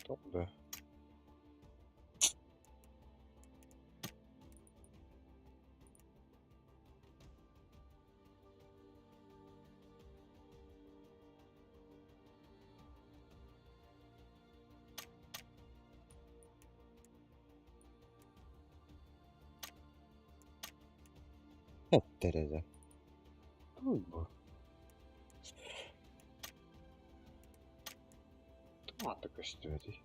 Да. Эттерede. Туй бу. Тума көстүөтүй.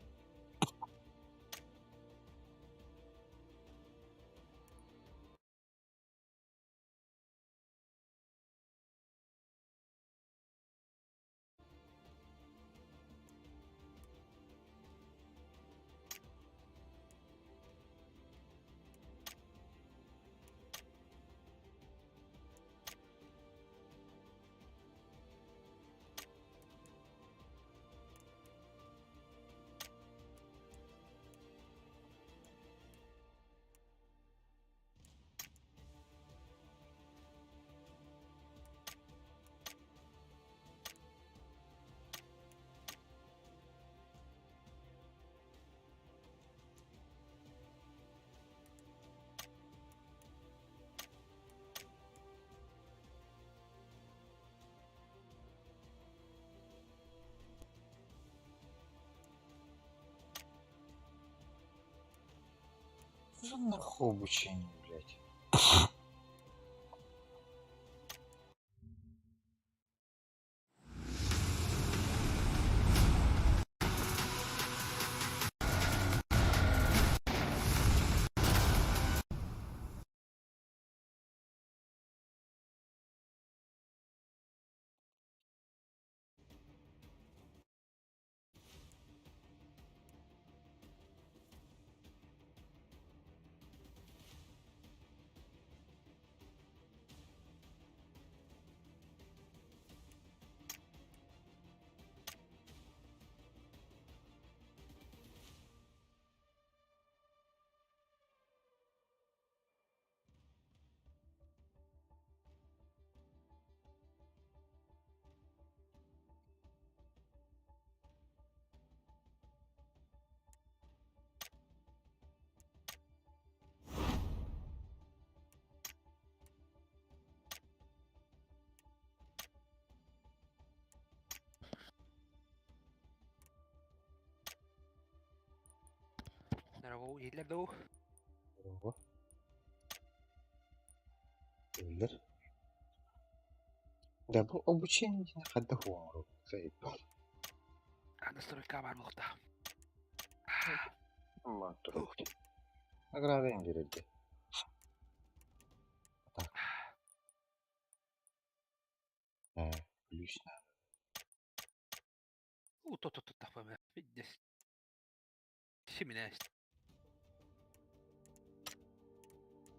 Что нахуй обучение, блядь? Здорово, иһиллэр дуу? Здорово. Иһиллэр. Да бу обучение диэн хайдах оҥорор заебал. Настройка баар буолуохтаах. Турук. Награда биэрэргэ. Так. Ключ надо. У то то то то видишь. Семинээс.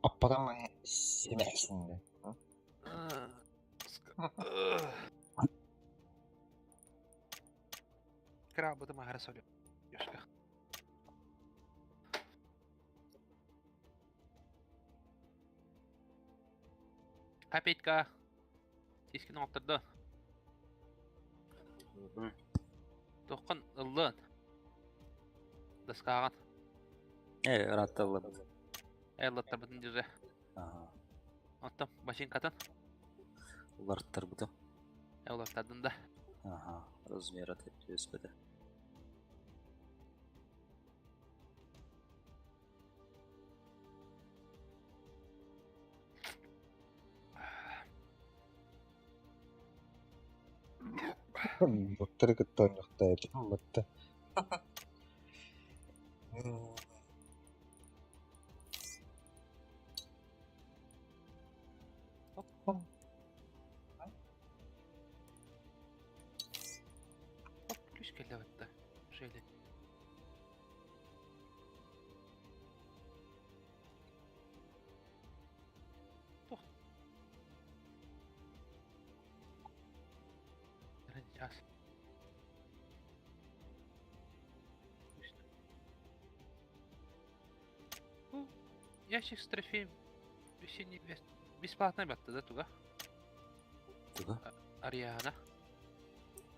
А потом мы семейственные. Крабы там хорошо. Ёшка. Копейка. Тискин оттырды. Тоққан ыллын. Доскаҕын. Ыраатталлар. Ыллаттарбытын дьүзэ. Оттон бачинкатын. Уларыттарбытым. Уларыттардын да. Аха, размера түспэтэ. Боттары кытта оонньуохтаайбытым батта. Оп, ключ кэллэ батта. Шелли. Туох. Сейчас. Ну, ящик с трофеем весенний бесплатно батта да туга? Туга? Ариана.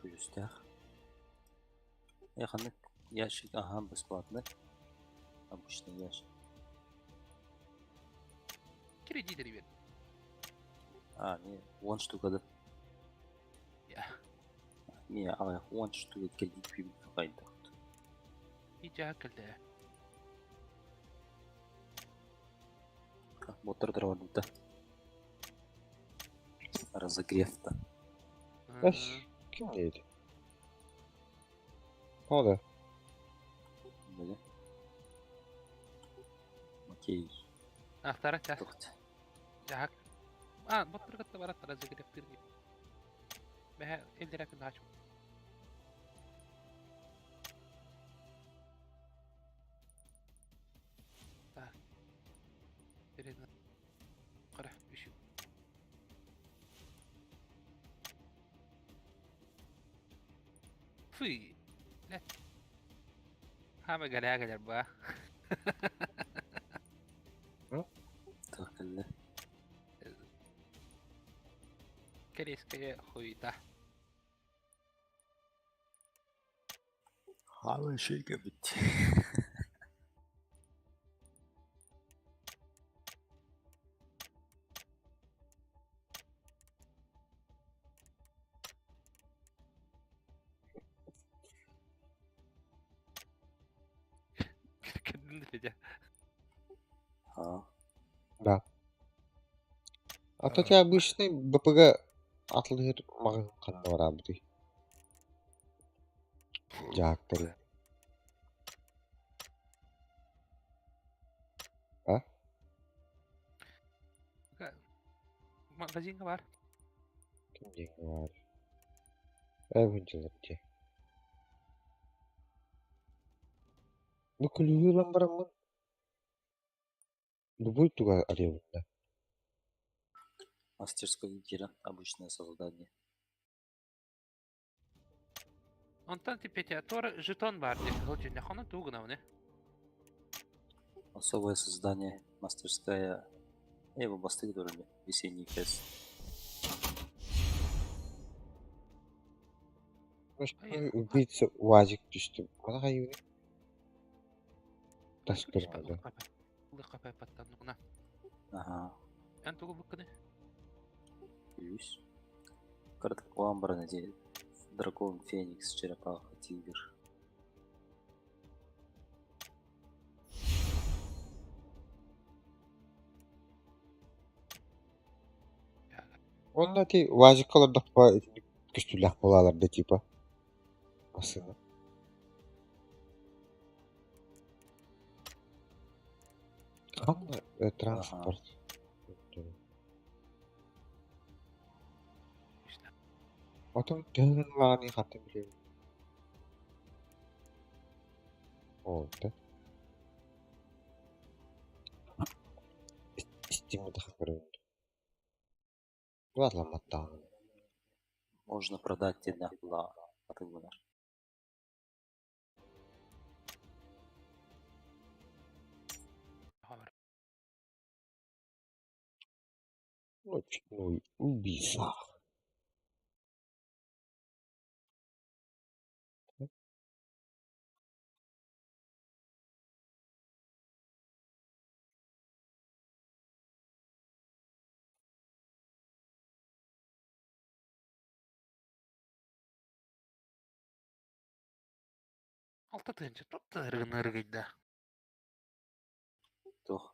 Күлүстээх. Э, ханнык Ящик, ага, бесплатный. Обычный ящик. Кредит, ребят. А, не, 10 штука, да? Я. Не, а, 10 штука кредит кайда. Ижа кэллэ. Мотор да. Разогрев-то. Эс, ким диэбит? Тоҕо да? Били. Окей. Ахтара ча. Тухт. Дьаһак. А, боттор кытта барат разогревтыр дип. Бэһэ элдерәкин хач. Так. Перед Кара, үсү. Фый. Лет. Хама галаа галар ба. Так, кэллэ. Кэлиэскэйэ хуйта. Хаалан шейка бит. Кэрдин Федя. А, Да. А то тебя обычный БПГ атылыыр маҕаһыын ханна бараабытый? Дьаактары. А? Магазинга бар. Ким диэҥҥэ баар? Ээ дьылар дии. Бу күлүүһү ылан бараммын любой туга арыйабын да. Мастерской Кира, обычное создание. Онтон ти Петя, тор жетон бар дии. Сылдьынньах ону тугу гынабыный? Особое создание, мастерская. Я его бастык дурами. Весенний фест. Ай, Убийца УАЗик түстүм. Мана хайыыбыный? Тас көрүҥэ да. Лыхапай паттаннугуна. Ага. Эн тугу буккыны? Плюс. Картка баран эти дракон, феникс, черепаха, тигр. Онно ити УАЗикка олордохпо итинник көстүүлээх буолаалар да типа массыына. Ханна транспорт? Отон төһөн ылаҕыный хантан билэбин? Оо, да. Истиҥ да көрөбүн. Туатламматтаҕына. Можно продать тебе ла атылланар. Ночной убийца. Алта тыһыынча туттарыгын да. Туох.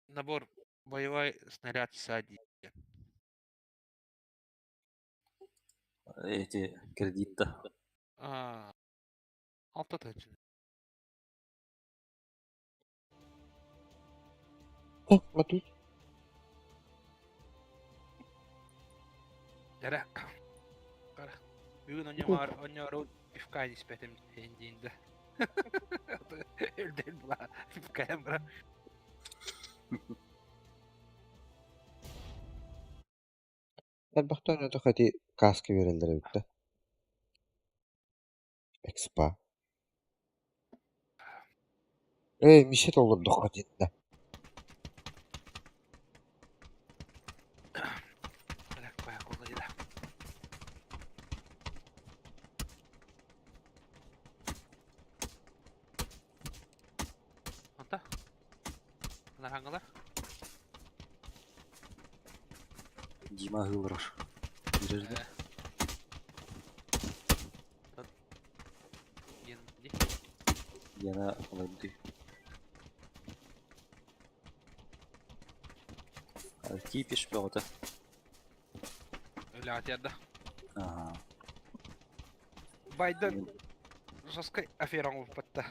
Набор боевой снаряд сади. Эти кредит да. А, алта тыһыынча. О, матуй. Дара. Кара. Бүгүн онньоҥор онньоору пивка испэтим диин да. Өлдөн була пивка бара. Элбэхтэн өтөх ити каска биэрэллэр эбит да. Экспа. Эй, миссия толордоххо диэн да. Бара куолайда. Нархаңылар. Дима аһыы олорор. Киирэр да? Диэн ди. Диана олордуй. Кипиш бөҕөтө. Өлөҕө да. Аха. Байден жесткой афера оҥорбутта.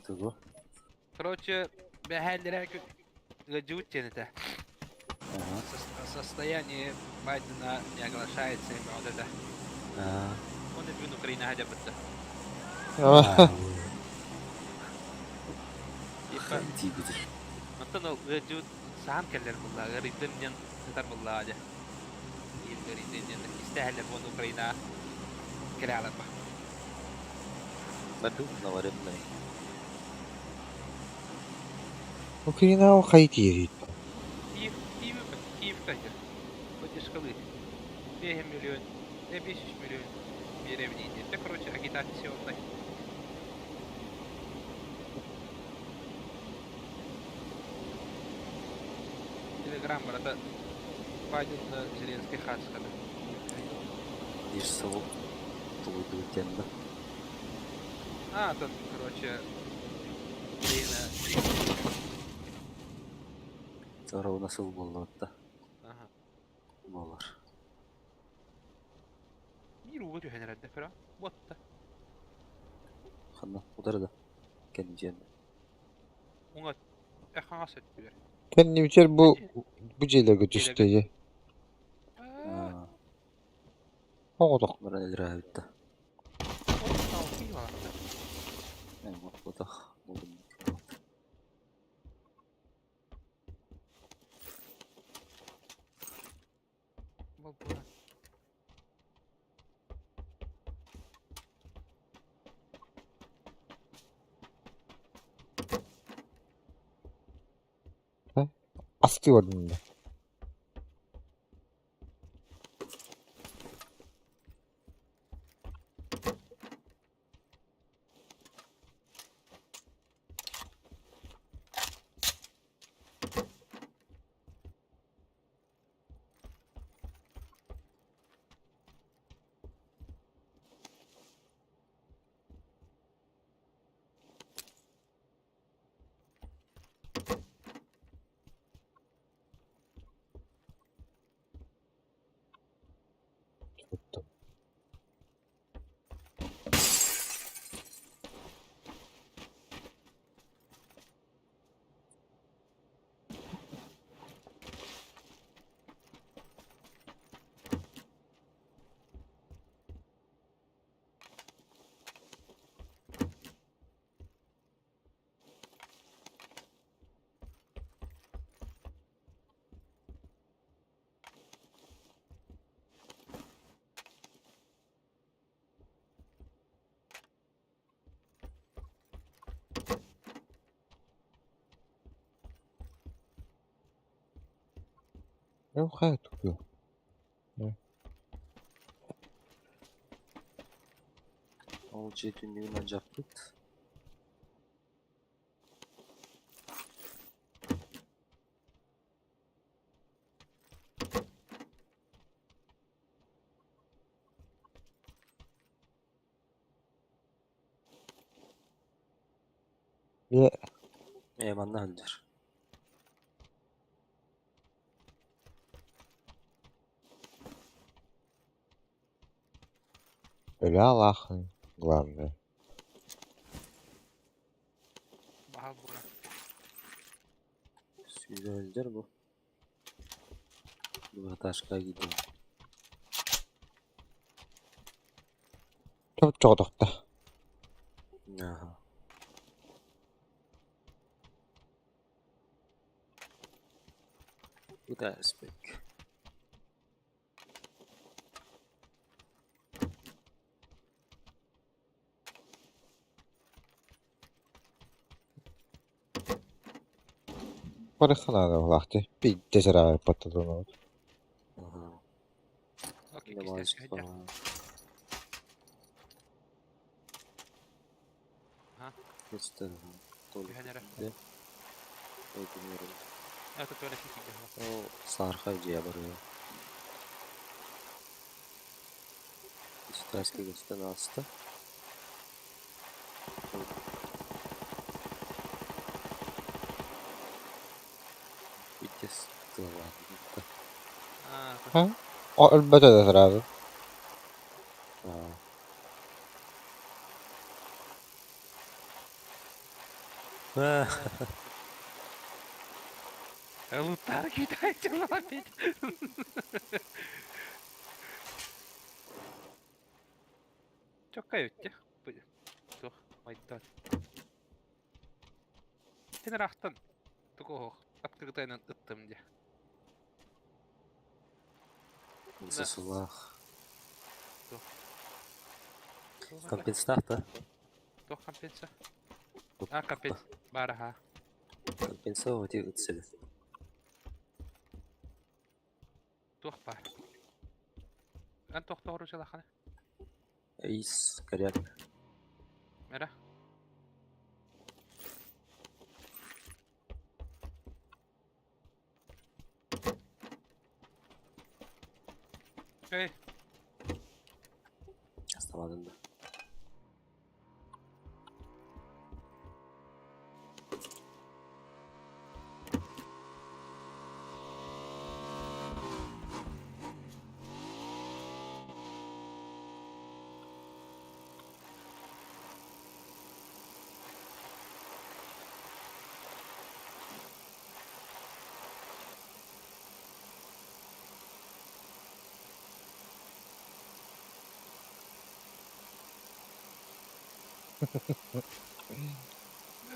Тугу? Короче, бэһээллэрэ күн ыалдьыбыт диэн этэ. Ага. Состояние Байдена не оглашается вот это. Аа. Он и бүгүн Украинаҕа дьабытта. Типа, Тиийбити. онтон ол ыалдьыбыт саһан кэллэр буллаа, ыарыйдым диэн сытар буллаа дьэ. Биир ыарыйдым диэн истээһэллэр буолан Украинаҕа кэлэ ааларба. Барду наваренный. Украина хайы тиэрит. Киев, Киев, Киев кайда. Поддержкалыы. 5 миллион, 5 миллион биэрэбин диэтэ. Короче, агитационнай. Телеграм барыта Байден Зеленский хаачыската. Биир сыл тулуйдубут диэн да. А, тут, короче, Украина. Ровно сыл буолла да. Ага. Буолар. Биир ууга түһэн эрэрдэ, көрө. Буотта. Ханна утары да. Кэнничиэн. Уҥа хаҥас өттүгэр. Кэннибитигэр бу бу дьиэлэргэ түстэ дьэ. Аа, Оҕотох. Баран өлөрөөбүт да. ол киһи барда. Ботах булдум. Болбуна. Астыы бардым да. Туттум. Yok hayır tutuyor. Ол дьиэ түннүгүн алдьаппыт. Ye Ээ манна сылдьар. Өлө алаахын главное. Баһал бура. Сүүрэ сылдьар бу. Двухэтажка киирдим. Чоҕотохто. Аха. Куда спек? Барыхханаана булаахты. Биирдэ сараҕай паттатанабыт. Аха. Окей, Давай, кистээскэ сылдьар. Аха. Көстөр. Түһэн эрэ. Өйдөнүөрүн. Это туалет киирдэ. Ол саархай дьиэ барыа. Китайскай көстөн ааста. Иккис тыалаабыта. А? О, өлбөтө да сразу. Аа. Лутар китайцы лапить. Чокка өттө. Туох, майдат. Сен ырахтан тугу аттыгытайынан ыттым дии. Сысылаах. Компенсатор да? Туох компенса? А, компенс баар аха. Компенсация эти ыт Туох баар? Эн тохтоору дьалаханы? Эйс, коряк. Мера? Эй, Оставадын да.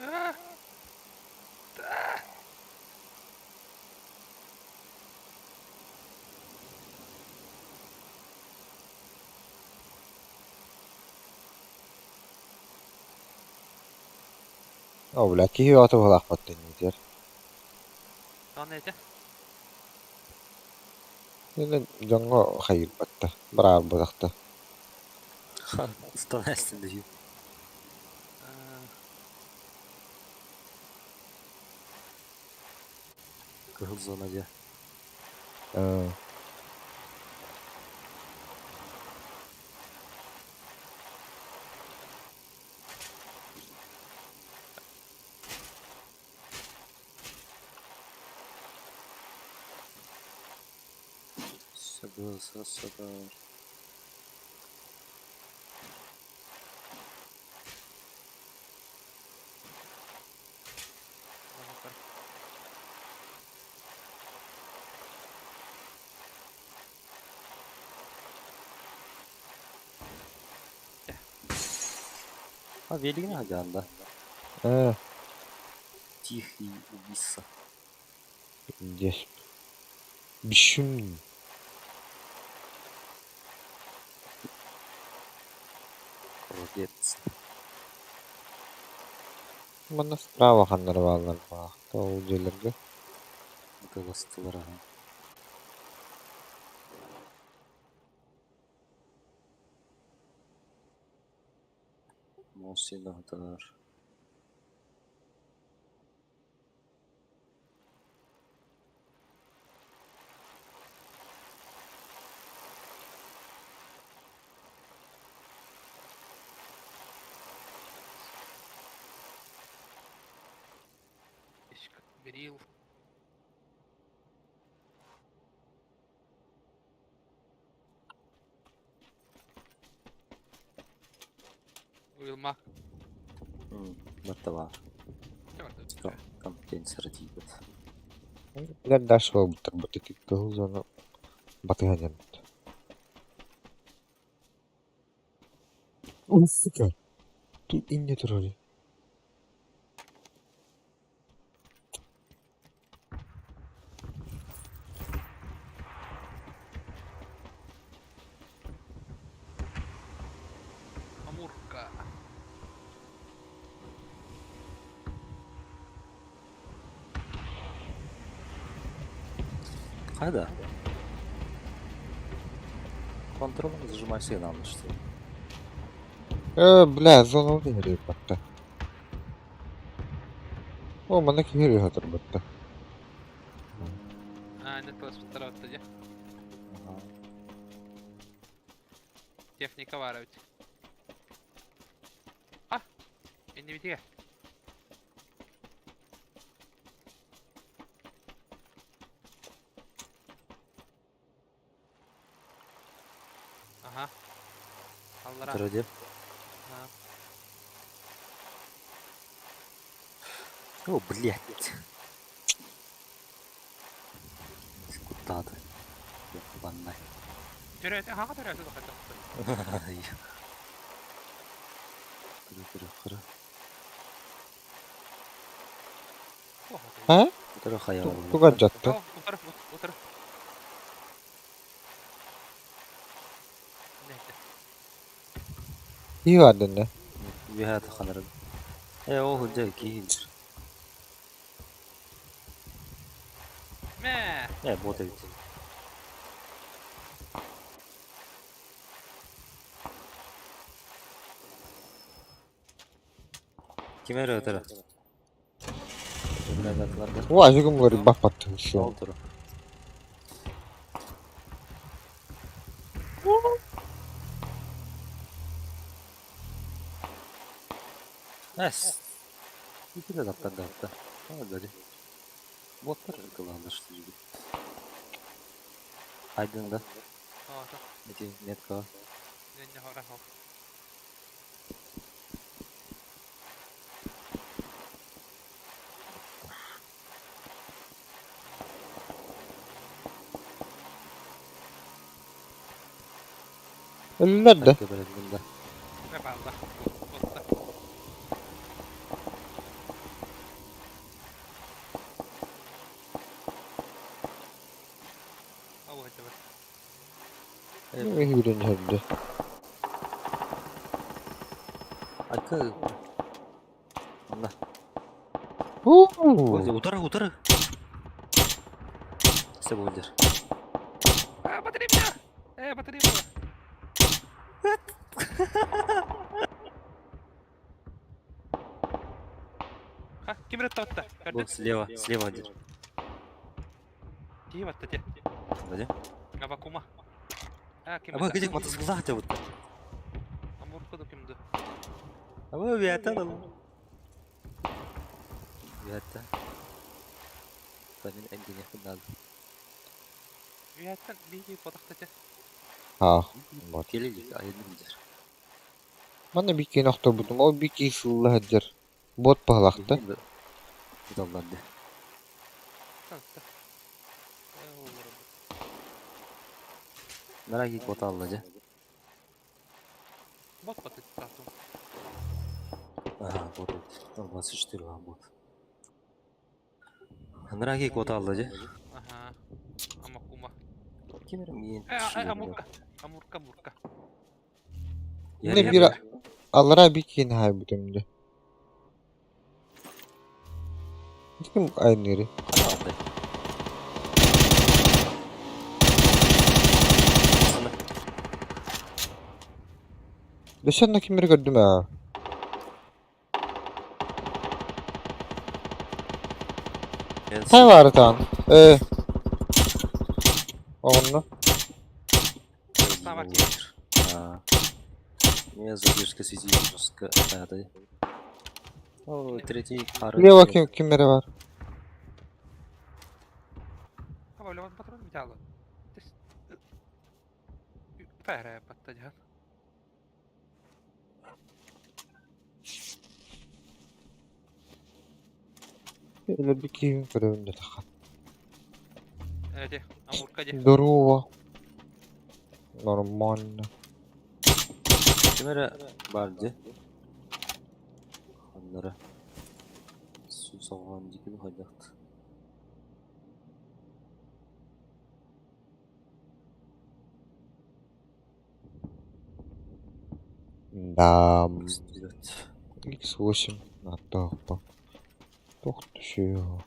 А! Да! О, бля, киһи аты буолаахпат диир. Тоҕо этэ? Дьоҥҥо хайырбатта, бараарбатахта. Становишься даю. Кыһыл зона дьэ. Сыбы, сыбы. А велигин хагаанда. Тихий убийца. Здесь. Бишүн. Молодец. Манна справа ханнар бааллар баахта ол дьиэлэргэ. Голостылар аха. Мосинатор. Берил. Уилма. Баттава. Компетенция тиийбэт. Билэр даш буолбуттар бу ити кыһыл зона батыһан иһэрбит. О, сука! Тут инне турар. Амурка. Хайда. Контрол зажимай сигнал, что ли? Бля, зона иһэр батта. О, манна киһи ырыаһа турбатта. А, не тыласпыттар отта дьэ. Техника баар эбит. А, иннибитигэр. Аха. Аллара. Утары дип. Аха. О, блядь. Куттаады. Баннай. Төрөөтө, хаха төрөөтө тухайда. Кыры кыры кыры. А? Утары хайа. Туга жатты. Утары, утары. Киһи баар дэннэ. Үһэ таханарын. Э, ол хылдьа киһи. Мэ. Э, бот эбит. Ким эрэ ытара? О, ажыгым говорит, бах баттı. Ол туру. Эс. Ити да таптар да апта. Aa, böyle. Botlar ırkılandır gibi. Aydın da. Ото. Эти метка. Не хора хо. Өллөр да. Böyle да. Не баалла. Ботта. Ау это. Үһүрэн өлдө. Айка. Онна. Уу. Утары утары. Все будет. А, батарея меня! Батарея была. Ха, ким рет татта? Был слева, слева один. Кии батта те. Вроде. Авакума. А, ким А вы где мотоцикл хотя бы? Амурка да кимди. А вы вята дал. Вята. Фамин эндине худал. Вияттан бии потахта те. Аа. Бот. Келели айдын дер. Манна биккин охтобутум, ол бикки сылла хаддер. Бот пахлахта. Худалларды. Татта. Нараги коталла же. Бот батыт татум. Ага, вот вот. 24 а бот. Нараги коталла же. Ага. Амакума. Кемер мен. Амурка. Амурка, мурка. Не бира аллара биккин хайбутум де. Ким айныри? Дөсөнна кимери көрдүм аа. Тай бар таан. Э. Онно. Меня задержка связи жестко. Да, да. О, третий пара. Лево ким кимери бар. Аба, леван патрон металла. Пәрә батта жан. Эле биккин көрөм де таха. Эти, амурка де. Здорово. Нормально. Кемер барды. Onlara. Su soğan gibi hayat. Да. Вперед. X8 на тохпа. Тох түшүө.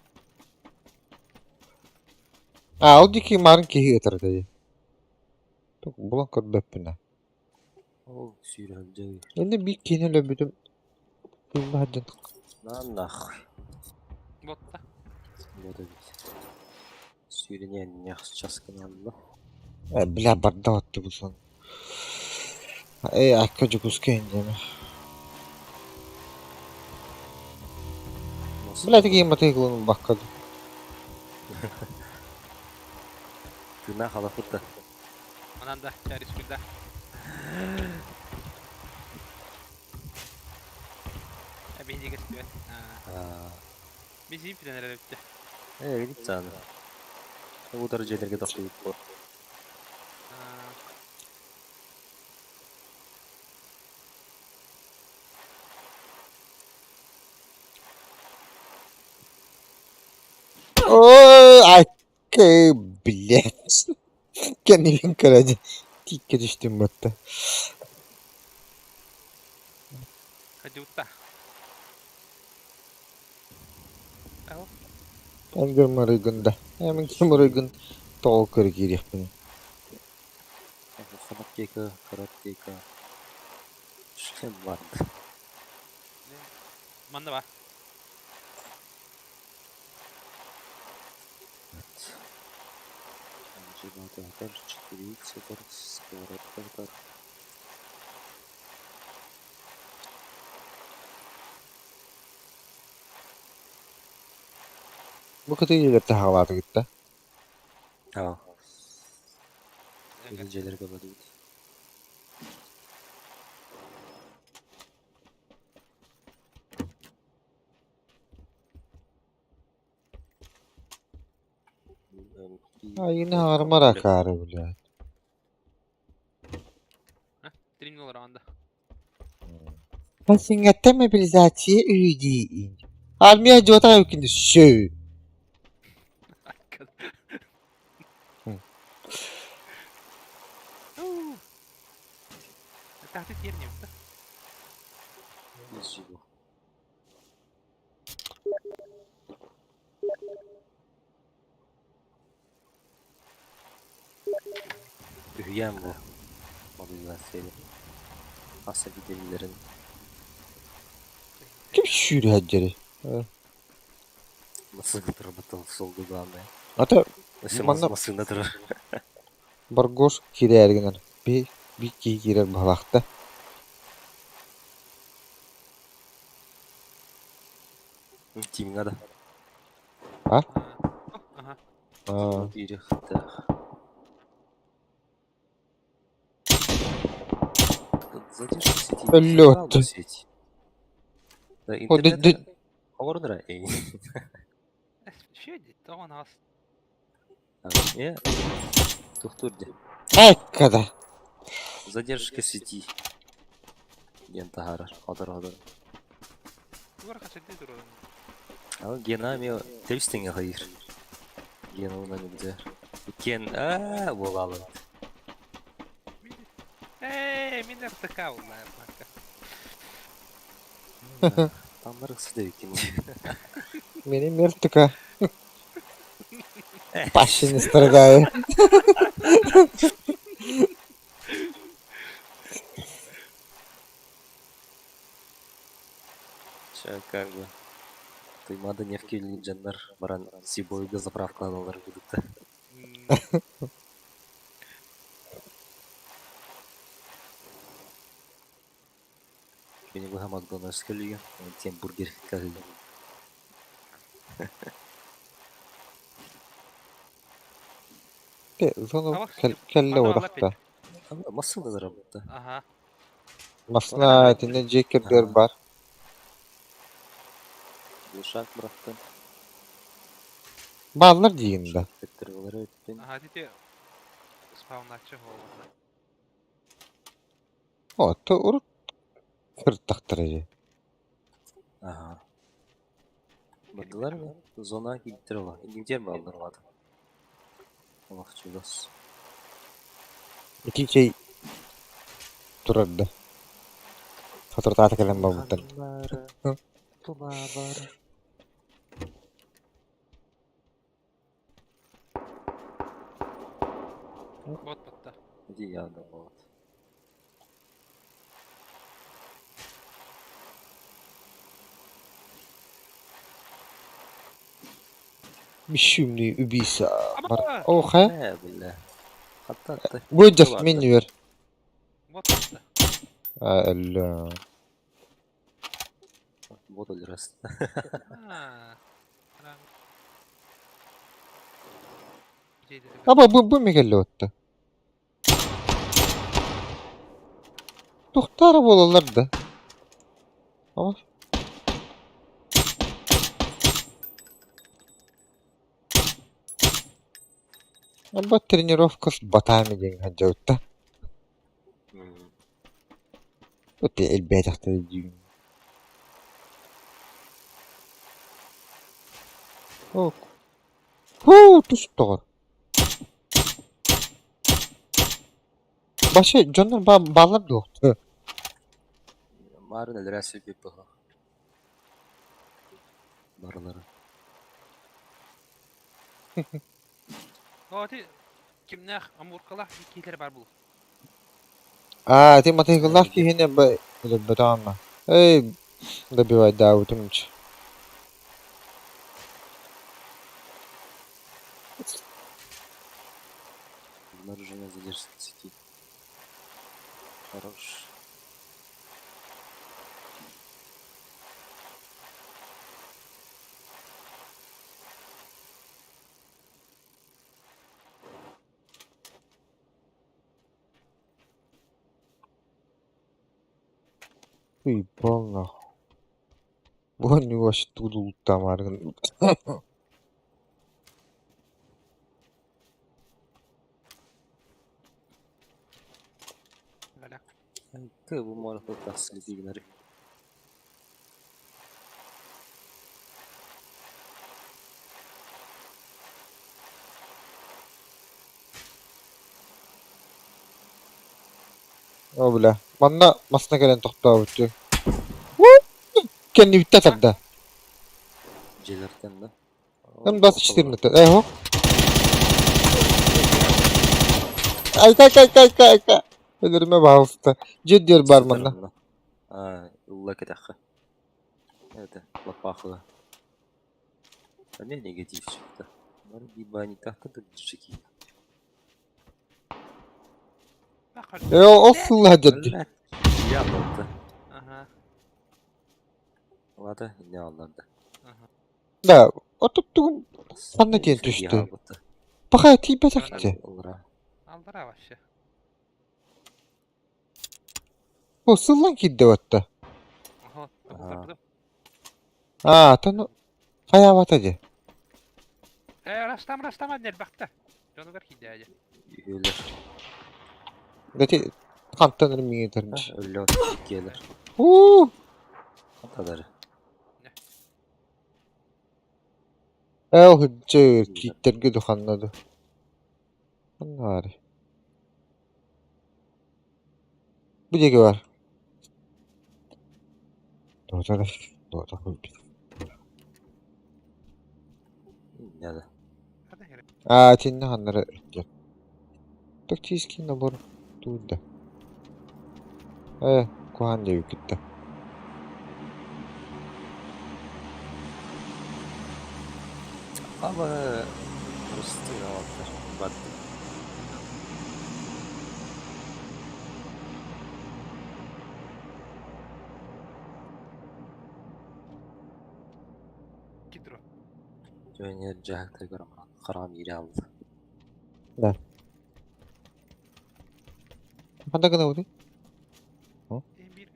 А, ол дики марын киһи ытырды. Тук булан көрбөппүнэ. Ол сүйрәлде. Енді бик киһини өлөбүтүм. Тылла хаддын На нахуй. Ботта. Вот эбит. Сүүрүнүөн час гыналла. Бля, барда отты бу сон. Эй, акка Дьокуускай индиэме. Бля, тигиин матыйгылын бакка. Тыына халапыт да. Манан да, чарис күндэ. Биһиги көстүбэт. Биһиги бүтэн эрэр эбит. Ээ, видит сааны. Утары дьиэлэргэ тохтуйбут буо. Ой, айка, блядь. Кэннибин көрө тииккэ түстүм батта. Хадьутта. Эн гыммарыйгын да. Эмин киммарыйгын тоҕо көрө киириэхпин. Улахан аптека, кыра аптека. Шлем барды. Манна ба. Жибататар, 4х атар, сковородка атар. Бу кытыы дьиэлэр таһаҕалаатыгыт да? Аа. Кытыы дьиэлэргэ бардыбыт. Айыны аармар акаары, блядь. Три доллара анда. Сиҥҥэттэн мобилизация үһү Армия дьуота үкүнү сөө. Тахты тиэрнем. Спасибо. Үһүйээн бу мобилизация аса билэллэрин Ким сүүрүһэддери? Массыына турар суолга главное. Ата Өссө манна массыына турар. Баргош киирээригинэн би би киһи киирэр баһылаахта. Тимҥа да. А? Ага. Аа. Киириэхтээх. Задержка сети. Өллөт. Сеть. Да, О, интернет. Оҥорон эй. Шеди, тоҕон ас. Э, тухтур де. Эккада. Задержка сети. Диэн таһаарар. Хотор хотор. Тугар хасыды турар. Ал Гена ми тэбистиҥэ хайыр. Гена уна нигде. Кен аа буолаалын. Ээ, мин РТК уллаар бакка. Тамнар ыксы иккин. Мени мертвика. Паще не страдаю. Ча как бы. Туймада нефть дьоннор баран Сибойга заправкаланалар будут. Мени быһа Макдональдс кэлигэ, тем бургер каһыйа. Зону кэллэ урахта. Массыына заработта. Ага. Масна итинне дьиэ бар. Глушак бырахтым. Бааллар диин да. Петр өттүн. Ага, тите спауначы холла. О, то урут кыртахтар же. Ага. Бардылар mı? Зона киттер ола. Индер ми алдар вады? Аллах чугас. Ити чей турарда. Хатыртаата кэлэн бабыттан. Тулабар. Бот батта. Иди яда вот. Бесшумный убийца. Бар. Аба! О, хайа? Э, бля. Хатта атта. Бу Икки just барды. минивер. Вот атта. Алла. Бот өлөрөс. Аа. Арам. Аба бу бу мегелли отта. Тухтара буолаллар да. Ама Аба тренировка с ботами диэн сылдьабытта. Өте элбээтэхтэрэ диибин. О, һуу, тус доҕор. Вообще дьоннор бааллар дуо? Марын өлөрөөсү быһа. Барылары. Оти кимнээх амуркалаах киилэр бар бул. Аа, ити матыйгылаах киһини өлөрбөтөҕүм Эй, добивайдаабытым ч. Обнаружение задержки сети. Хорош. Уебал нахуй. Вон него вообще туду там арган. Бля. Ты бу мора тас лидигнери. О, бля. Манна масна кэлэн тохтообут. Кэннибиттэ тарда. Дьиэлэртэн да. М24 Эхо. Айка, айка, айка, айка, айка. Өлөрүмэ баҕалыста. Дьиэ диэр бар манна. Аа, ылла кэтэххэ. Это, лапахла. А не негатив что-то. Бары так тут дышики. Э, ол сылла дьадди. Я болду. Ага. Ладно, не алларды. Ага. Да, отуптугум ханна диэн түстэ. Паха тиийбэтэхчэ. Алдара вообще. О, сыллан киирдэ батта. Ага. Ага. Аа, тону хайаабата дии. Э, растам, растам, нельбахта. Дьонугар киирдэ Үһүөлэр. Дэти хантан эрмиҥи Өллөт иккиэлэр. Уу, Хантадары. эл хыдьы кииттерге духаннады. Ханна баар. Бу диэки бар. Туотара, туота хуйбит. Надо. Аа, итиннэ ханнары диэн. Тактический набор тууда. Э, куһаан диэбиккит да. Аба просто алаттар. Бат. Кидро. Жөнер жахта көрөм. Харам ире алды. Да. Ханна гынабытый? Бир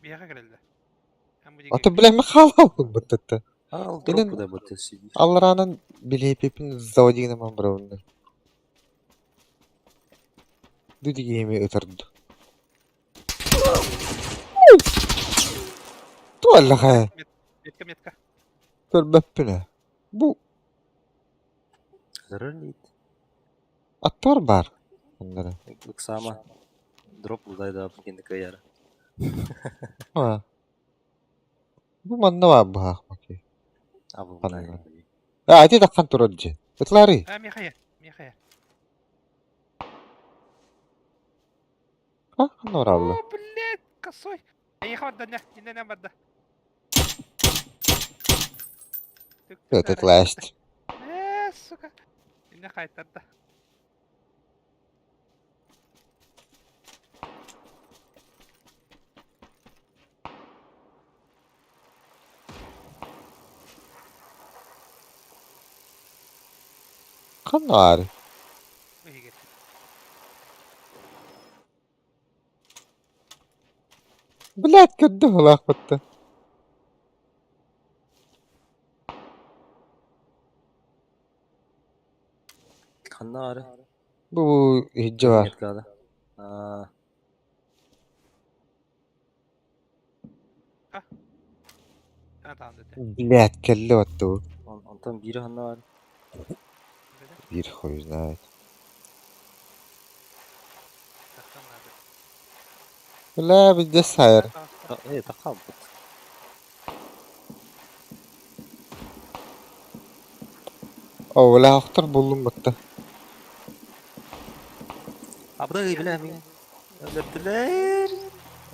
бияга кирелде. Ата билэми хаалаабын быттатта. Ал Инен дроп да бытты сиди. аллараанан билиэпипин заводигынан барабын. Дудигиэми ытырды. Туаллаха. Метка, метка. Көрбөппүнэ. Бу Зарар аттар бар. Оннара. Ыксама. Дроп удайда кенди каяр. А. Бу манна бар баах маки. Абы Ханна. А, ити таххан турар дьэ. Ытлары. А, мехая, мехая. А, ханна баралла. О, блядь, косой. Ехал да, не, не, не, да. Это ласт. Сука. Инне хайтарда. Ханна баар? Биһиги. Блядь, көрдüm улаахпытта. Ханна баары? Бу иһдьэ баар. Меткада. Аа, Атаан дете. Блядь, кэллэ батта бу. Онтон биири ханна баары? Биир хуй знает. Тахсан наада. Бля, везде сайр. Э, тахаалбыт. О, бля, охтор буллум батта. Абдагы бля мин. Өлөрдүлэр.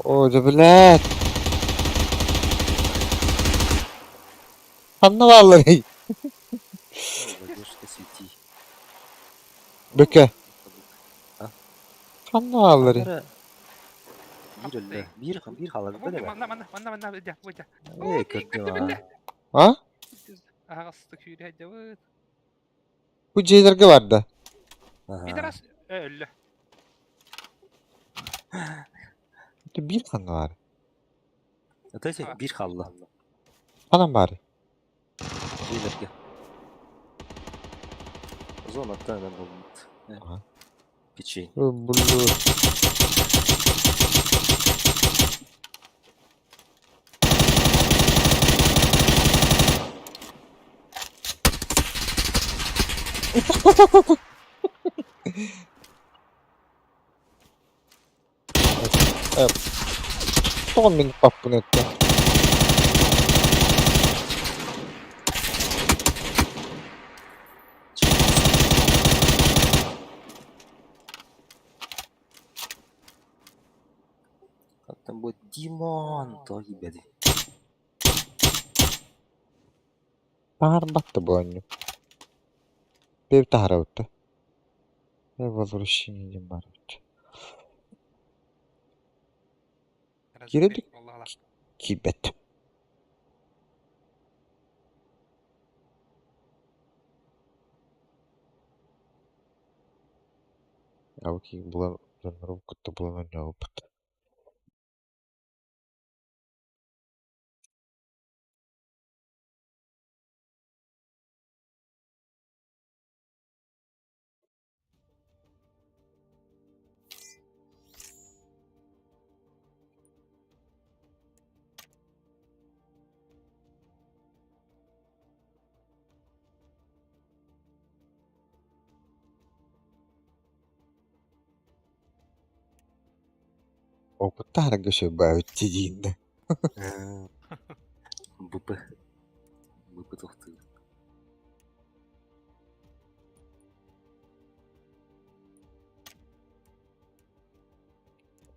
О, да блядь. Ханна баалларый? Надежда свети. Бөкө. А? Ханна баалларый? Биир өллө. Биир биир хаалар бөлө. Манна манна манна манна бля бля. Э, көрдүм аа. А? Аҕасты күүрэ дьабыт. Бу дьиэлэргэ бар да. Аха. Пидорас өллө. Биир ханна баар? Это биир хаалла. Ханан баар? Дьиэлэргэ. Зонаттан өлөн булбут. Аха. Печень. Буллу. Тоҕо мин паппын эттэ? Как там будет Димон, то ебеди. Таһаарбатта бу оонньуу. Бэйэм таһаарабыт да. Возвращение диэн баар эбит. Киирэ киирбэт. Окей, булан дьоннору кытта булан оонньообуппут. Опыт таһаарарга сөбү диин. БП. БП тохтуу.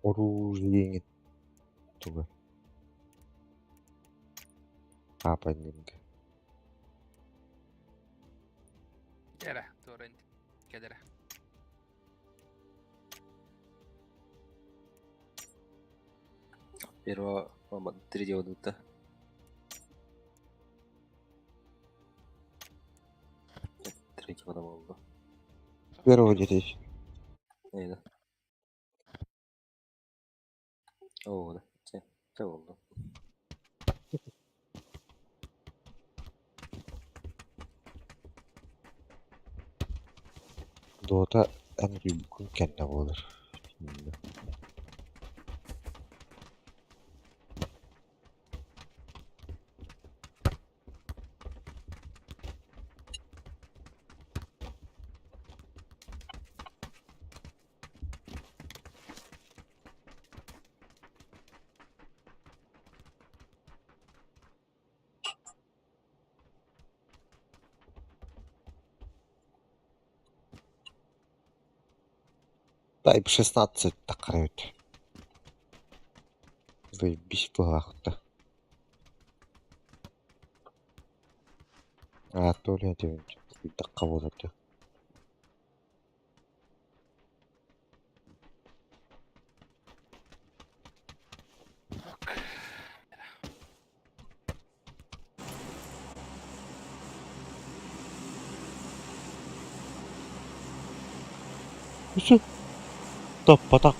Оружие туга. Апанинг. Кэлэ, туоран кэлэрэ. Первого, третьего дута. Третьего там было. Первого детей. Не, да. О, да. Те, те oldu. Doğuda en büyük gün kendine olur. Şimdi. Type 16 такарают. Заебись плохо. А, то ли один. Куйдахха буолар дии. Ок. Үсү таппатах.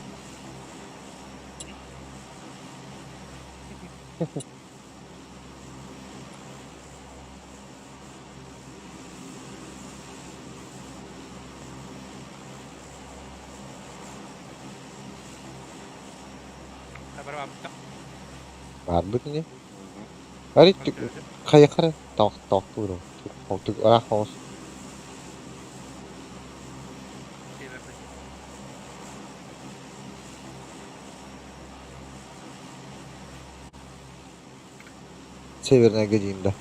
Табар Баарбыт ини. Арай хайа хара тавах тавах ыраах оҕус. Северная Годинда.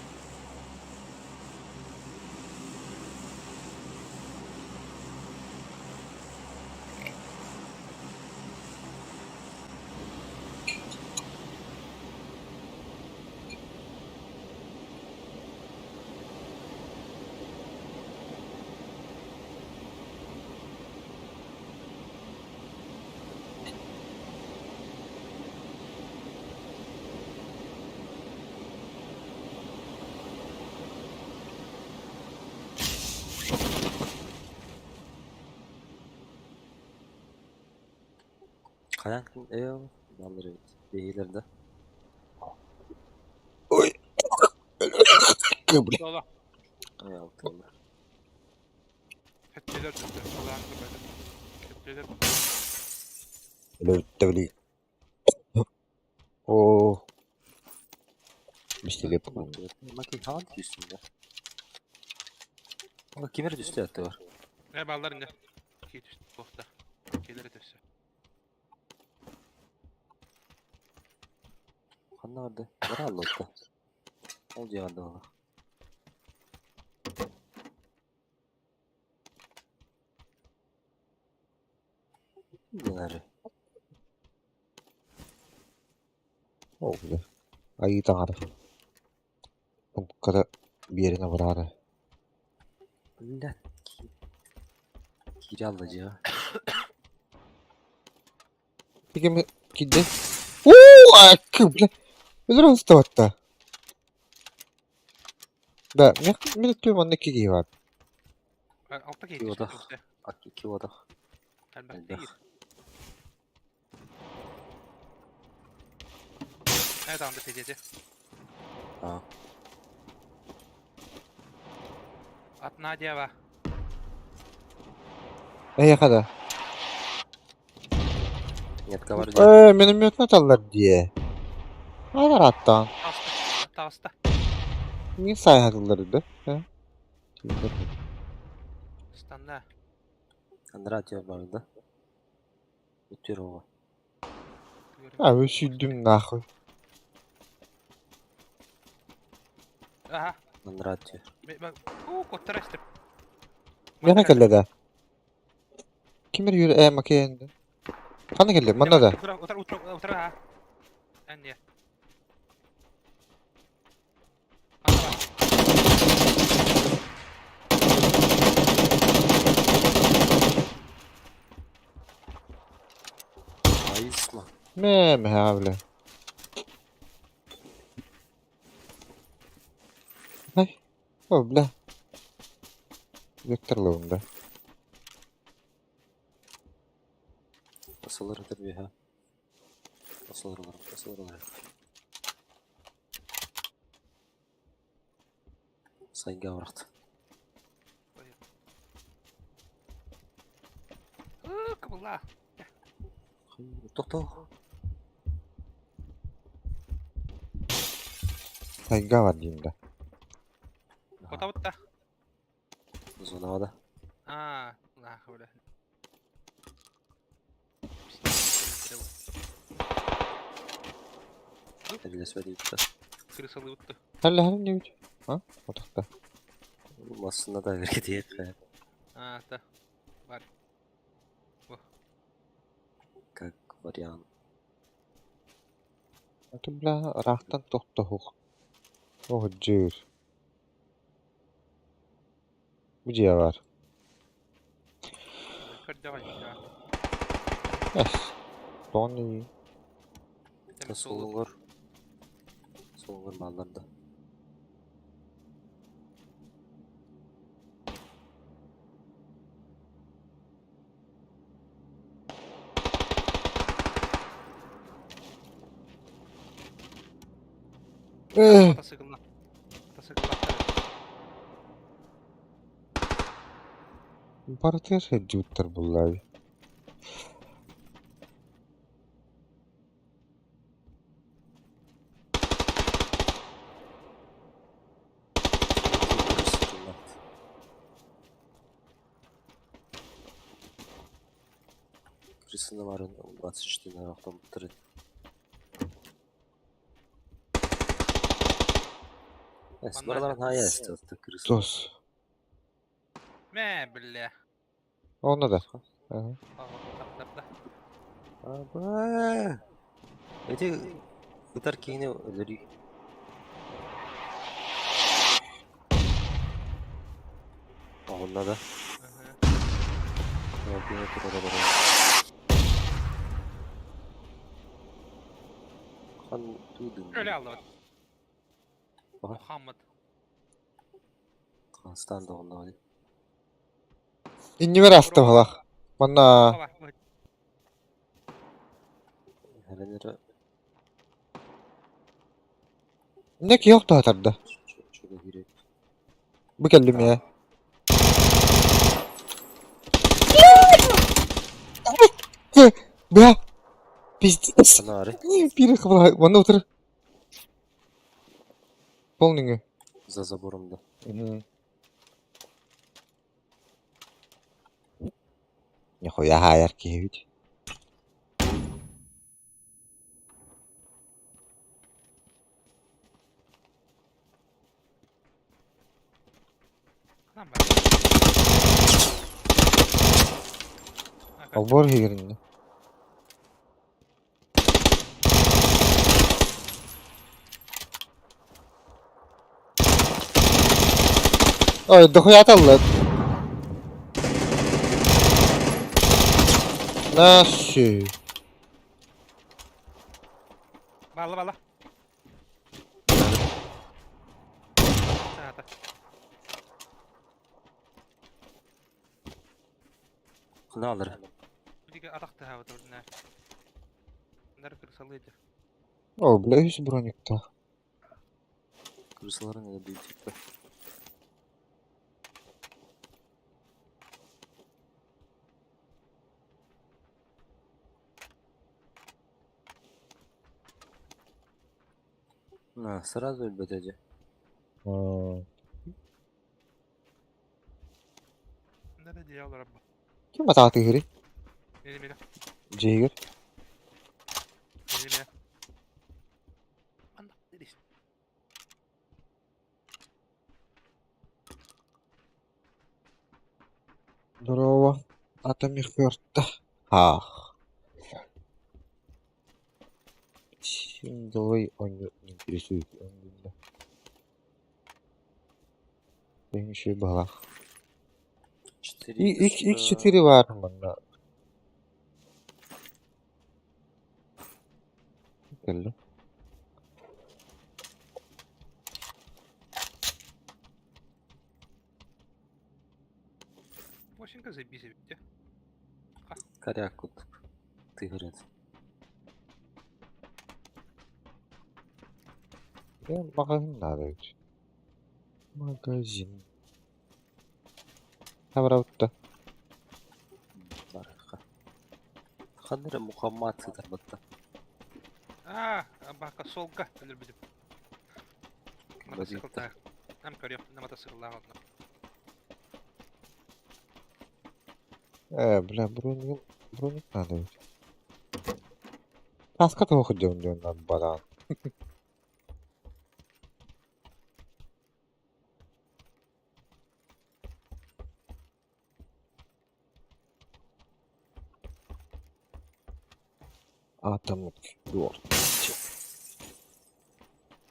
Хайан ээл баллар эбит. Бэйэлэр да. Ой. Бля. Соло. Эй алтылар. Хөттөлөр төттө. Солаан көрбөтүм. Хөттөлөр. Өлөттө О. Бистилеп. Маки хаан түстүн да. Ола кимер түстү атты бар. Э баллар инде. Ки түстү бохта. Келер төссө. Ханна барды. Бара аллотта. Ол жаганды бала. Динары. О, бля. Айы таңары. Пунккада биэрин абыраары. Бля. Кире алла жа. Ким кидде? Уу, акы, бля. Өлөр устабатта. Да, мен мен түм онны киги бар. Алта ки Киода. түстү. Акки киода. Элбэхте Элбэх. Э таанды педети. А. Ат Надя ба. Эй, хада. Нет, говори. Э, мен мөтмө таллар дие. Алар аттан. Таста. Таста. Мин сайхатылар да. Э? Станда. Андра бар да. Өтөр ого. А, өсүдүм нахуй. Аха. Андра төр. У, коттара истеп. Мена келле да. Кимер юр э макенде. Каны келле, манда да. Утра, утра, утра, утра. а. Әнне. Ана Айысма. Мэ, мэ, бля. Ай. О, бля. Векторлыгында. Басылыр өтөр бе, ха. Басылыр олар, басылыр олар. Сайга баракты. У, кыбыла. Токто. Сайга бар дейм да. Кота бутта. Зонада. А, нах, бля. Эрлесбе дейт да. Крысалы бутты. Хәлле хәлле не бит? А? Отакта. Басында да берге дейт. А, та. Бар. Как вариант. Аты бля, рахтан тохто хук. Ох, жир. Бу дьиэ баар. Көрдөҕө дьиэ. Эс. Тоҕо Суолугар суолугар бааллар да. Мотоциклла. Мотоцикллаахтар. Барытыгар сылдьыбыттар буоллаҕа. Крысаны барын 24 охтоммуттар этэ. Эс, бараларын хайа эстэ крыса. Тос. Мэ, бля. Онно да. Ага. Таптарда. Аба. Эти ытар киһини өлөрүү. Оҕунна да. Киһи турара барар. Хан туудун. Өлө аллыбыт. Мухаммад. Хастаан да оҕунна. Иннибэр ааста баһылаах. Манна Эрэнэрэ не киһи охтоотарда. чугаһыыр. Бу кэллим ээ. Бля! Пиздец. Санаары. Биир хабала манна утары. Полный. За забором да. Нихуя хаайар киһибит. Ханан бар. Олбуор иһигэр Ой, дохуя аталлар. Наши. Баалла баалла. Таата. Кынаалар. Билиги атах тыһаабыт ордунаар. Нар кырсалыйды. О, бля, үс брониктаах. Крысаларын эдэ типа. На, сразу өлбөтө дьэ. Нара дьиэ олорор бу. Ким атаатыырый? Мини мини. Дьиэгэр. Мини мини. Манна дирис. Здорово. Атом их мертв. Ах. Давай он не интересует. Еще балах. 4 X, X4 баар манна. Кэллим. Машинка заебись эбит. Коряк курдук. Тыгырыт. Я магазин надо ведь. Магазин. Табарабытта. Барыха. Ханна эрэ Мухаммад сытар батта. Аа, бака солга өлөрбүтүм. Бадьыытта. Мотоциклтаах. Нам көрүөх, на мотоцикллаах онно. Бля, броник, броник надо ведь. Таска того ходил, на баран. Атом Лорд.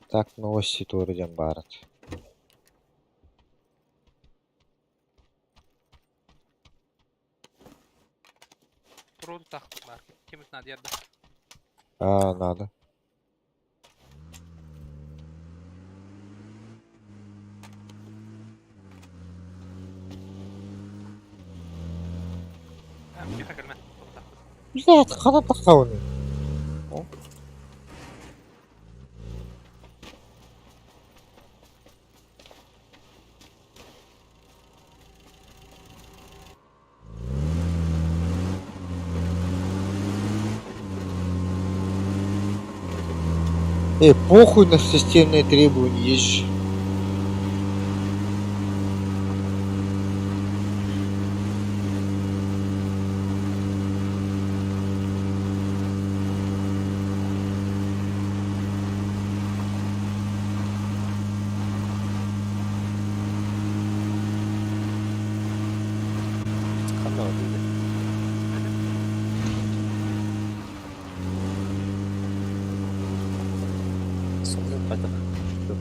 Так, новости тоже барат. Тутах баар. Ким надо да? А, надо. Миэхэ кэлмэ. Блядь, хана таххауны. Эй, похуй на системные требования, есть же. Ханна дейді. Сонымен қайтақ. Көп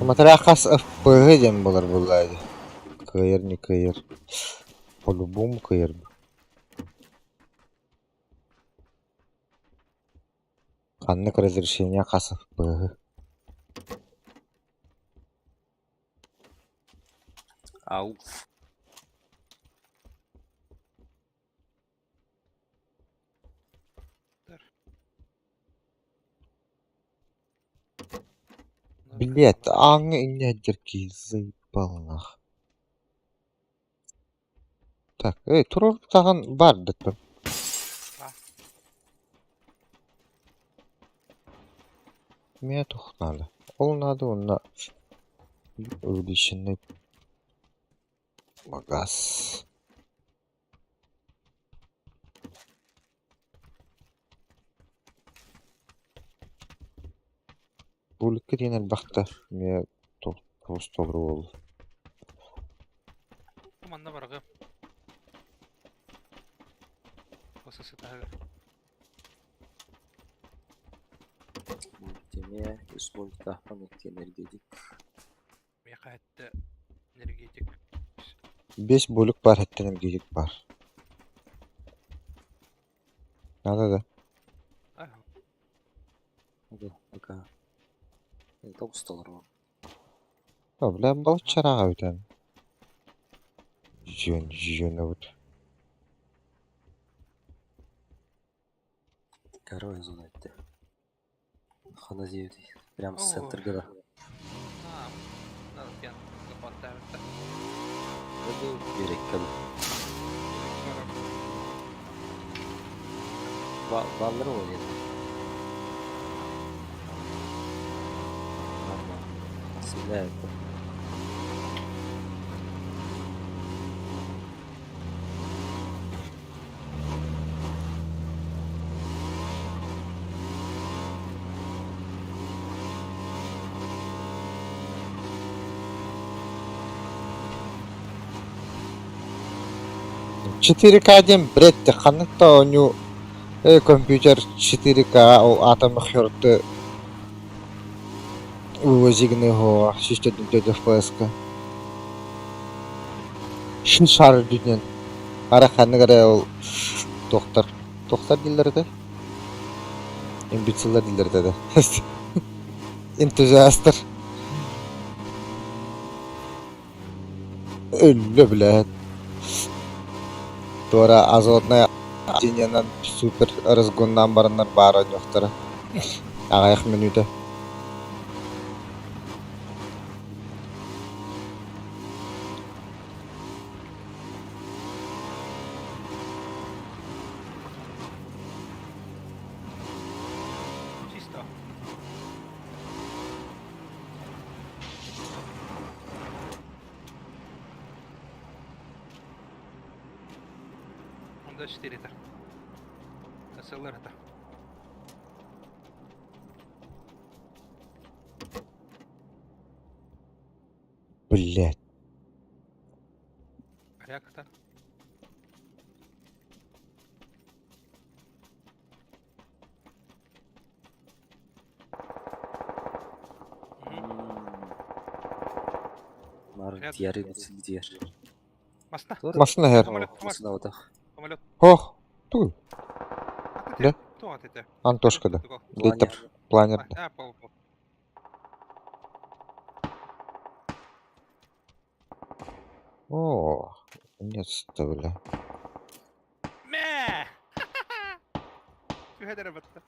Смотря хас ФПГ диэн буолар буоллаа дии. Кыайар не кыайар. По-любому кыайар. Ханнык разрешение хас ФПГ. Ау. Блядь, ааҥҥа инньэ дьэркии заебал нах. Так, эй, туруор таҕан баар да Мне тух надо. Ол надо онно увеличенный магаз. Буликка диэн элбэхтэ эмиэ туос толору буолла. Манна баргы. Осы сытаһыгар. Мультиме, үс мультахпан икки энергетик. Миэхэ этте энергетик. Бес булик бар хэттэн энергетик бар. Надо да. Ага. Ага, пока. Тоғыз доллар бар. О, бля, балчараға өтен. Жөн, жөн вот. Король зона айтты. Хана дейді. Прям Ой. с центрга да. А, надо пьян запаттаабытта. Керек кәді. Баллар ғой енді. Нормально. Стреляет. 4К диэн бред ханнык да оонньуу компьютер 4К ол атом хёрты вывозигны го 64 FPS-ка. Шин шар дүнен. Ара ханнык эрэ ол тохтар. Тохтар дииллэр этэ? Имбециллэр дииллэр этэ да. Энтузиастар. Өллө блядь. Туора азотная дененан супер разгоннаан бараннар баар оонньуохтара. Аҕыйах мүнүүтэ. Чисто. Он 24 это. СЛР это. Блядь. Реактор. Var diğeri diğer. Маста. Массыына иһэр. Массыына отах. Самолет. Ох, тугуй? Да? Туох этэ? Антошка да. Где-то планер. А, пол, пол. О, нет, бля. Мэ! Түһэн эрэ батта.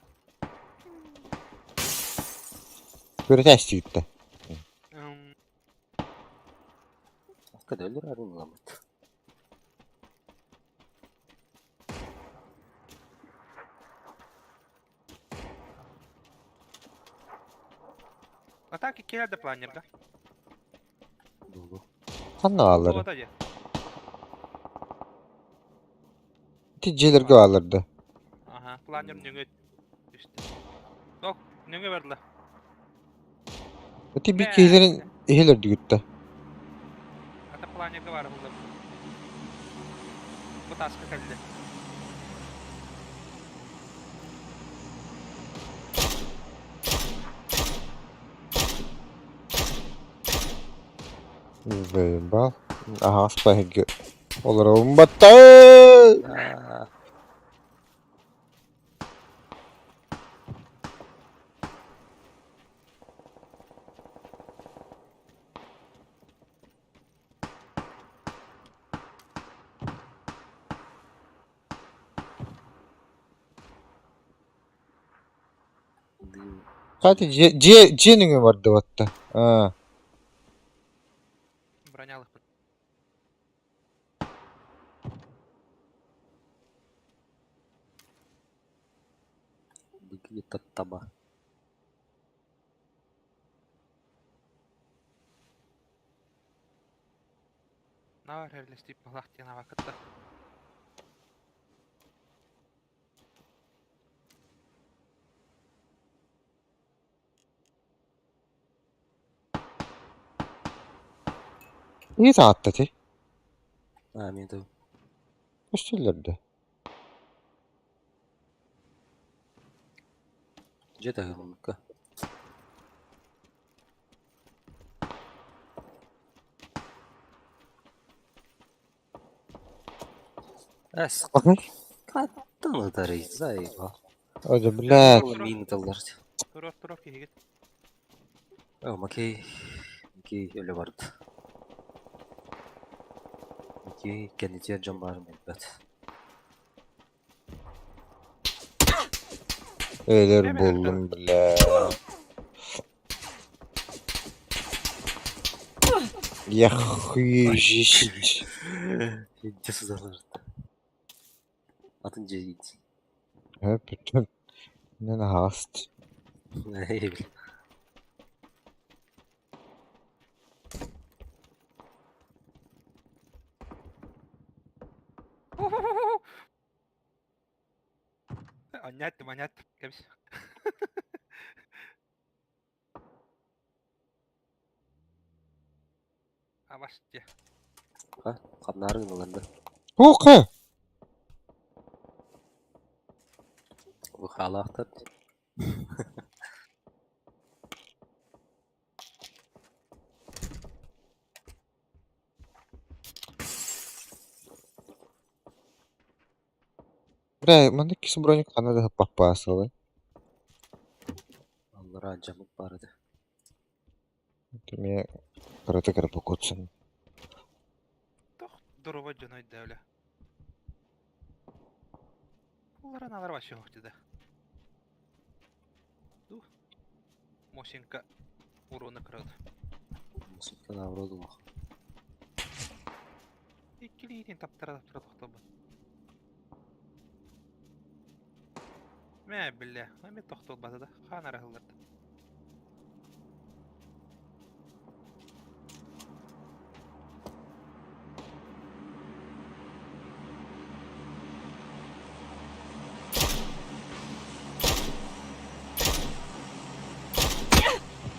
Көрөтөөстүүттэ. Hakikaten ölür arınlamat. А так и киһи да планер да. Dolu. Ханна бааллара? Туота дьэ. Ити дьиэлэргэ бааллар да. Аха, планер нөҥүө түстэ. Тох, нөҥүө барла. Ити биир киһилэрин иһил үрдүгүттэ. Ата планерга баар буолла. Бу тааска кэллэ. Заебал. Ага, спаһыгы. Олоробун батта. Aa, Кстати, дьиэ дьиэ дьиэ нөҥүө бардыбатта. Аа. Бронялыхпыт. Выглядит от таба. Наар эрлестип малахтиан авакытта. Иһит аҕатта ти. Аа, мен да. Көстөллөр да. Дьэ таһыммыкка. Эс, каттан ытарый, заебал. Ой, блядь. Мин ыталлар. Турор, турор киһигит. О, Макей. Макей өлө барды. Макей кэннитигэр дьон баарын билбэт. Өлөр буоллум, блядь. Я хуежить. Илдьэ сыталлар. Атын дьиэ иит. Бүтүн. Нен аһаҕаст. Эй, Анньааттым, анньааттым. Кэбис. Абас дьэ. Ханнаары гыналар да. Туох Бу хаалаахтар. Бля, маннык киси броник ханна да паппаасылай. Аллара дьамык баар этэ. Эмиэ кырата кыра бокуотсан. Тох дорова дьоно өйдөөлө. Уларан алар вообще да. Ду. Мосинка урона кырады. Мусукка наоборот улахан. Иккилиитин таптара таптара тохтобут. Мэ биллэ, эми тохтолбата да, хаан арахылларда.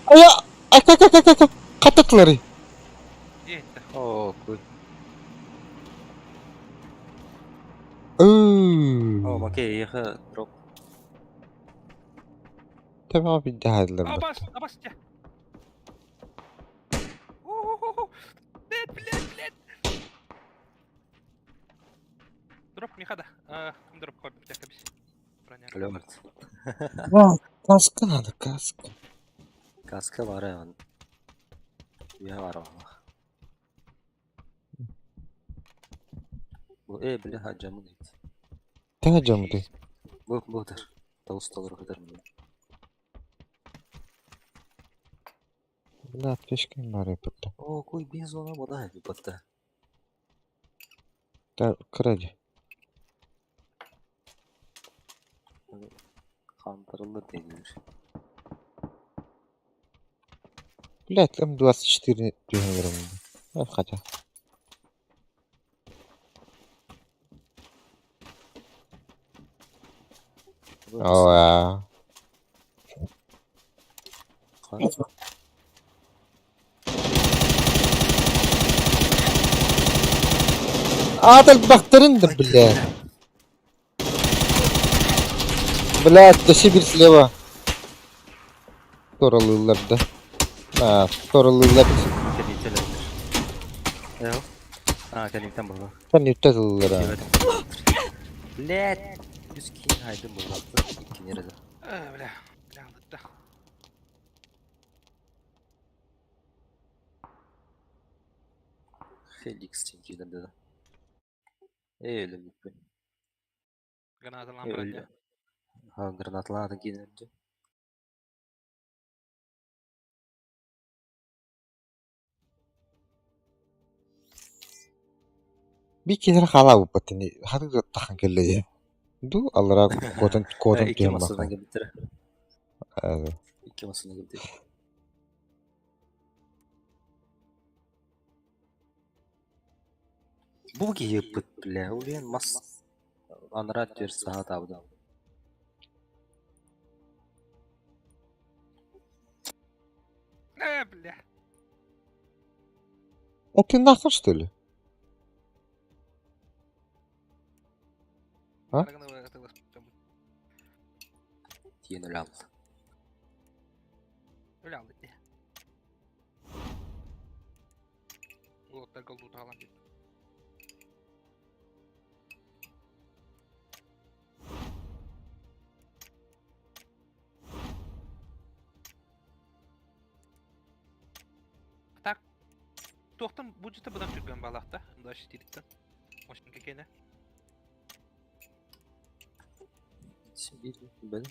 Айа! Ака ака ака ака! Хаттатылары. Диэтэ. Оо, куй. Оо, Макей, эйиэхэ дроп. Тэбэҕэ биирдэ хаалларбыт. Абас, абас дьэ. Уу-ху-ху. Дроп миха да. Дроп көрбүтэ кэбис. Броня. Өлө барт. Каска надо, каска. Каска бар он. Я бар валлах. Бу бля хаджамын ит. Төһө дьоммутуй? Бу бутыр. Тоғыз толор кытар мин. Бля, аптечкам баар эбит. О, кой бензона бода батта. Да, кради. Хантырылыр дейдилер. Блядь, М24 түһэн Хотя. О, Аат элбэхтэрин да, блядь. Блядь, да Сибирь слева. Торалыыллар да. А, торалыыллар. Кэлиителер. Эо. А, кэлиттэн буолла. Sen ыллар. Блядь. Үс кин хайдым буолла. Иккини эрэ. Бля. Бля, да. Феликс тинкиден dedi. Эй, өлө бүппүн. Гранаталаан броня. Ха, гранаталаатын киинерди. Би киһи хаалаабыппыт ини хаты тахан кэллэ Ду аллара куотан куотан Икки түһэн массадан баха. кэлбиттэрэ. Икки массадан кэлбит. Бу киһи бля, улен мас анара түөр саха табыда. Бля. А ты нахуй, что ли? А? Тиен өлө алды. Өлө алды. Улуттар голду таалан бит. Так. Туохтан бу жыта бұдан түрген балақта. Даш тириттен. Ошын кекене. Bir ben.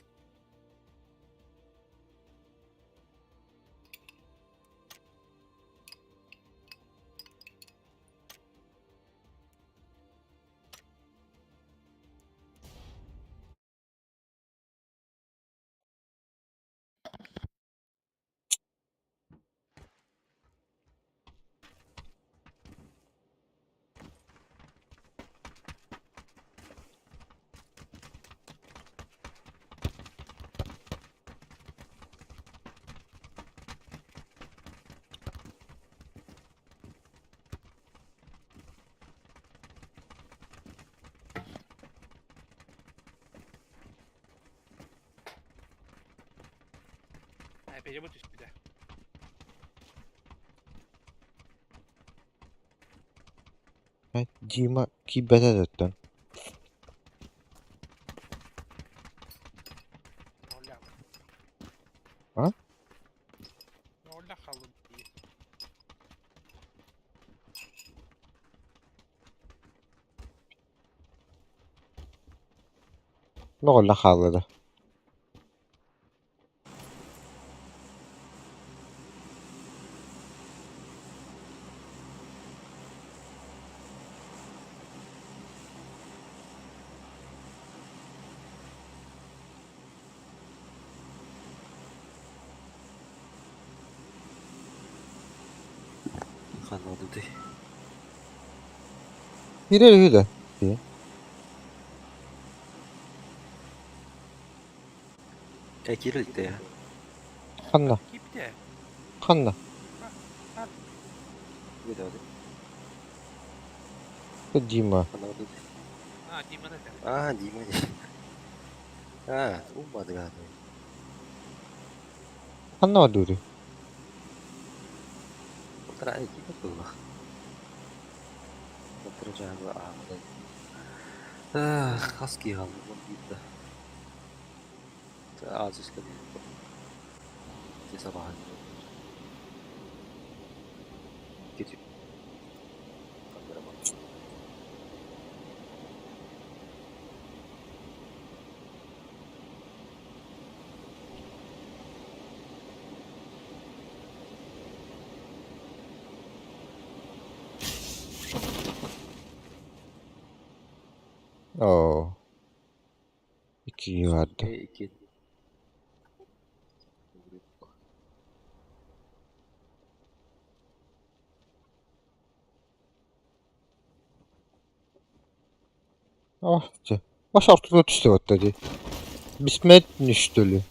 Epeyce bu түспүтэ. Дима киирбэтэ дөттөн. Олла. А? Олла халды. Оҕолла хаалла да. Ханна ди. Киирэр үһү да. Э кирилте я. Ханна, Кипте. ханна. Бу да. Дима. Ханна ди. А, Дима да. А, Дима. А, уммады Ханна дури. Отра кипе булла. Отра жагы аамада. Хас киһи хаалла 11 да. Азис кэлбит. Ити сабаһан. Икки Оо. Икки барды. Икки. Ah, чэ. Баш ортотугар түстэ батта дии. Бессмертный что ли?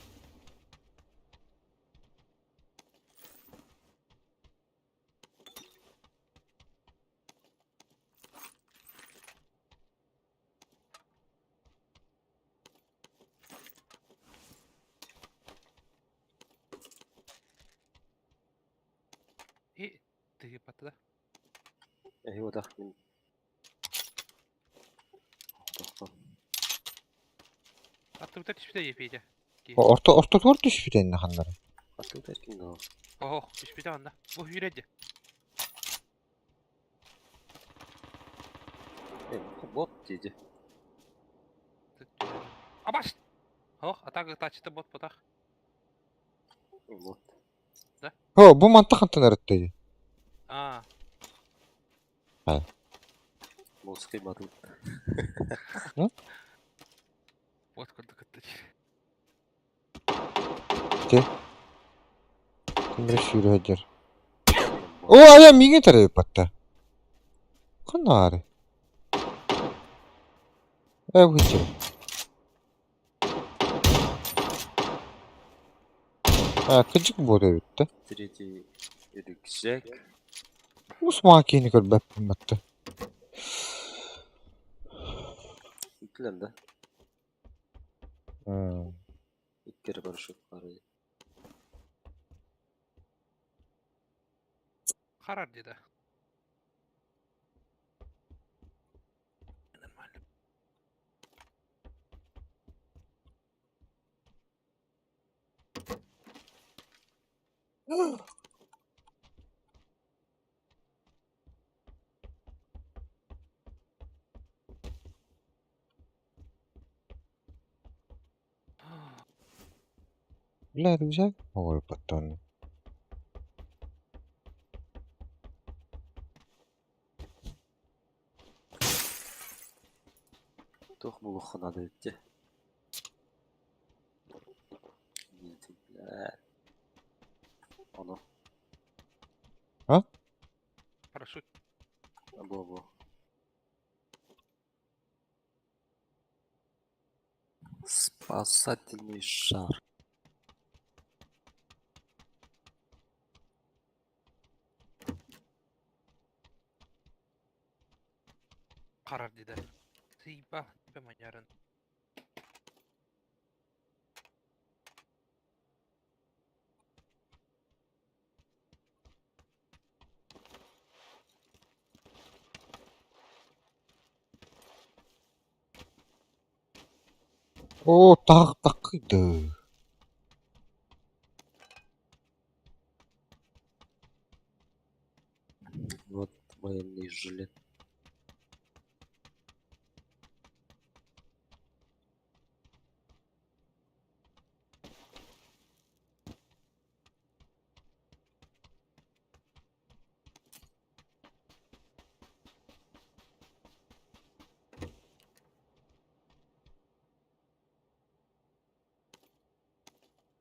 И тыыппата да. Эһи утах мин Тохтон. Аттыбыта түспүтэ дии Петя. Орто ортотугар түспүтэ иннэ ханнары. Аттыбыта эркин доо. Оһох, түспүтэ онно. Бу сүүрэ дии. Э, бот диэди. Абас! Ох, атака тачыта бот потах. Вот. О, бу манта хантан арытта дии. Аа, Морской батут. бот курдук кытта Ким эрэ сүүрэ сылдьар. О, айа миигин тарайбатта. Ханнаары? Э, бу А, кыдьык буолар эбит да. Третий рюкзак. Усмаан киһини көрбөппүн батта. Иккилэр да. М. Икки эрэ парашют баар Харар дии да. Нормально. Бля, рюкзак Ой, потом. Туох буолуохха наада эбит дии. Бля. Ону. Парашют. Бо-бо. Спасательный шар. Харар дии да. Сыйба, тебе маньярын. О, так такыды. Вот военный жилет.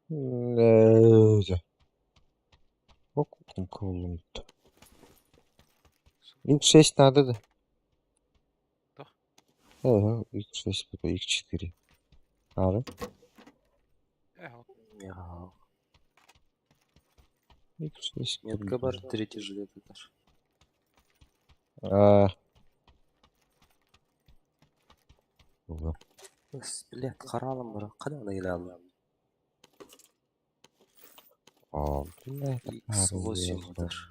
Нэ, Ок, X6 надо да? Что? Ага, X6, потом X4. Надо? Эхо. Ага. X6. Метка бар, третий жилет этаж. А. Ула. Блядь, харалым бар. Када ана алдым? О, бля, X8 этаж.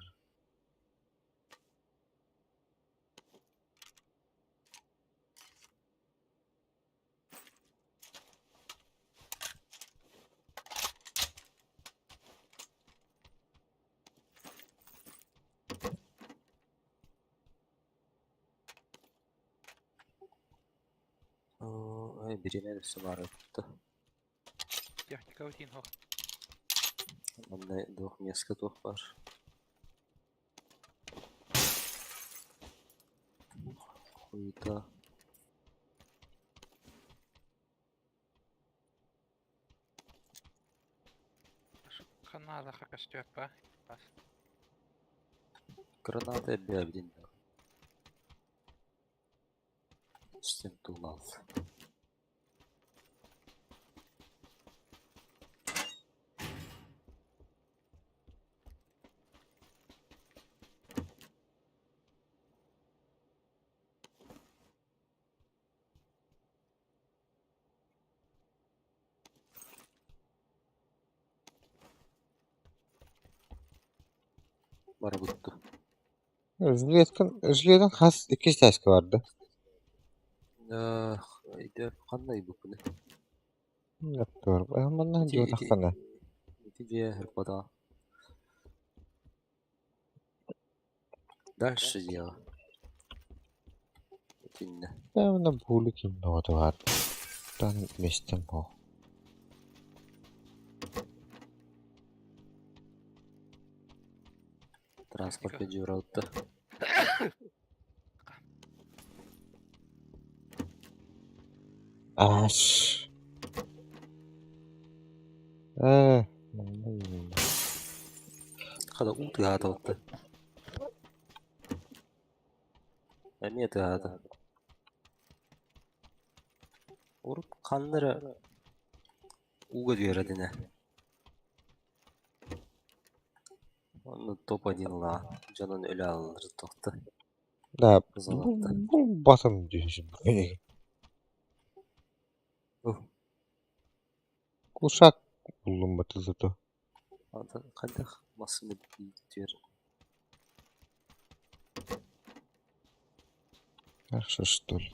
Бириэмэ өссө баар эбит. Техника утин хох. Манна двух меска туох баар. Хуйта. Ханна көстүөк ба. Граната бэбдин. Стен тулал. Барабытты. Жилеттен хас иккис тааска барда. Иде қандай бүкіні? Яптыр. Манна Ити- дьиэ ити- тахсана. Ити дьиэ хырпата. Дальше дело. Итиннэ. Манна буулу ким тоҕото бар. Тан местем хо. Транспорт дьураутта. Аш. Э, манна Хада уу тыааталта. Эмиэ тыаата. Урут ханна эрэ ууга түһэр этинэ. Онно топ-один ылаа. Дьонун өлө аллар тохто. Да, Золото. бу батым дүйүшүн. Кушак буллум баты зато. Ата хайдах массыына түһэр. Хорошо, что ли.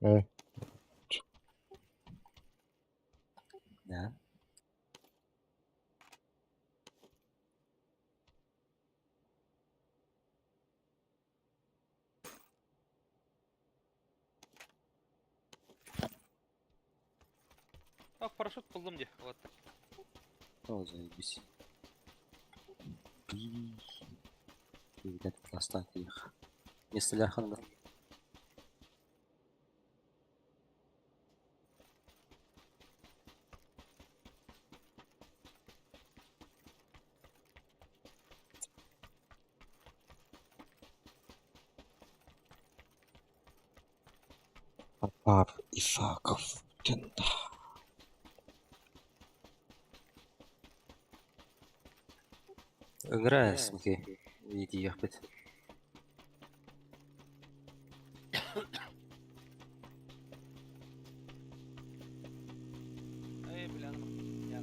Э, Да. Ах, парашют буллум дии. Вот. О, заебись. Би. Ребят, оставь их. Если ханда. Папар Исаков. Тенда. Ыҥыраа Михей. Иитийиэхпит. Эй, бля, ну, я.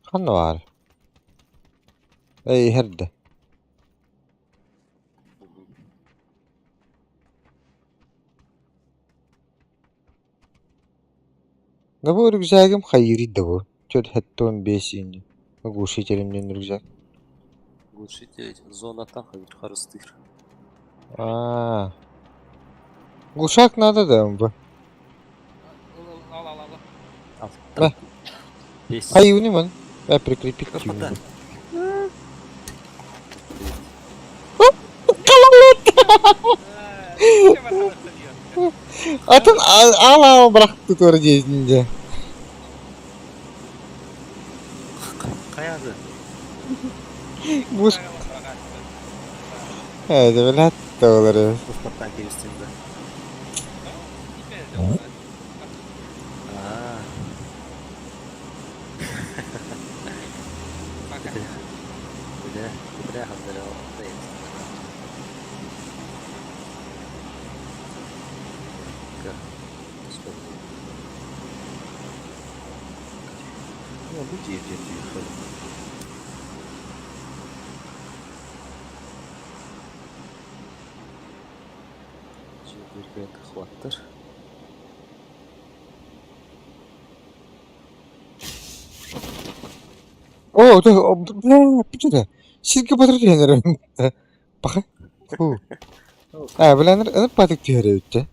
Ханна бар. Эй, херде. Да бу рюкзагым хайыри да бу. Чөт хэттон бесин. Глушителем рюкзак. Глушитель зонаттан харыстыыр. А. Глушак надо да бу. Ал, ал, ал, ал. Да. Бес. Хайыны ман. Я прикрепить. Капота. Атын ал ал бырахты тура дезинде. Хайады. Буш. Э, билет олар. Паспорттан киристин да. Аа. Пока. Бля, бля, хандара. Бу дьиэ Дьиэ хваттар. О, бля, бля, сиргэ батыр түһэн эрэр. Баха. Фу. А, бля, ынып батык түһэр эбит.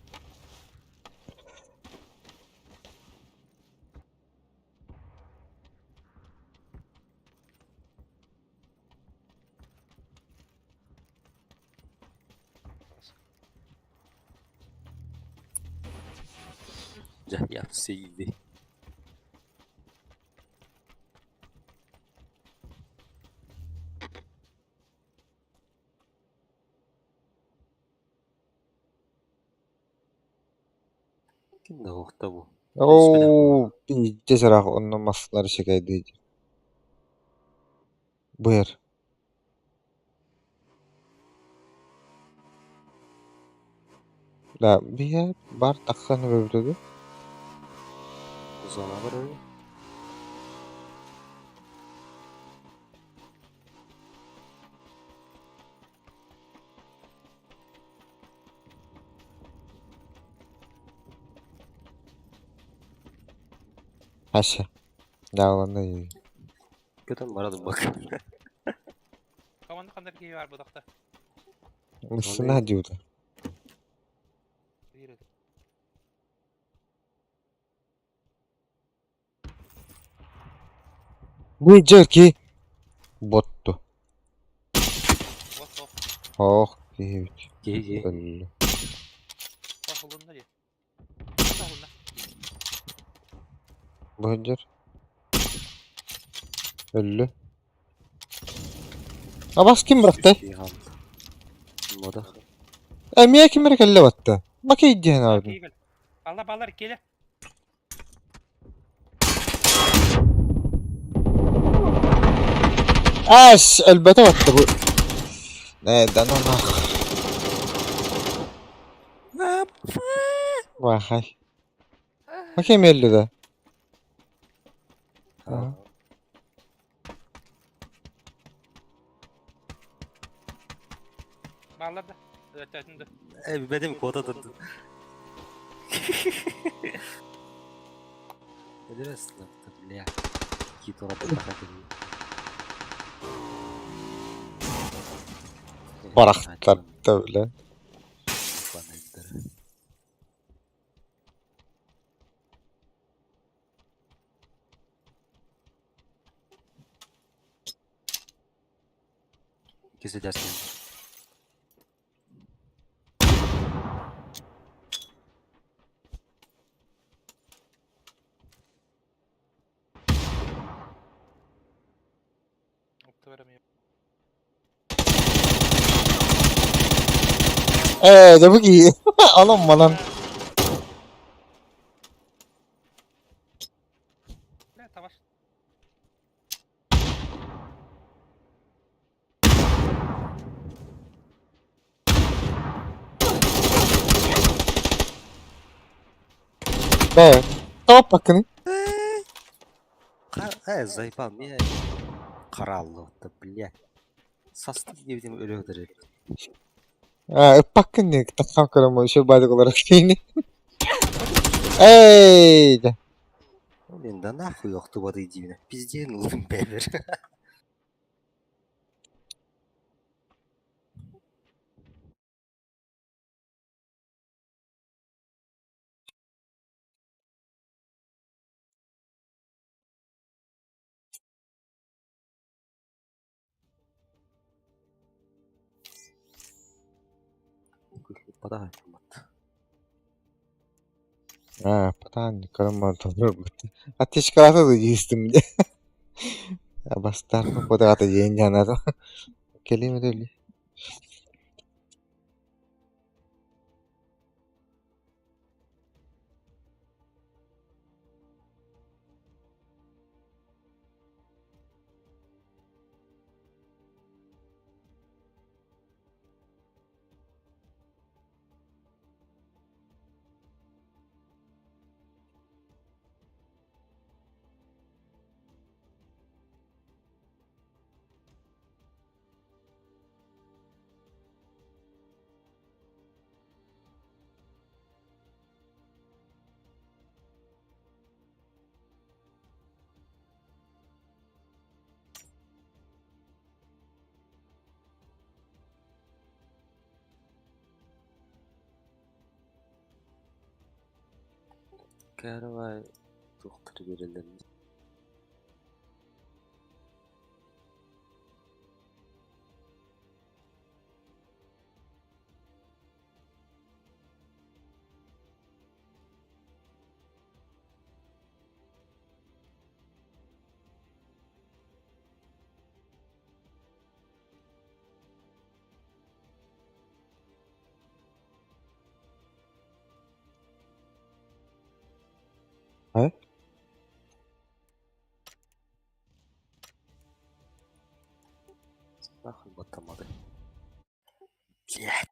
Дьэ, япсийди. Ким да уохта бу. Оо, пиздец ыраах онно массыыналар шекайдыы Быар. Да, биһэ бар тахсан эбэбит Зона барар. Хаша. Даалана Көтөн барадым бак. Команда хандар киһи бар бу тахта. Массына диута. Биир Бу жерки ботту. Вот топ. Ох, киһи Киһи киһи. өллү. Тохулунна дии. Тохулунна. Бу жер. Өллү. Абас ким бырахты? Киһи хаалды. Мода. Эмиэ ким эрэ кэллэ батта. Бакый диэн аардым. Киһи кэл. Балла баллар келе. Ас, өлбөтө батта бу. Э, да ну нах. Вахай. Бакый өллү да. Аа. Баллар да. Өтөтүн да. Э, билбэтим куота турду. Эдерес бля. Кит Барахтар да бля. Кесе дерсин. Опта беремей. Э, да бу ки. Анам манан. Бля, табаш. Бэ. Топ бакыны. Э, заебал меня. Караллы, бля. Састым диэбитим өлө өтөр. А, ыппаккын таххан көрөм еще бадык олорор киини. Эй, да. Блин, да нахуй охтубады диибин. Пизден ылдым бэбер. Подай автомат. А, патан көрөм толор. Аттешкалата да жиистим. Бастар кодагата жээн жаната. Келиме дели. Каравай туохтары биэрэллэр Э? Нахуй баттамады. Блядь.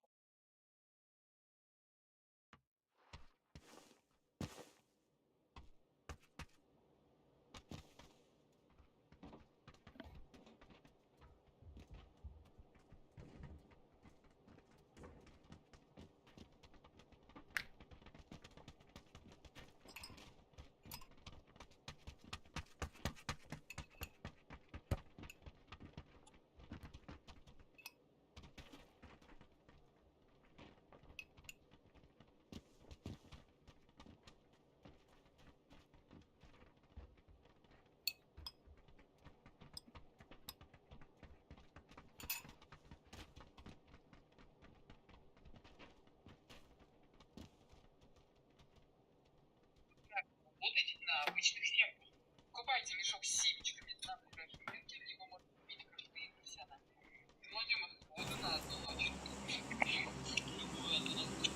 Работайте на обычных семках. Покупайте мешок с семечками на ближайшем рынке, либо можно купить крутые профессионалы. Кладем их в воду на одну ночь. Любую одну ночь.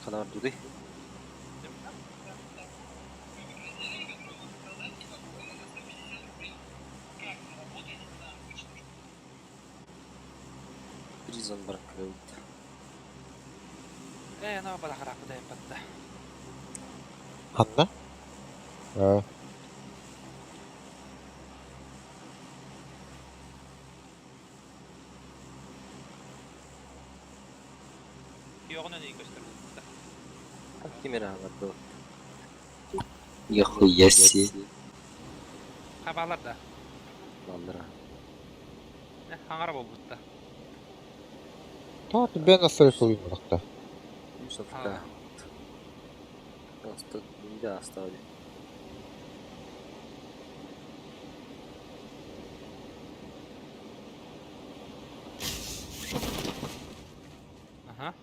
Ханаар дуды. Призон баркаут. Ээ, ноо балахара кудай батта. Ханна? Э, Киоҕун өнүй көстөр булбutta. Кимera аларды. Нихуя себе. Хабалар да. Баллара. Э, хаҥара буолбutta. Тоот бен асыры суймуракта. Юсовка. Просто не оставили. Аха.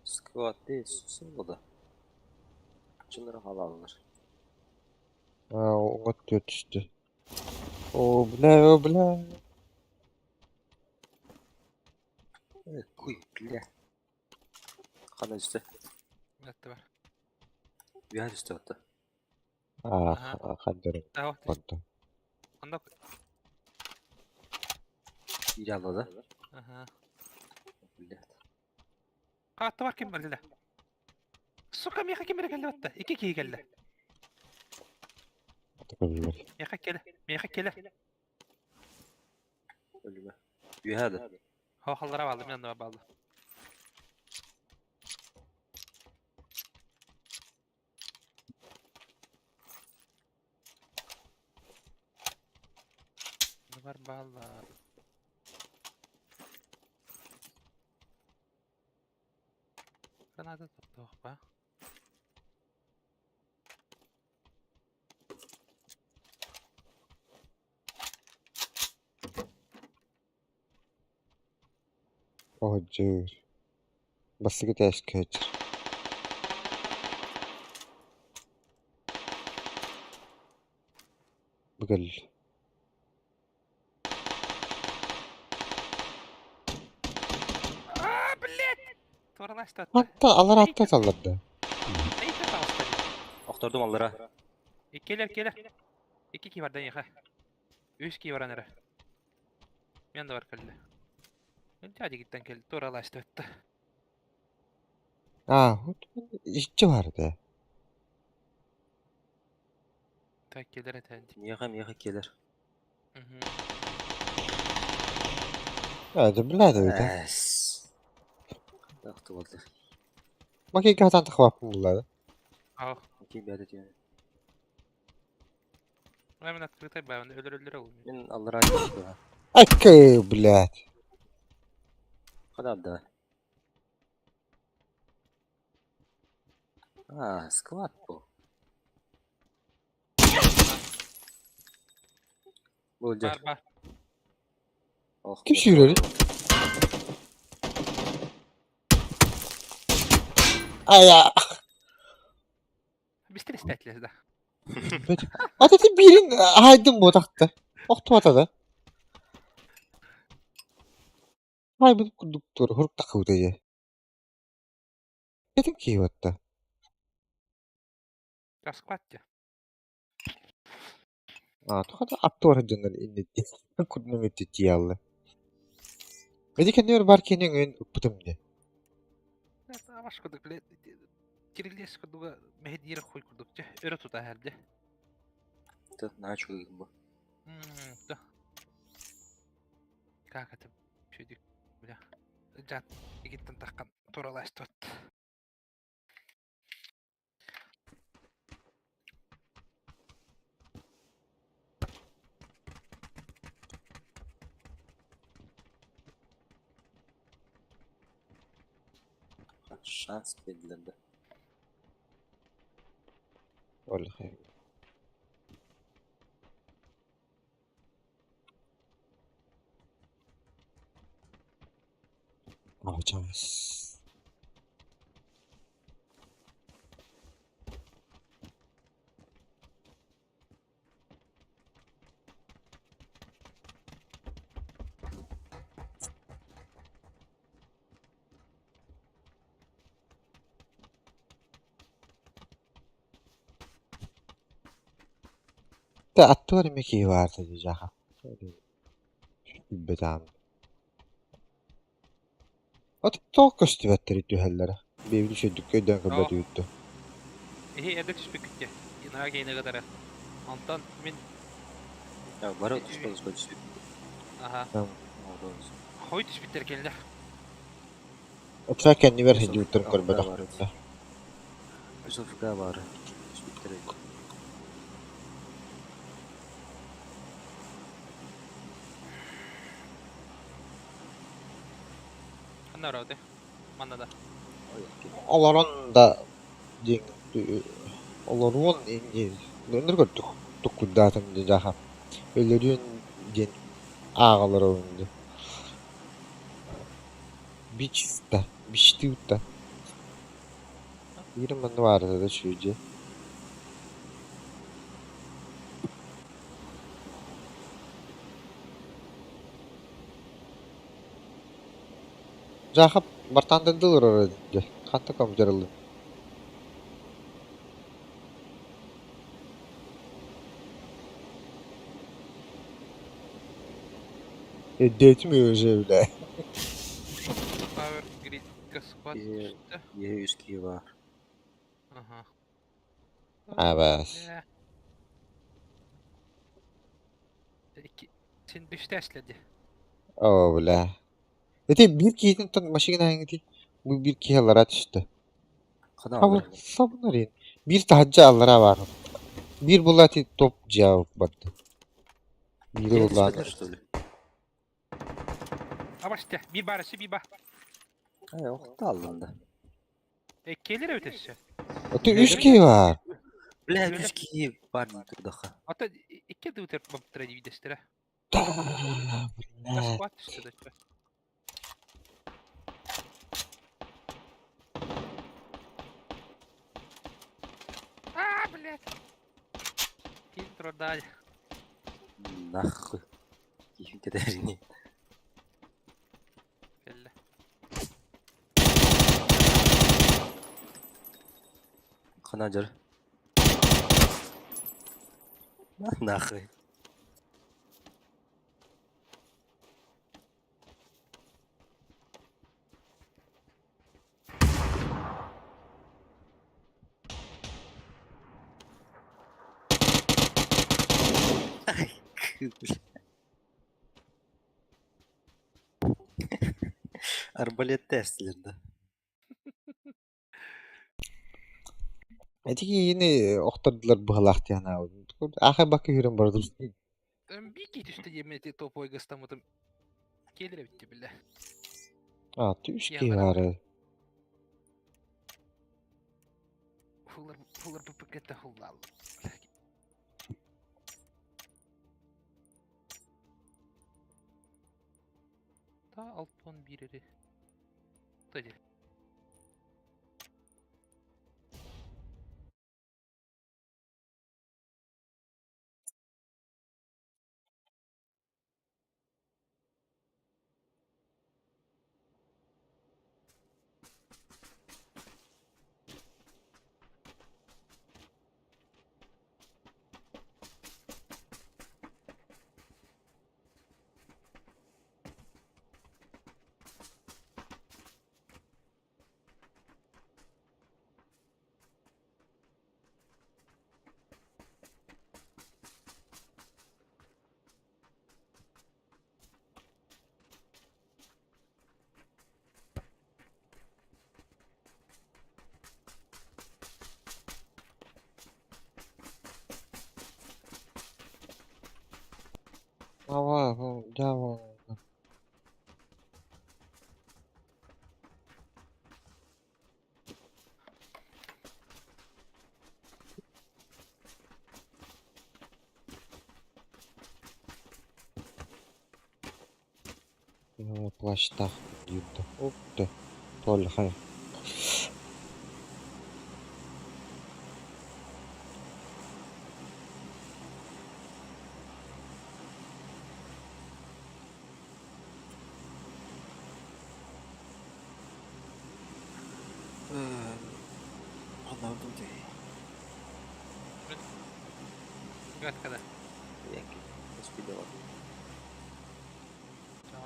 Сквад değil, susun da. Şunları havalanır. Оҥот түстэ. О, бля, о, бля. Куй, бля. Хана üstü. Этте бар. Bir üstü hatta. А, хандырым. Таа. Онто. Анда. Bir anladı. Аха. Бля. Хаатта бар ким бэлдэ. Сука, миэхэ ким эрэ кэллэ батта. Икки киһи кэллэ. Такой Миэхэ кэлэ. Миэхэ кэлэ. Ölüme. Bir hadi. Хоо халлара баалды, мен анныба баалды. Бар баалла. Граната тоттуох ба. О, дьэр. Басыгы тээшкэ. Бүгэл. А, блядь! Туораласта. Хатта алар атта салларды. Эйте таҕыста. Охтордум аллара. Иккилэр кэлэ. Икки киһи барда эйиэхэ. Үс киһи баран эрэ. Мен да бар кэллэ. Дядигиттэн кэл туораласта өттө. Аа, иччи баар этэ. Так кэлэр этэ дии. Миэхэ миэхэ кэлэр. Ээ, блядь эбит. Эс. Хайдах туолла. Макейка хатан тахваппын буллаада. Ах, Ким бэйэтэ түһэн. Мен открытай баҕаны өлөр-өлөр ол. Мин аллараа түһүм. Акы, блядь. Хада да. А, склад бу. Бу Бар бар. Ох. Ким сүүрэрий? Ая. Бистер истәтләс да. Ата ти бирин хайдын бу тахта. Охтуата да. Хай бу курдук тур хурук тахыбыта же. Этин кииватта. Склад те. А, тухата аттуар дьоннор иннити. Курдук итти яллы. Эди кеннер бар кенен өн уппутум де. Аваш курдук, блядь. Кириллес курдуга мехедир хуй курдук те. Өрө тута хәрде. Начал бу. Да. Как это? Чудик, бля. Жат, егеттен таққан туралас тут. Шанс бердилер да. Олли. Alacağız. Да, аттуар меки варта жаха. Бетам. От тоқ көстүбәттер түһэллэр. Бейбили шөйдүккө өйдөн көрбөт үттү. Эхи, эдек түспүккүттэ. Инага кейне кадары. Онтон мин Я бары түспөз көчү. аха хой түспүттер келди. Отса кэннибер хидүүттер көрбөтөх. Юсуфка бар. Түспүттер. Ханна орауды. Манна да. Олорон да диң олорун инди. Өнөр көрдүк. Туккудаатым ди жаха. Өлөрүн диэн аагалар олунду. Бичта, бичтиутта. Биир манна баарыта да сүүдьэ. Жаха бартаан дылыр дьэ. Ханта компьютер Эддетим уже, бля. Power Grid склад түстү. Е үски бар. Аха. Абас. Ики сен түстү эследи. О, бля. Эти бир киһитин тон машина хаңити. Бу бир киһи аллара түстү. Кана Хабы сабынар Бир таһаджа аллара бар. Бир булати топ жаап барды. Бири буллааны. что ли? Абашты, бир барысы бир ба. Ай, охта алланда. Э, келер өтөсү. Аты үч киһи бар. Бля, үски бар турдаха. Ата икки дутер баптыра дибидестер. Да, бля. Склад түстү да. А, блядь. Кин турда. Нахуй. Кихин кедерини. Келле. Кана жар. Нахуй. Арбалет тестилэр да. Эти киһини охтордулар быһалаах дии санаабытым. Аахай бакка күүрэн бардым. Биир киһи түстэ диэммин ити топовойга ыстаммытым. Киэлэр эбит дии биллэ. А, үс киһи баара. Хулар хулар буппуккетте хуллаал. Та алтон биир эри. Та дии. Ава, да, Плащтаах диир Оп, Толь хайа. Anladım değil. Гадкада. Янки. Успела.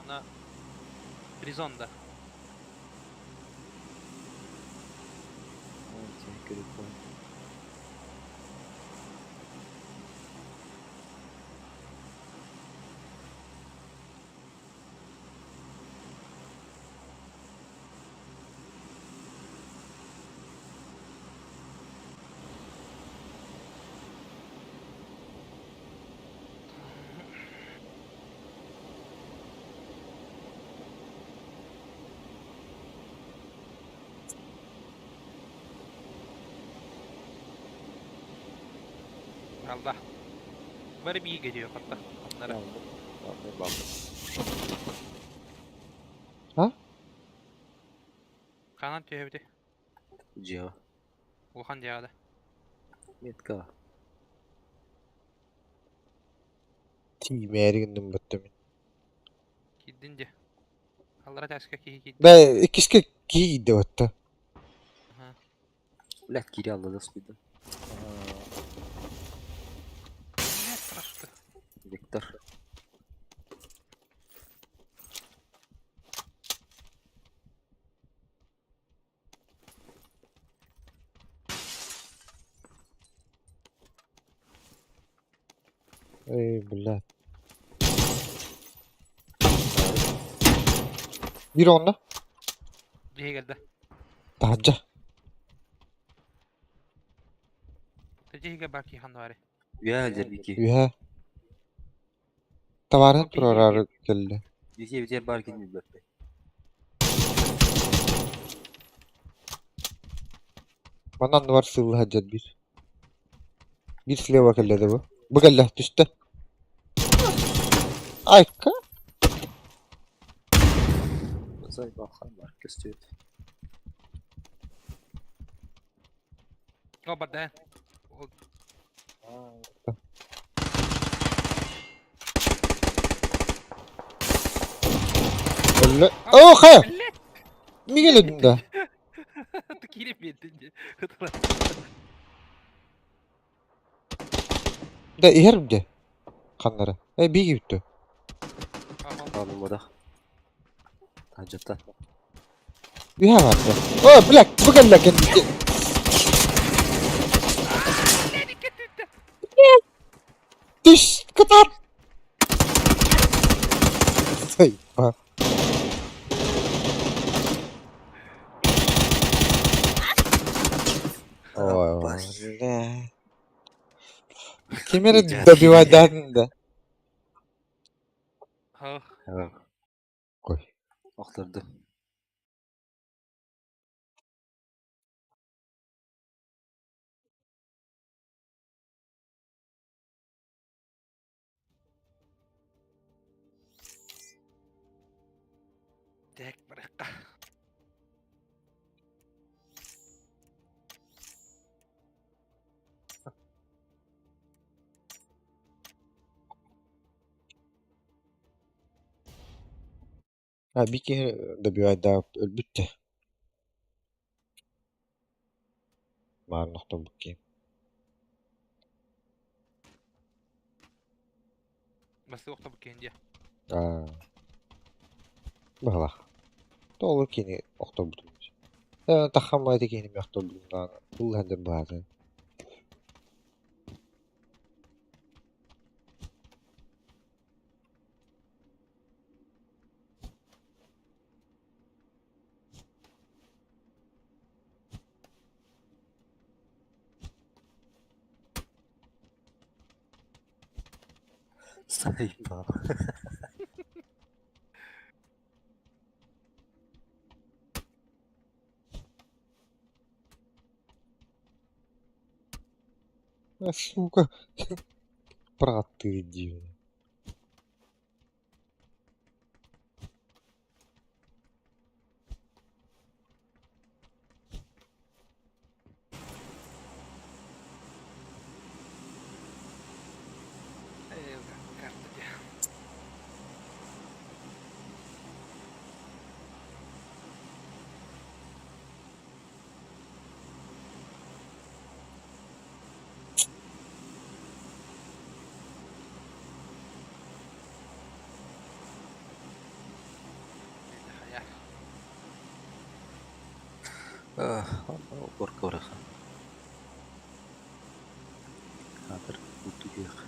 Она призонда. Allah. Varım iyi geliyor hatta. Onlara. Ha? Канан түһэбити. Дьиэҕэ. Улахан дьиэҕэ да. Метка. Тииймээри гынным баттым. Киирдин дьэ. Аллара тааска киһи киирдэ. Бэ, иккискэ киһи киирдэ батта. Аха. Блядь, Кирилл да спида. Блядь, просто. Виктор. Эй, блядь. Biri onda. Дьиэ кэлдэ. Таһырдьа. Дьиэгэ бар киһи ханна баарый? Үһэ бики. Үһэ. Табаарыһын туруораары кэллэ. Бики битер бар кини билбэппин. Манан анныбар сыылла сылдьар биир. Биир слева кэллэ да бу. Бу кэллэ, түстэ. Айка. Зайбахан бар көстүөт. О, барда. Ол Өллө. Оо, хайа! Блядь! Мигел өлдүм да. Киирэн биэрдин дии. Да иһэр дьэ. Ханнара. Э, биги бүттү. Аалымматах. Таһырдьаттан. Үһэ барда. О, блядь, бу кэллэ кэнники. Түс, кытаат! Сайпа. Ой, бля. Ким эрэ добивайдаатын да. Ой. Охторду. Так, барыахха. А биир киһи добивайдаабыт өлбүт да. Баарын охторбут киһи. Бастыы охтобут киһин дии. Аа. Быһалаах. Тоҕо кини охторбутум. Э, таххам ити киһини охторбутум даҕаны ыллаһан быһаатын. Сайпа. А, сука. Бырааттыы диибин. Э, карта дии. Хайа. Горка барыха. Хатыр утугуох.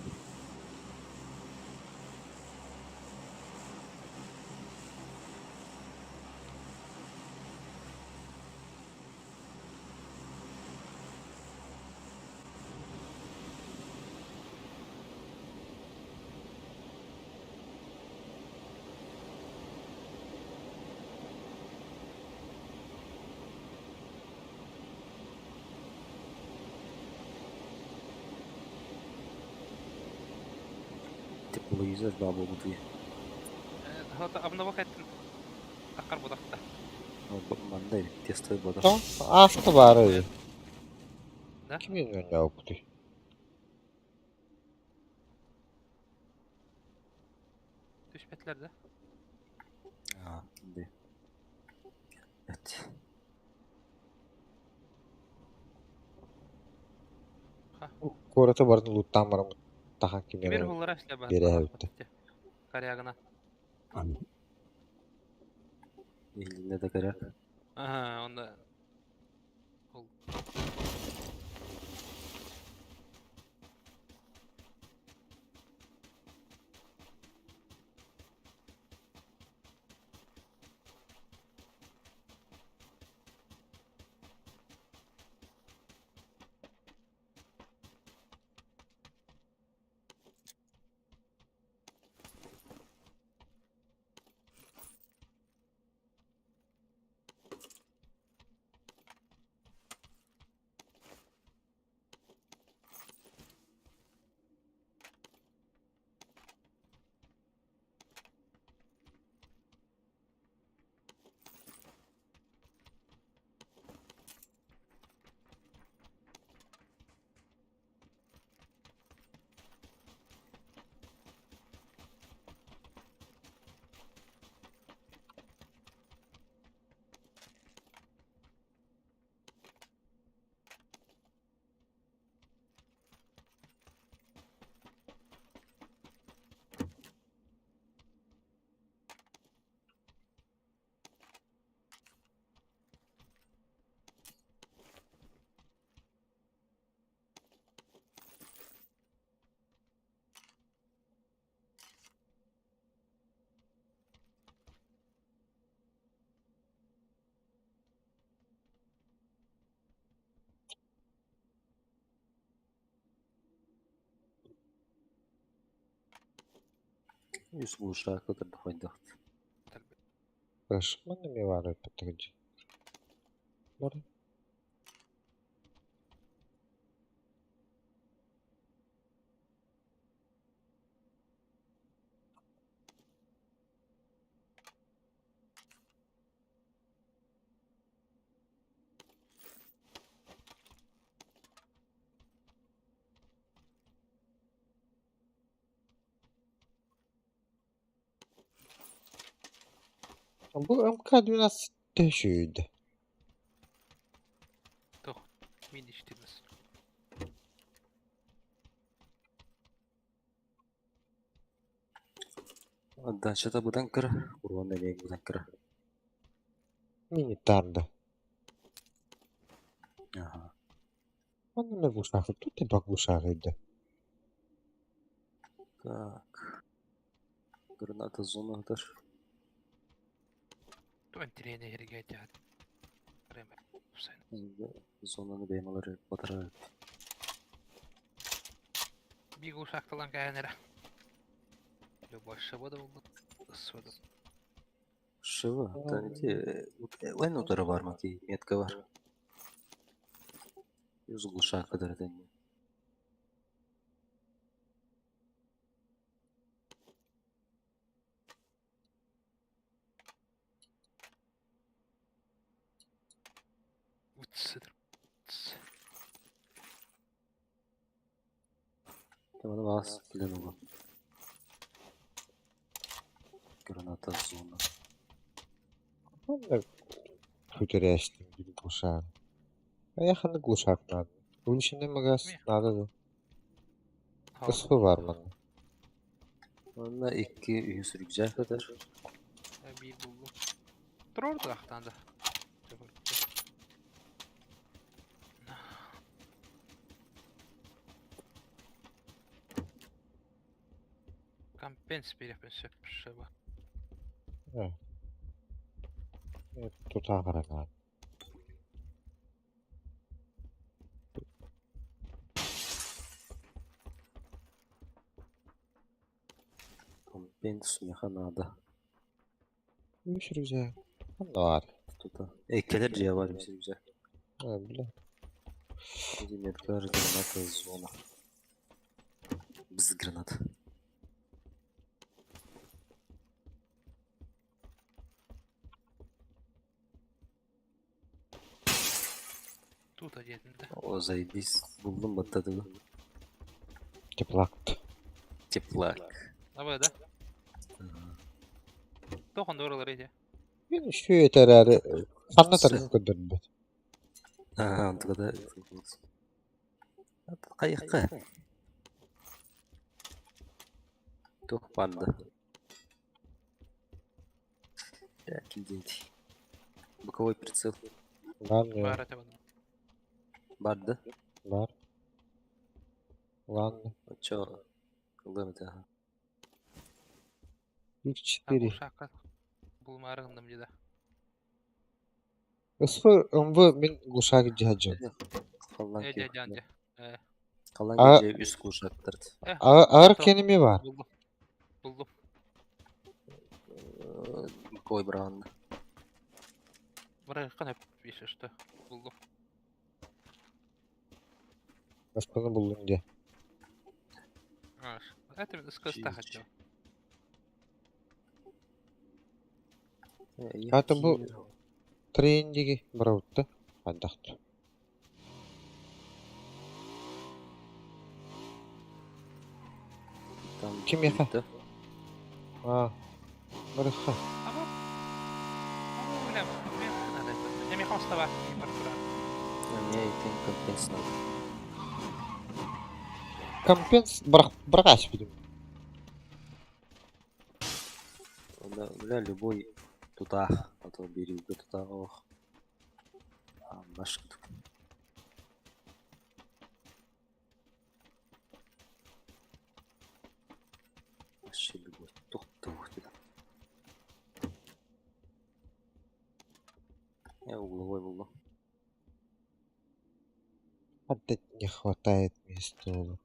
Тепловизор баба бутуй. Хата обнова кэттин. Таккар будахта. Мандай тестовый бода. То, ааста баара үһү. Да? Ким оонньообуппутуй? Түспэтилэр да? А, да. Это. Куораты барытын лууттаан баран тахан ким Кимир эрэ хуллара эшлэ биэрэ эбит. Корягына. Илинне да көрө. Ага, онда. Ол. Үс глушак ытырда хайдахт. Хорошо, манна эмиэ баар эппэттэр дии. Бары. Бу МК-12 төһө Туох мин 14. Отдачата быдан кыра, урон эмиэ быдан кыра. Мини тарда. Ага. Манна эмэ глушак. Тут элбэх глушак ыйда. Так. Граната зона ытар. Ту интириэни иһиргэ дьаат. Зонаны бэйэм алары батарар. Биир глушакталан кээһэн эрэ. Любой шыбы да булбут. Ысвы да. Шива, та ити эн утары бар ма ки метка бар. Үс глушак ытар этен. Утсыдыр. Tamam az plan oldu. Граната зона. Манна күтэрээстим биир глушак. Хайа глушак надо. Увеличенный магаз надо да. Ысфы бар манна. Онна икки үһүс рюкзак ытар. Биир буллум. Турор да да. Компенс биэриэхпин сөп шыба. Тута харанаа. Компенс меха надо. Үс рюкзак. Манна бар. Тута. Эккелер дьиэ бар үс рюкзак. А, бля. Иди метка граната зона. Без гранат. Тута диэтин да. О, заебись. Булдум баттады. Теплак. Теплак. Абы да. Тохон доролар эти. Мин үчүгэй этэрээри ханна таргын көрдөрбөт. Ага, тогда. Кайыкка. Тух барды. Ким дейт. Боковой прицел. Бар не Бар этэ баны. Барды. бар. Ладно. Чо? Кылдым это. Ага. X4. Глушакка. Булмаарыгындым дии да. Ысфы МВ мин глушак дьаһадьын. Каллан Э ки. дьэ дьэ. Каллан А- ки үс глушактырды. Аар кеними бар. Булдум. Булдум. Боковой браун. Барыгын если что. Булдум. Ысфыны булдум дии. Это мен ыскыста хотел. Аты бу трендиги барабытта. Андахт. Там Ким яха? да? А. Барыха. Аба. Аба бля, мен надо это. Я меха встава. Мне и тем компенс надо. Компенс барах барахас бидим. Да, бля, любой туда, а то бери туда, ох. А, башка тут. Вообще любой. Тух, тух, туда. Я угловой был. Опять не хватает места.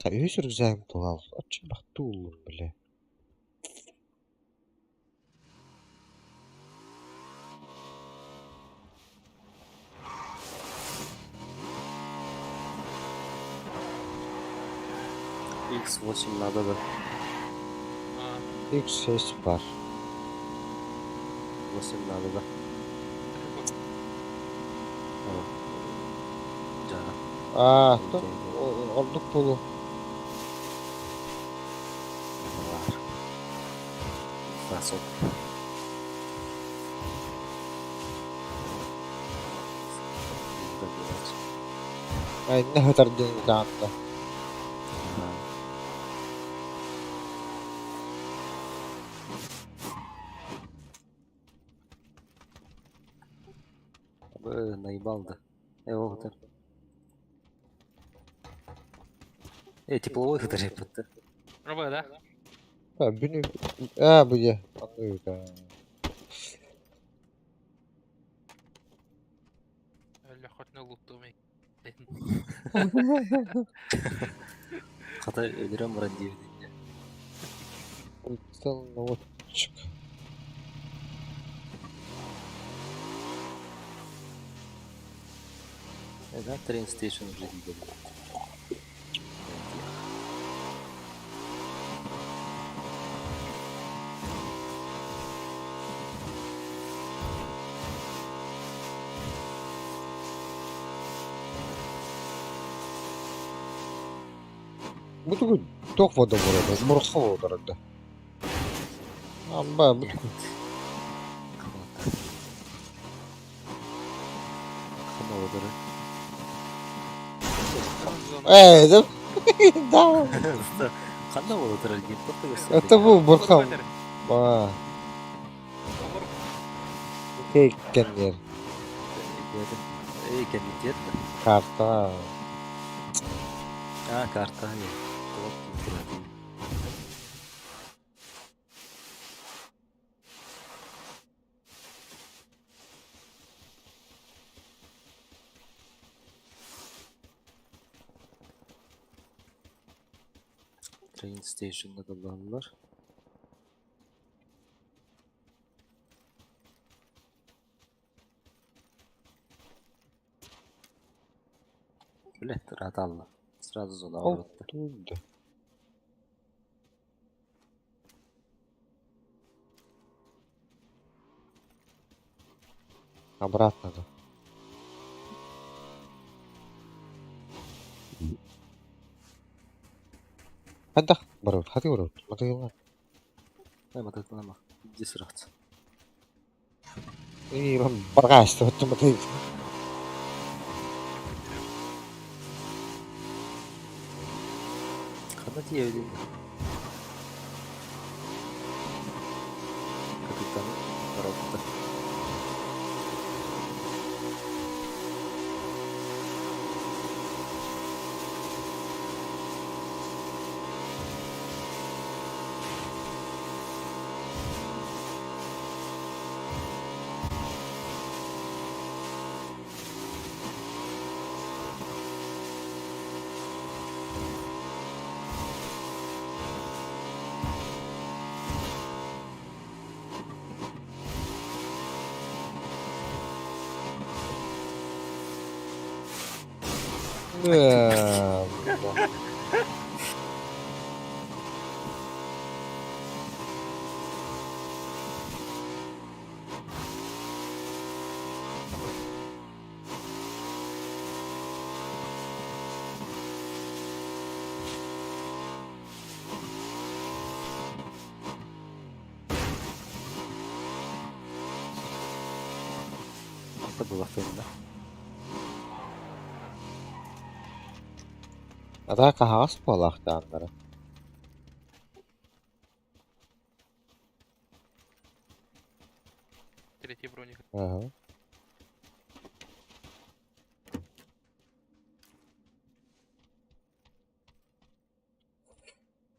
Үһүс рюкзагым туһал, оччо бахтууллум бile. X8 надо да. X6 бар. 8 надо да. Аа, ордук буолу. Инне хытар диэн даанта. Наебал да. Тепловой хытар Робы, да? Бүнү аа бу дьэ. Анныга. Өлө хотно луттумай. Хата өлөрөн баран диэбит. Прицел наводчик. Да, train station уже видели. Бу тугу туох вода бородо, мурха водорда. Амба бу Э, да. Да. Ханна болотор Это бу бурха. Ба. Кейккеннер. Эй, комитет. Карта. А, карта. Train station'da da Бля, раталла. Сразу зона Оттуда. Обратно да. Хадах барут, хати барут. Матыгылар. Ай, матыгылама. Иди сразу. И вам баргасты, вот матыгыл. Хана тиэбитин. Капитан барбыта. Да. Это было фейм, да? Атака хаас буолаахтааннара. Третий броник. Ага.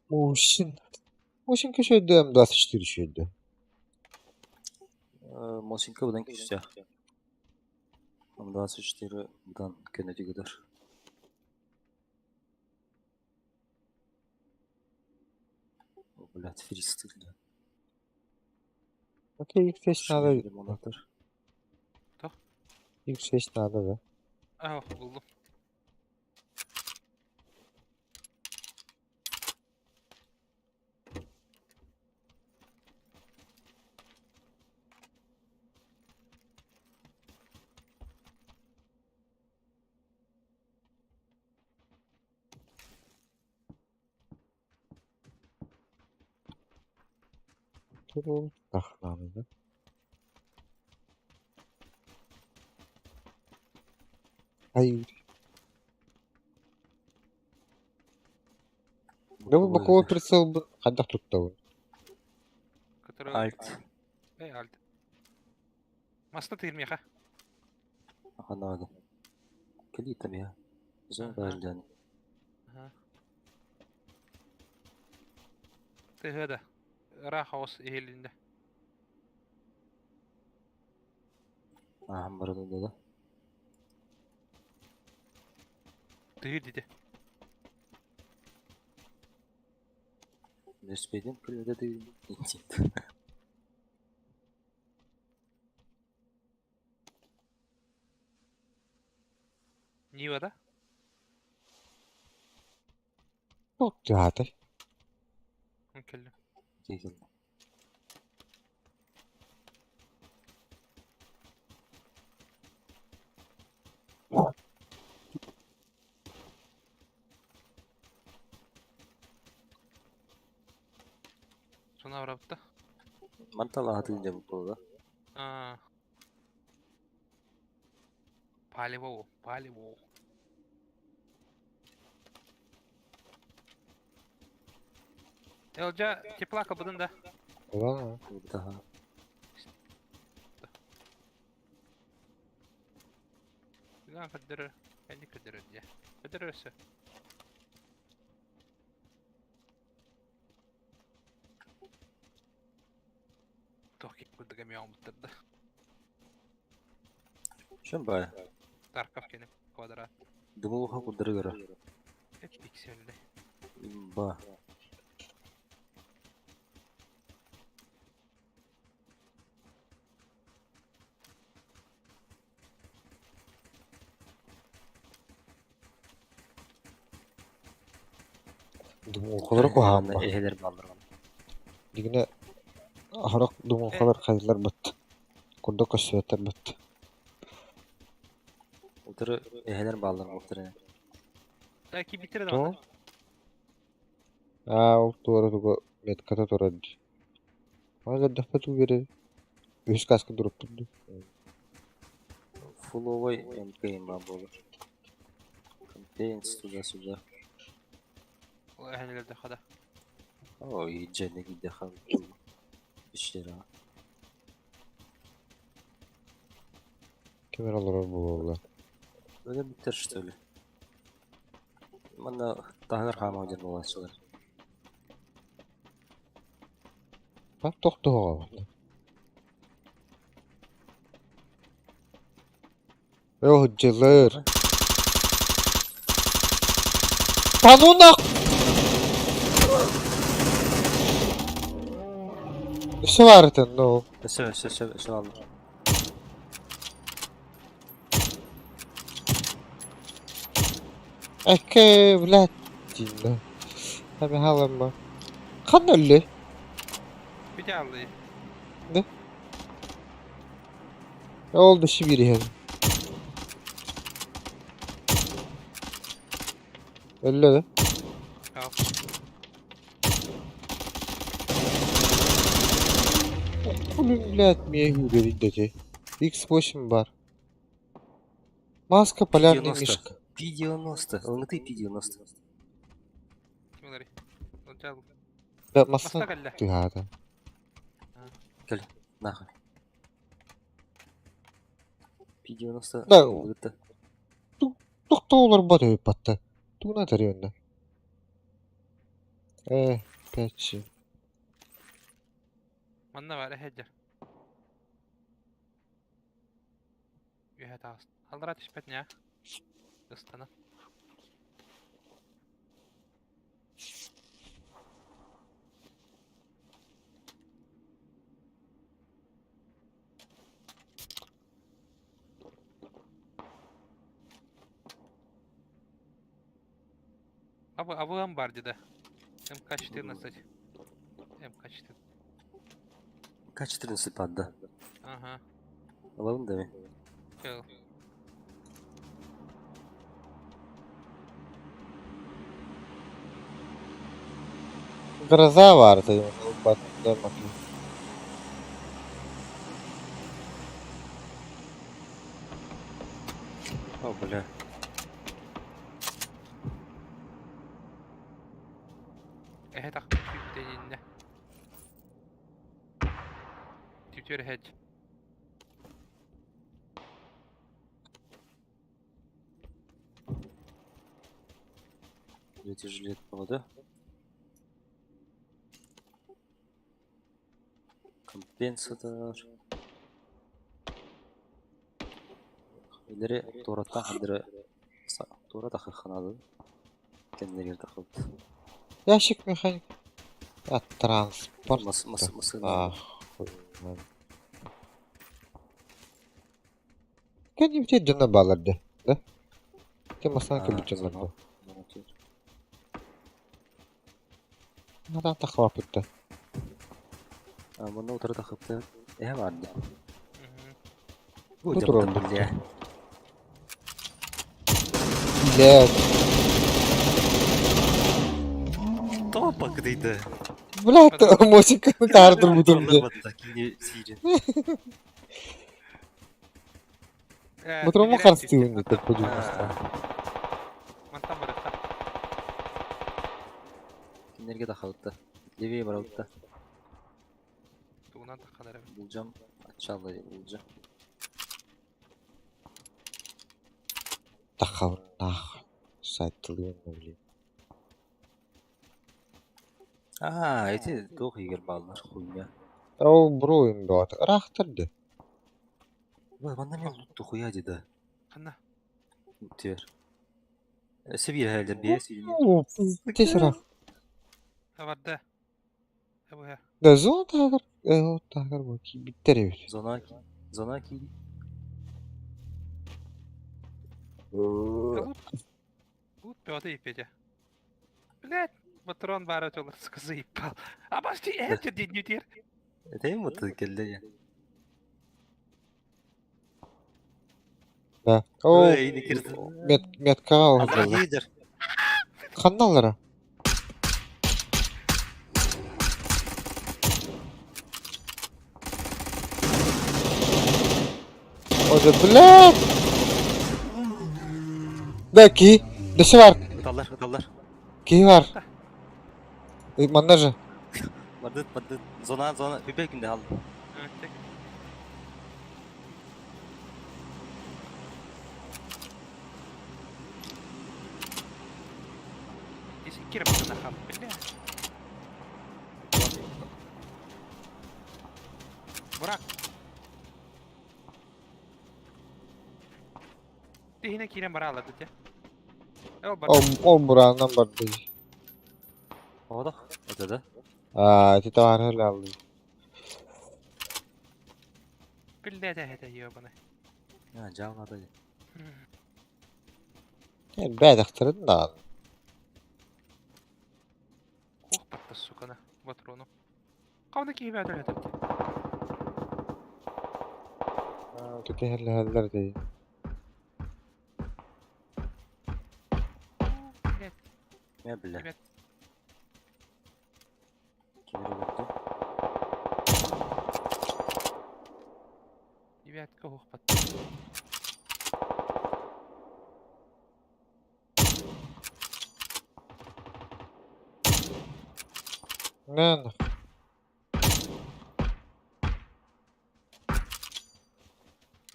Мусин. Мусинка шөйдө, М24 шөйдө. Мосинка будан күстә. М24 будан көнө дигедер. блядь, фристайл. Окей, X5 надо. Лимонатор. X5 надо, да. Аа, буллум. Тахнаны, да? Ай, да бу боковой прицел бу хайдах туттабын? Который... Альт. Эй, альт. Маста тыырмиэхэ. Анаада. Кэлиитэ я. Зон Ага. баалдян. Ага. Тыһыа да. Ыраах оҕус иһилиннэ. Ааһан баран да. Тыһы диде. Не успеем күлүдэ дии. Нива да? Туох тыатай? Кэллим. Киһи. Сона барабытта. Мантал аатын дьэ буолла. Аа. Палево, палево. Элджа теплака будын да. Ла. Daha. Билан көддөрөр. Кэнни көддөрөр дьэ. Көддөрөр өссө. Туох курдук эмиэ оҥмуттар да. Шын бай. Тарков кини квадрат. Дымылха курдырыгара. Эп пикселли. Имба. Думуухалар куһаан ба. Эһэлэр бааллар. Дигинэ аһарах думуухалар хайдылар бат. Курдук көссүөттэр бат. Утары эһэлэр бааллар буолтар. Таки битир да. То? Аа, ол туора тугу метката турар дии. Аны дэхпэ туу берер. Үһүс каска туруптур дуу. Фуловой МК имба буолар. Компенс туда-сюда. Ол эһэнилер да хада. Ой, дженни гидде хал. Иштер а. Кемер олорор буолла. Öyle bitter что ли? Манна таһыгар хаама дьэн буолааччылар. Бак тохтоһоҕо. Оо, дьылыр. Та ну нах! Өссө баарытын, ну. Өссө өссө өссө өссө алла. Эке, блядь, диин. Хами халамма. Ханна өллө? Бити аллы. Ол да сибири иһэр. Өллө да? Ал. Блин, блядь, мне говорит дайте. X8 бар. Маска, полярный 90. мишка. Пи-90. Ылныты Пи-90. Ким олорой? Элджа аллы. Да, Маста маска кэллэ. тыһаата. Нахуй. Пи-90. Да. Ылыты. Тохтоолор бат өйпатта. Тугуна тарыйонна. Э, пять. Манна бар эһэдьэр. Үһэ таас. Аллара түспэт ньаа. Ыстана. АВМ бар деді. МК-14. МК-14. К-14 падда. Ага. Alalım da mi? Чел. Гроза vardı. Baktım bakayım. О, бля. Эһэ тахпыт иннэ. Түтөр эһэт. Бля, тяжелее повода. Компенсатор. Илери туораттан хандыры туора тахыхханады. Кэннигэр тахыбыт. Ящик механик. А транспорт. Мас мас масына. Ах. Кәдімгі дьоно бааларды, да? Кем масана кэлбит дьоннорду. Натан тахлапытта. Муну утары тахыпты. Эһэ барды. Мгм. Бу Бу дьаптан турар. бля. Блядь. Тоҕо бакыдыйды. Блядь, музыканы таардырбытым дии. Кини сиирин. Бутурма Билэр харыстыыбын түстэ. деп подумал. Мантан барыта. Кинилерге тахыбытта. Левее барабытта. Тугунан таххан эрэ. Булдьам. Ачаллы булдьам. Тахабын нах. Сайттылыын блин. Аа, эти туох игер бааллар хуйня. Ол бро им баат. Рахтарды. Манна мен лут хуя деди. Ханна. Тер. Сибир хәлдер бие сирин. Тесера. Барда. Эбэ. Да зона тагыр. Э, тагыр бу биттер эбит. Зона зона ки. Лут. Лут пётый Петя. Блядь, патрон бара чолор сука заебал. А башти эти динютир. Это им вот келди. Да. О, Ой, не кирди. мет метка алды. Лидер. Ханналара. Оже, блядь! Да, ки, дөсө бар, Ыталлар, ыталлар. ки бар. Э, манна же. Бардыт, бардыт. Зона, зона. Бүбе күндө ал. Так. Здесь кира нахам, бля. Бурак. Ты кирен барала дете. Ол бар. Ол, ол бураанан барды. Оодох. Это да. А, ти товар алды. Блядь, это ёбаный. А, жаалады. Э, бәдәхтерин да. Ох, батта, сука, на патрону. Кауна киһи бәдәл этеп. Түтәһәлләр ди. Блядь, Мен биле. Ребят. Кемер өттү. девятка ох, батта. Нэн.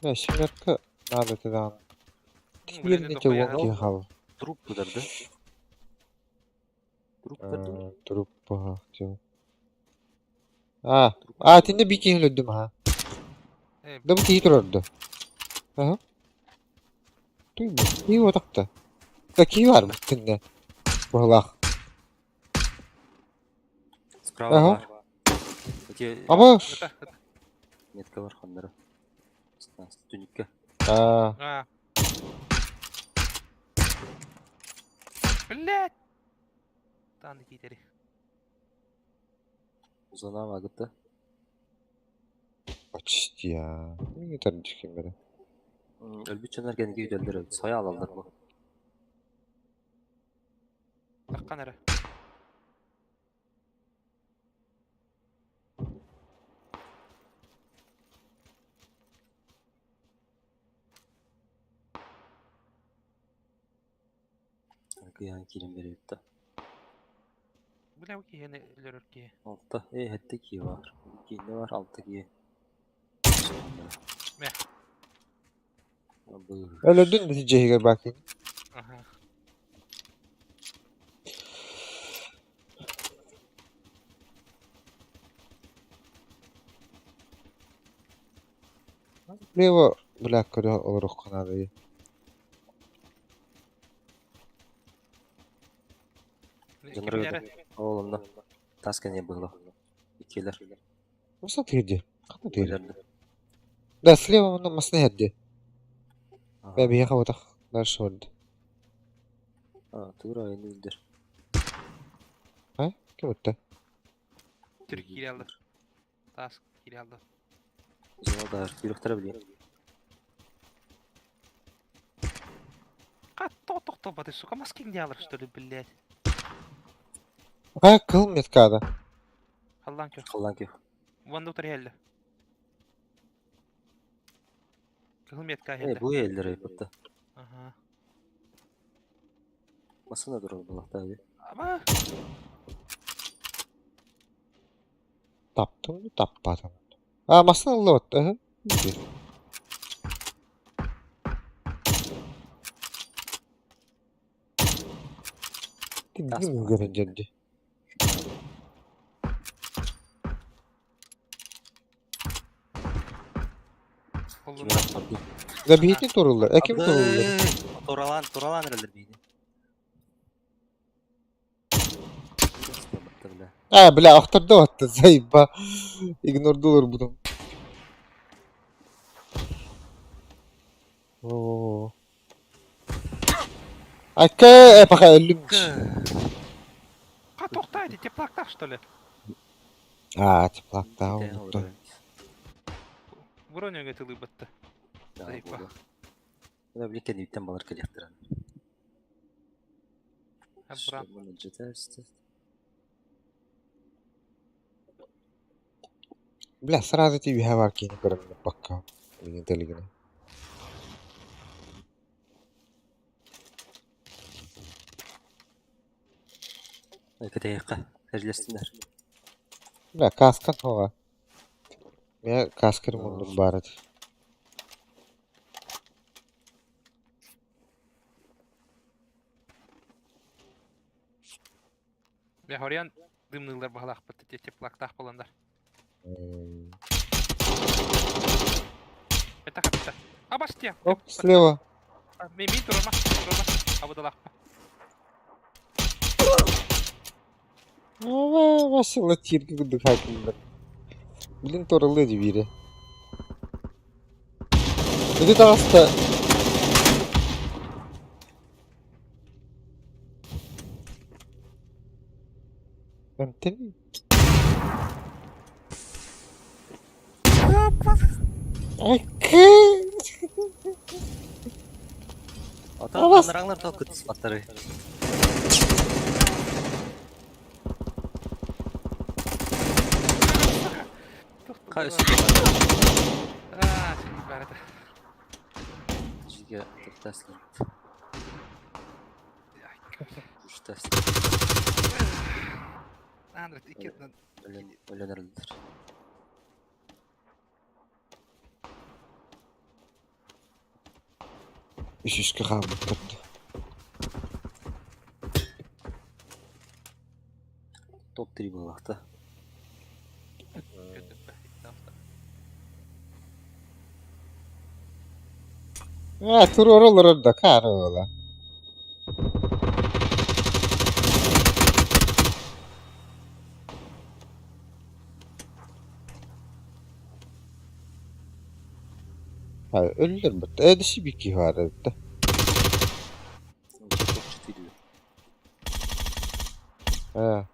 Да, семерка надо туда. Ну, блядь, Тиерни это те хуя. вон хал. Труп кударды. Труп кударды. Труп хотел. А, а, тинде бики хлөдүм ха. Э, Да бу кихи турарды. Ага. Туй бу. Кихи отакта. Да кихи бар бу тинде. Буһлах. Справа Ага. бар. Эти Аба. это, это. метка бар хандары. Түнүккө. А, А. Блядь. Таан киитэри. Зона кытта. Почти я. Не тардишкин бere. Өлбүт дьоннор кэнники үтэллэр эбит. Сойо алаллар бу. Таххан эрэ. Кыйаан киирэн биэрэбит да. Бля, бу киһини өлөрөр киһи. Алта, сэттэ киһи баар. Киинэ бар, алта киһи. Мэ. Өлөрдүн да дьиэһигэр баакин. Аха. Лево, бля, көрө олоруохха наада. Дьоннор Ол онно. Тас кэннэ быһылах. Иккилэр. Маса тиэрди. Ханна тиэрди? Өлөрдө. Да, слева онно масна иһэрди. Аха. Бля, биһиэхэ утах дальше барда. А, туура айны илдер. А? Ким утта? Түрк киире алды. Таас киире алды. Зона да күйректер билейин. Ка тохто сука, маски не алыр, что ли, блядь. А, кыл меткада. Халлан көр. Халлан күйөх. Ванда утар хелле. Кыл метка Э, хелле. бу эллер айбытта. Ага. Масына турар булахта. Ама Таптым, таппатым. А, масна ылла отта, ага. Тас Ким бар. көрөн дьэрди. Холлун. Кимер аттарды. Да биһитин туруллар. Э, ким туруллар? Туралан, туралан эрелер бейни. А, бля, охтордо отта, заеба. Игнордулар будум. О. Айка, пока өлүм. Ка тохтай, теплактах, что ли? А, теплакта унутtu. Бронь тылы бытты. Заеба. Мына биликен үттен балар келектер. Абрам. Бля, сразу тебе бар кини көрөм бакка. Билген телегине. Кытайыкка эрлестиндер. Бля, каскан хова. Мен каскер мундум бар edi. Бля, хорьян дымнылар баһалаах бытты, теплактах боландар. Это хапта. Абастия. Оп, слева. Ми ми турма, турма. Абудалахпа. Ну, Васила тирки кудык. Блин, торылы бире. Иди таста. Эмтеми. Айкы. Ата Алас. анараңлар тоо кытыспаттары. Кай А, бар это. Жиге токтаслар. Уштас. Андрей, икет Өлен өленерлер. Үш-үшкө хаалбыт турду. Топ 3 боллахта. А, туруоролор да карыла. Ha, өллөр бит. Эдиши бики бар эбит. Топ 4. Ээ.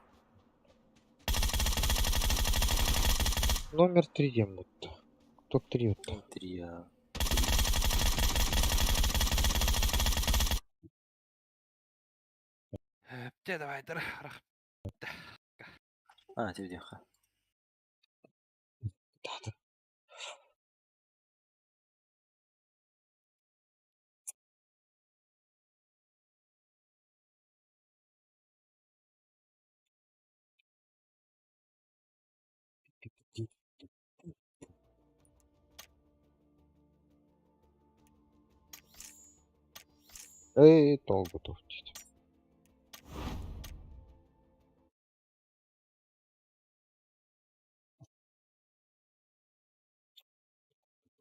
Номер три диэн буолта. Топ-3 буолта. Три а. Дьэ давайдар рах. А, тебе диэххэ. Таата. Эй, толгутух диэтим.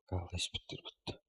Хаалла испиттэр бутта.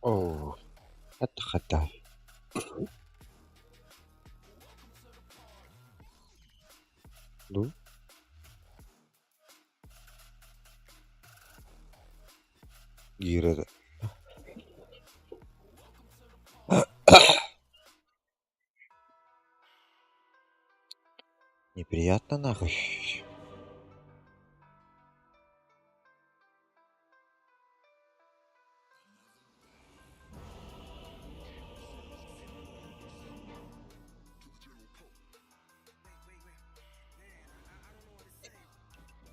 Оо, хата-хата. Дуу? Гиирэ Неприятно нахуй.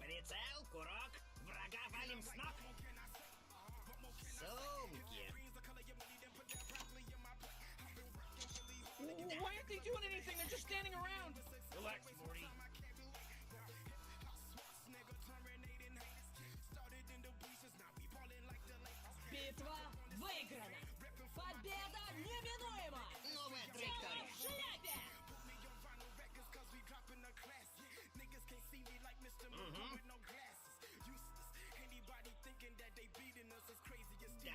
Прицел, курок, врага валим с ног. Сумки. Why aren't they doing anything? They're just standing around. Relax, Morty. Битва выиграна! Победа неминуема! Новая Дело траектория. в шляпе! Угу. Да.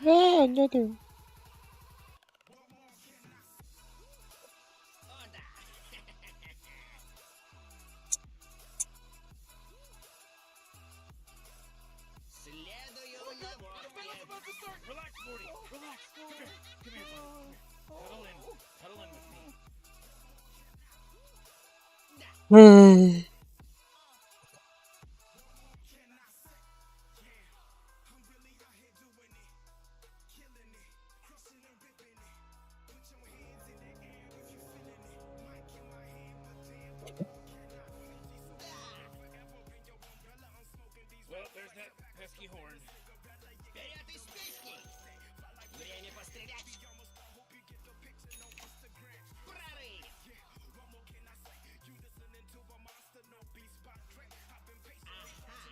Ээ, оонньоотум. О, да. Следую наводке. About to start. Relax, Morty. Relax. Come here. Come here, buddy. Come here. Cuddle in. Cuddle in with me. Да. Ээ. Well, there's that pesky horn. Вперед из песни. Время пострелять. Прорыв. Ага.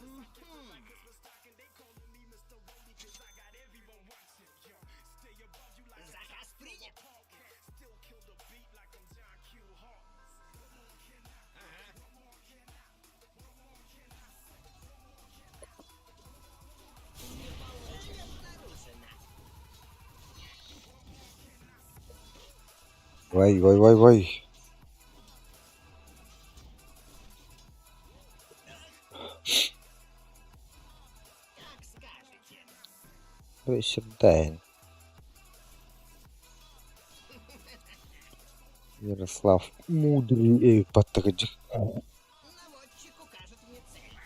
Мгм. Заказ принят. Ага. Цель обнаружена. Вай, вай, вай, вай. Как скажете. Сюда. Ярослав Мудрый эй, паттагадьих. Наводчик укажет мне цель.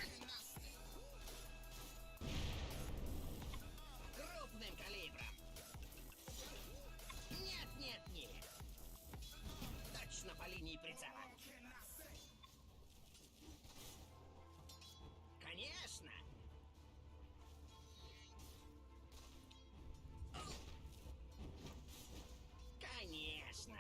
Крупным калибром. Нет, нет, нет. Точно по линии прицела. Конечно. Конечно.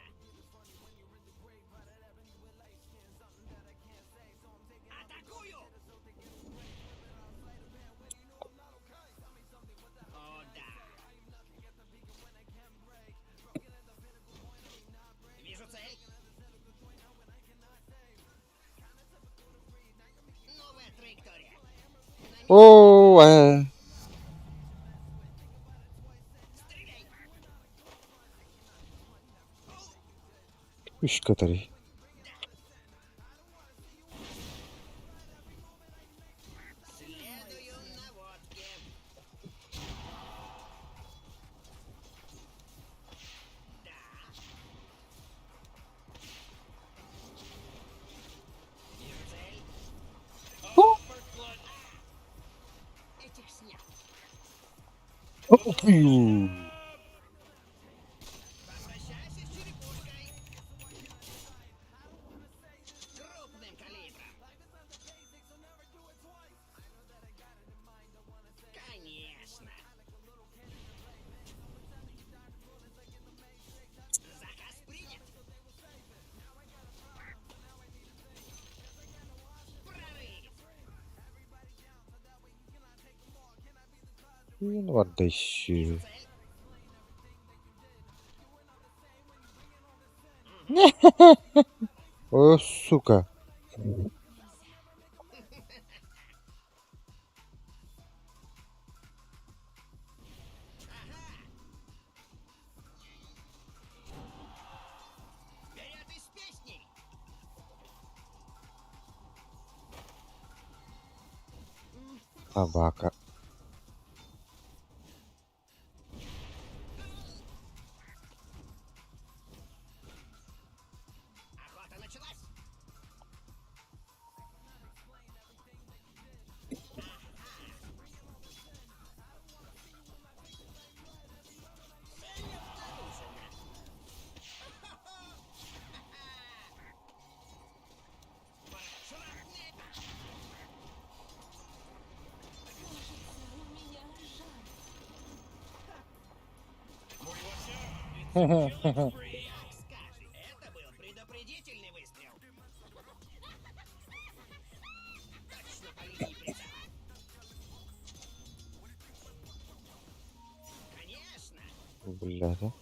Оо, ээ. Үс кытарый. Барда еще. О, сука. Собака. Блядь, а.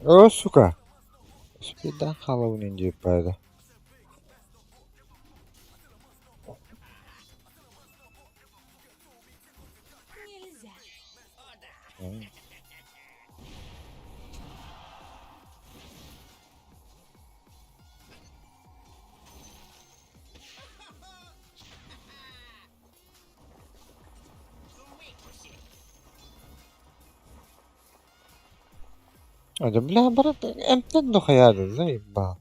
О, сука. Спида халавнин деп барды. Нельзя. Hadi бля, брат, эмтэн дохаяды, заебал.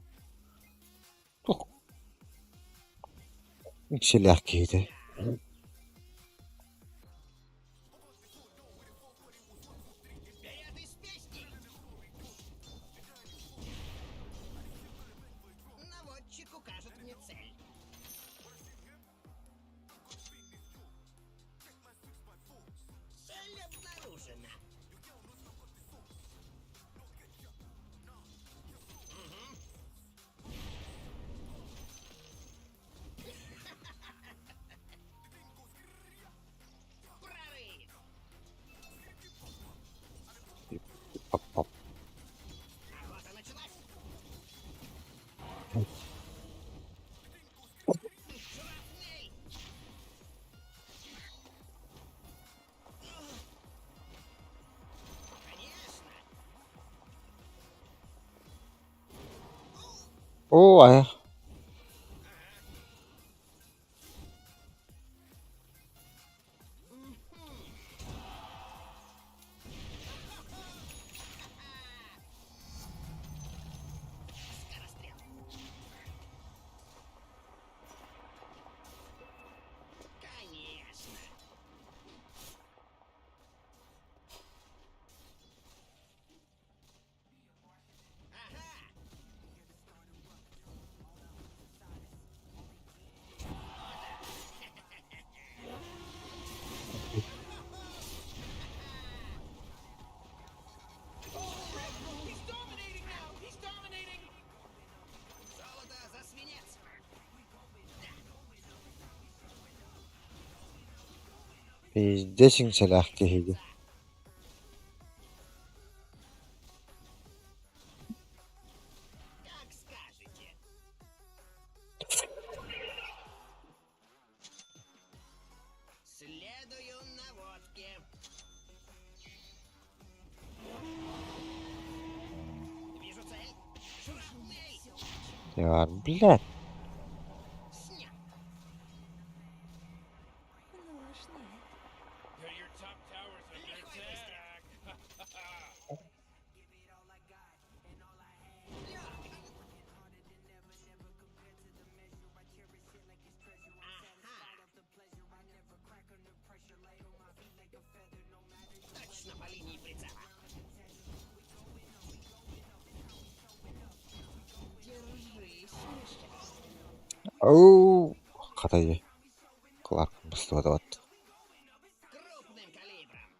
Тух. Иксилээх киһитэ. Пап-пап. Оо, айах. Пиздец иҥсэлээх киһигин. Как скажете. Следую наводке. Вижу цель. Шрапнель. Я, блядь. Снят. Ну уж нет. Your top tower's under attack. Точно по линии прицела. Держись, мешок. Оу, хатайы. Кларк быстыбат. Крупным калибром.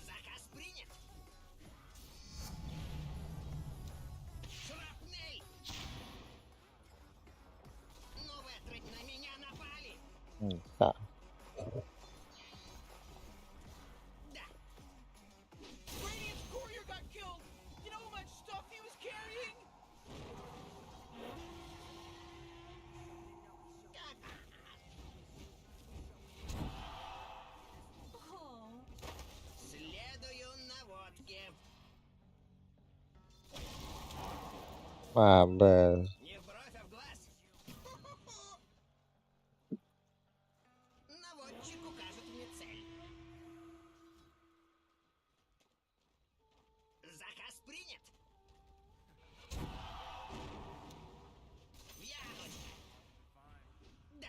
Заказ принят. Шрапнель! Новая треть на меня напали! Да. Да, Radiant's courier got killed. You know how much stuff he was carrying? О, следую наводке. А, бля. Не в бровь, а в глаз. Ху-ху-ху. Наводчик укажет мне цель. Заказ принят. В яблочко. Да,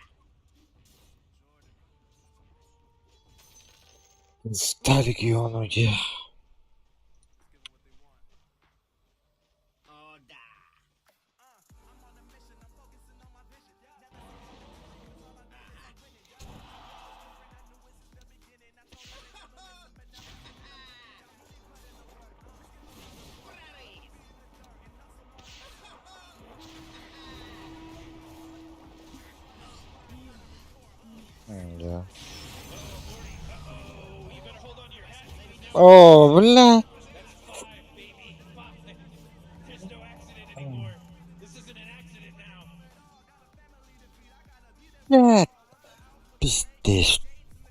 Стали легиону, где? о да. Прорыв! Да. О, бля. That's five, baby. Five. There's no accident anymore. This isn't an accident now. Блядь. Пиздец.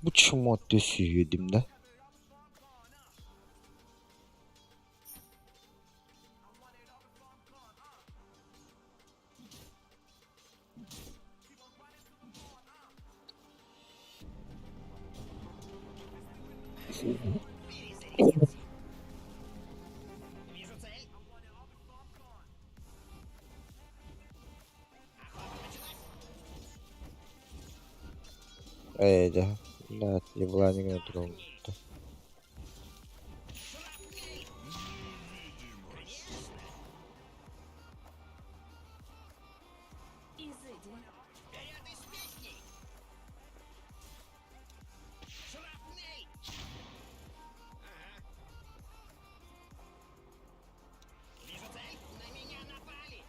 Почему ты съедем, да? Перезарядился. Вижу цель. Охота началась. Эй, да. Блядь, ебланик на другом. Шрапнель! Конечно! изыди. Вперед и с песней! Шрапнель! Ага. Вижу цель! На меня напали!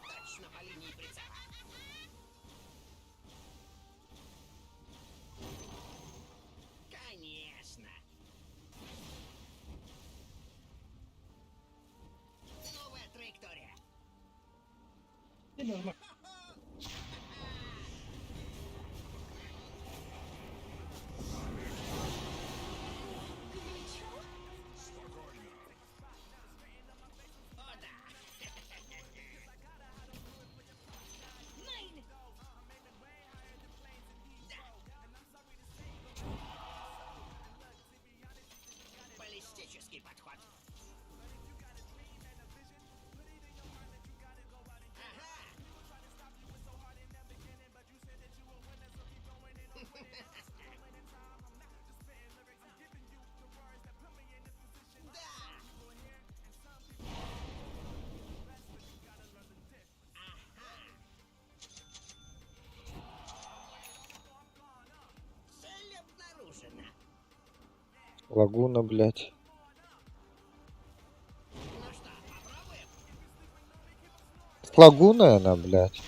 Точно по линии прицела! Конечно! Новая траектория! Горячо? О, да! Мейн! Баллистический подход. Ага. Да. Ага. Цель обнаружена. Лагуна, блядь. Ну что, Лагуна она, блядь.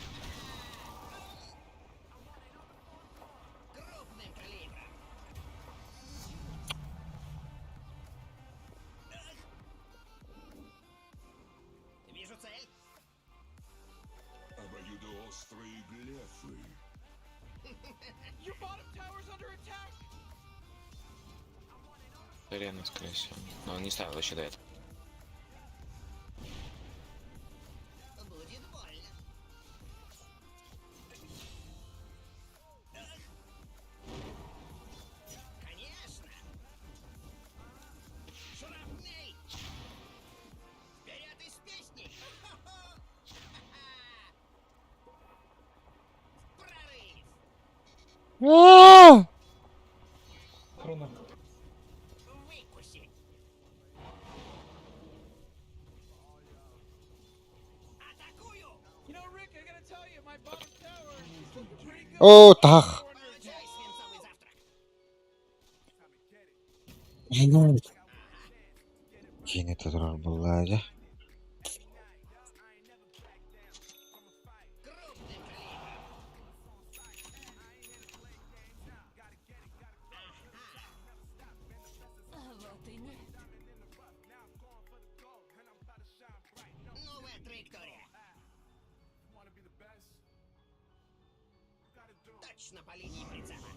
Крупным калибром. Вижу цель. Обоюдоострые глефы. Your bottom tower's under attack. Арена, скорее всего. Но он не ставил еще до этого. Будет больно. Конечно. Шрапнель. Вперед из песни. Хо-хо. Прорыв. Аа! Выкуси. Атакую. You know, Rick, I gotta tell you, my bottom tower is looking pretty good. Оо таах. Получай свинцовый завтрак. Кини турар буолла дьэ. Крупным калибром. А вот и нет. Новая траектория. Точно по линии прицела.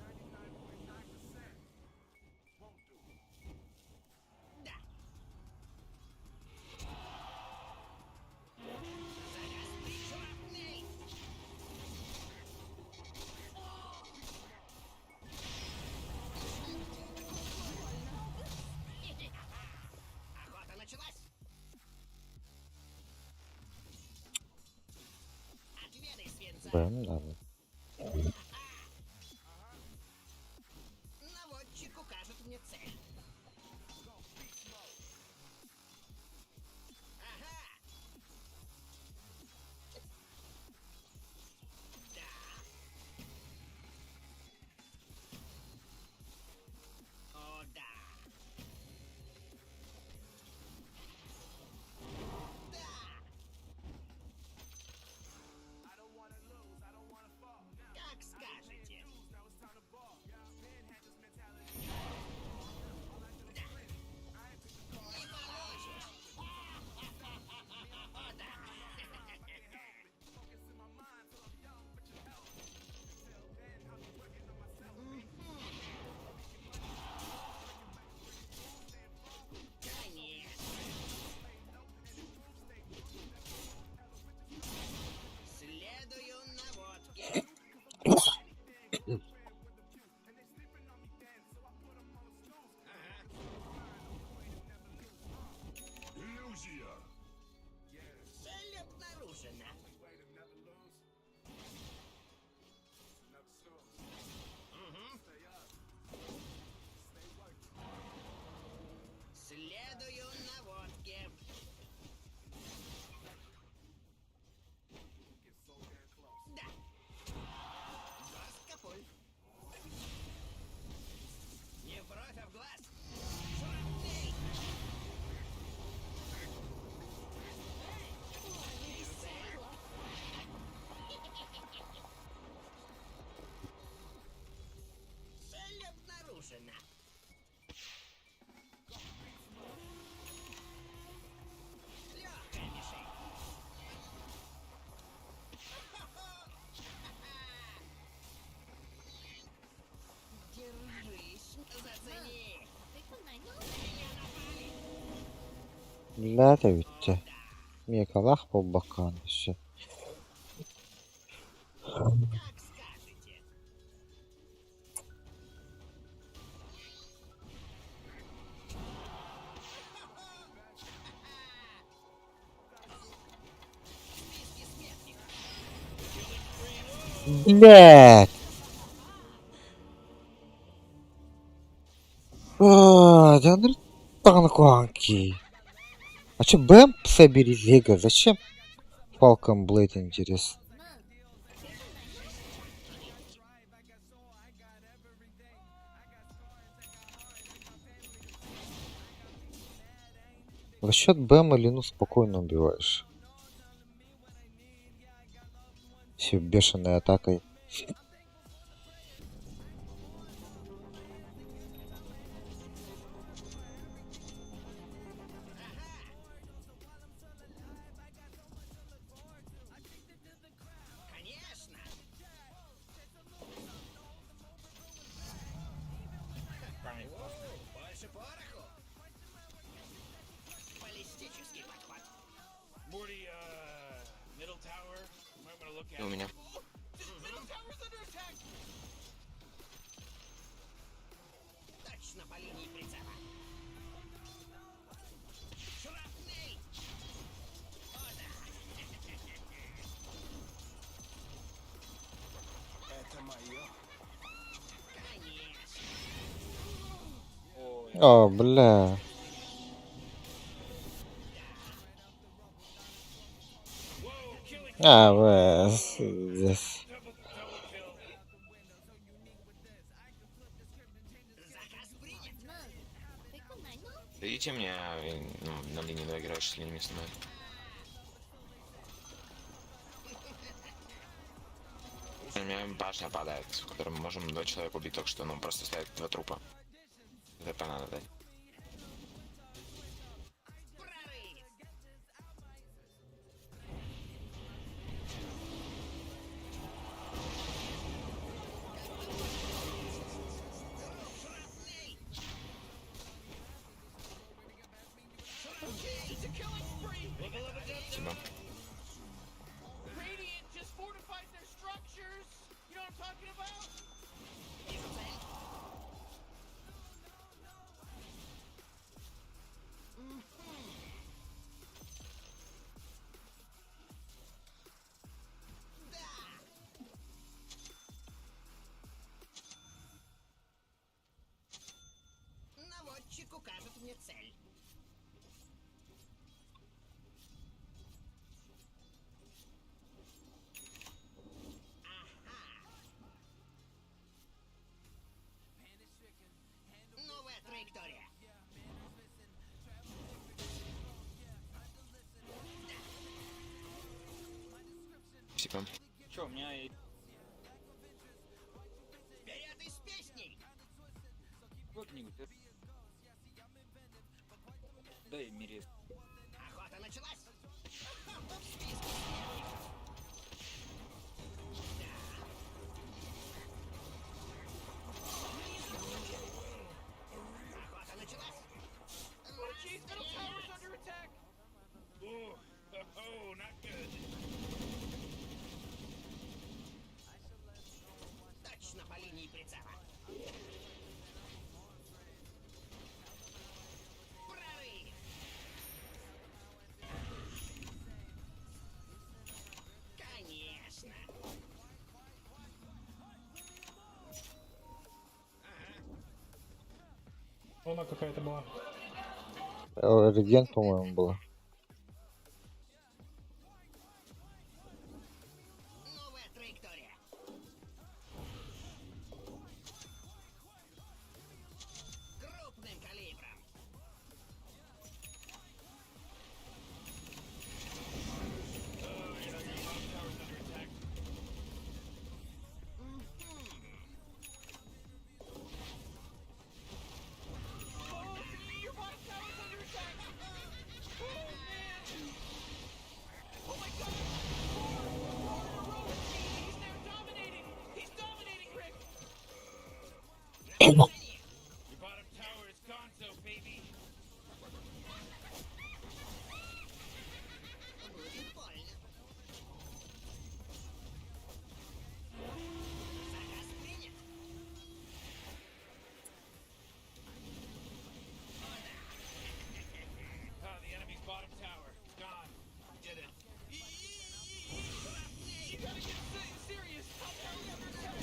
Да. Загасти шрапнель. Охота началась. Отведай свинца. Бэм, да. Наводчик укажет мне цель. Ага. Да. О, да. Да. Как скажете. Не получишь. О, да. Конечно. Следую наводке. Иллюзия! Цель обнаружена. Мгм. Следую наводке. Да. Горстка пуль. Не в бровь, а в глаз. Шрапнель! Цель обнаружена. Легкая мишень. Держись. Зацени. Ты понанял? Блядь, бүттэ. Миэхэ буолбаккаҕын өссө. Как скажете. В списке смертников. Блядь! Аа, дьэ даҕаны куһаҕан киһи. А чё Бэм собери Лего? Зачем Falcon Blade интересно? За счет Бэма Лину спокойно убиваешь. прошлись бешеной атакой. Конечно. Больше пороху. Баллистический подход. Morty, middle tower. You might want to look И at у it. меня. Middle tower's under attack. Точно по линии прицела. Шрапнель! О, да. Это мое. Конечно. О, бля. А, бля, здесь. Заказ принят. Дадите мне, ну, на линии доиграешь с линиями со мной. У меня башня падает, в которой мы можем два человека убить только что, ну просто стоят два трупа. Это надо дать. Прорыв! Шрапнель! It's a killing spree. Спасибо. Radiant just fortified their structures. You know what I'm talking about? Вижу цель. Мгм. Да! Наводчик укажет мне цель. Ага. Новая траектория. Спасибо. Че, у меня и Вперед и с песней! как-нибудь. Дай мире. Охота началась! В списке смертников! Да. Охота началась! Oh, jeez, middle tower's under attack. Ooh, oh, not good. Точно по линии прицела. Прорыв! Конечно! Ага. Она какая-то была. Реген, по-моему, была. Новая траектория. Крупным калибром. Oh, yeah, your bottom tower's under attack. Мгм. Oh, your bottom tower's under attack. Oh man. Oh my God. Four in a row. He's now dominating. He's dominating, Rick. На поражение. Your bottom tower is gonzo, baby. Будет больно. Заказ принят. О, да. Oh, the enemy's bottom tower. Gone. Did it. You gotta get serious. Top tower's under attack.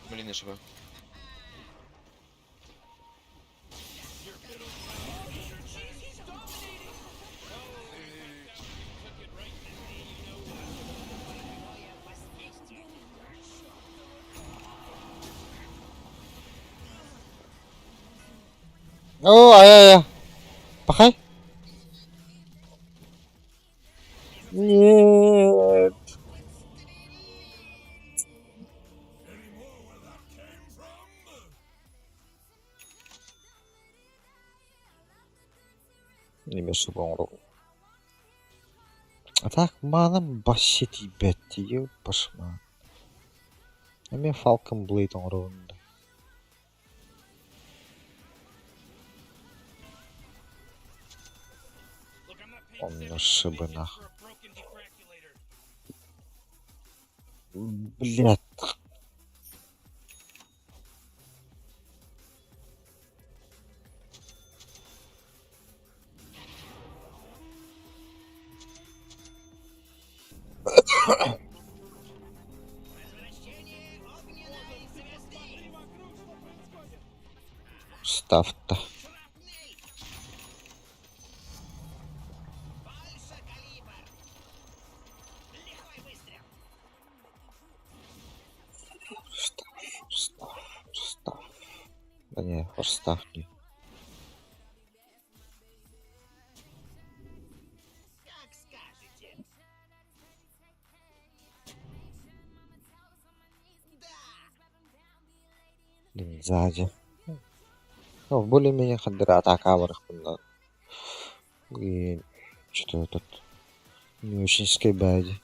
Блин, ШБ. Оо, ай-ай-ай. Пахай. Нет. Эмиэ субу оҥоробун. А так маанам вообще тиийбэт дии, башма. Эмиэ Falcon Blade оҥоробун да. Онно шыбынах. Блядь. Ставта. Став, став, став. Да не, став не. Как скажете. Блин, сзади. Ну, более-менее хандера атака барахпын. И что-то этот не очень скайбади.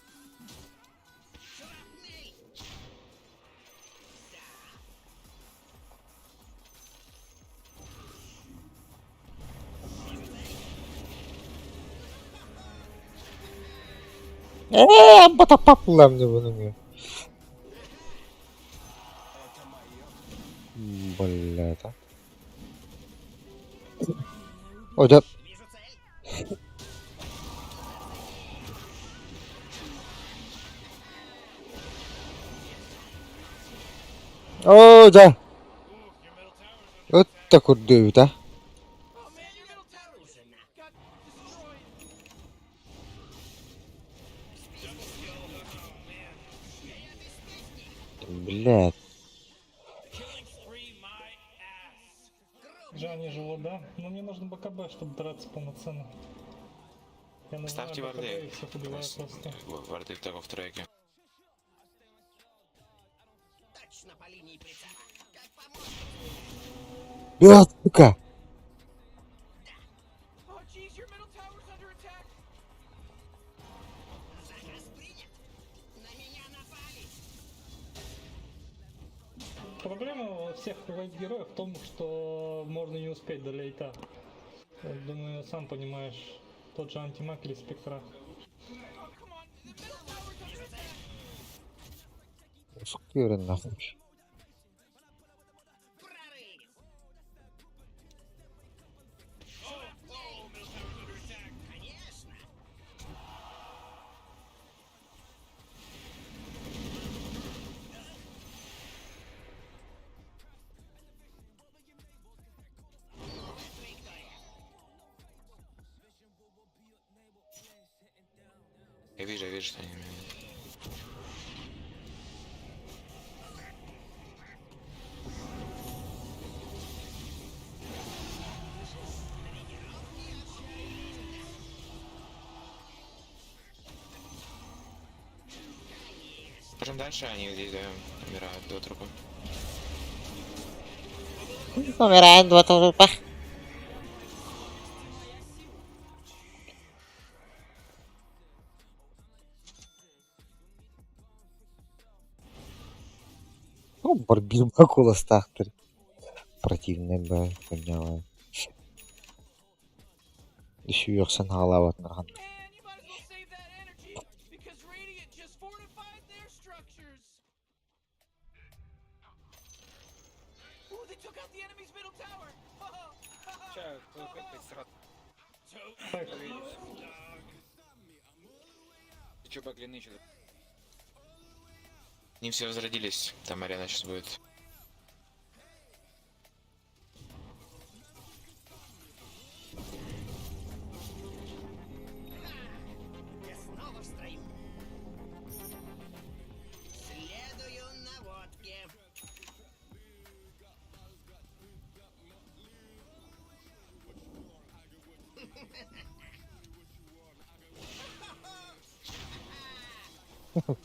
Батапапулам не буду. Бля, это. Ой, да. О, да. Вот так вот дают, а. Блядь. Жани живут, да? Но мне нужно БКБ, чтобы драться полноценно. Я нажимаю Ставьте БКБ варды. и всех убиваю просто. Варды только в треке. Точно по линии прицела. Как поможет. Блядь, сука. Oh jeez, your middle tower's under attack. Заказ принят. На меня напали. Проблема всех лейт-героев в том, что можно не успеть до лейта. Думаю, сам понимаешь, тот же антимаг или спектра. Oh, come on, the middle tower's under attack. Сука, нахуй. Прорыв. Конечно. Новая траектория. Я вижу, что они меня. Пойдем дальше, они здесь да, умирают до трупа. Умираем два трупа. Ну, барбир Бакула стахтер. Противный бы, поняла. Еще юрсан халават нархан. Man, you might as well save that energy because Radiant just fortified their structures. Ooh, they took out the enemy's middle tower. Ща, ПВП срат. Так, Ты чё, баглины еще? Они все возродились. Там арена сейчас будет.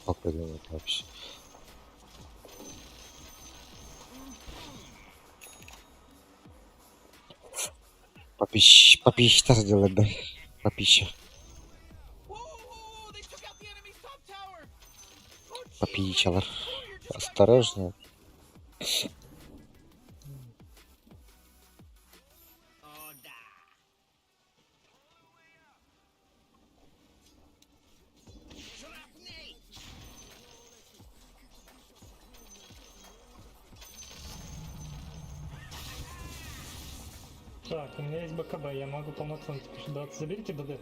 Попадем вообще. Попищ, попищ, так делать, да? Попища. Попищалар. Осторожно. Так, у меня есть БКБ, я могу полноценно теперь драться. Заберите БД.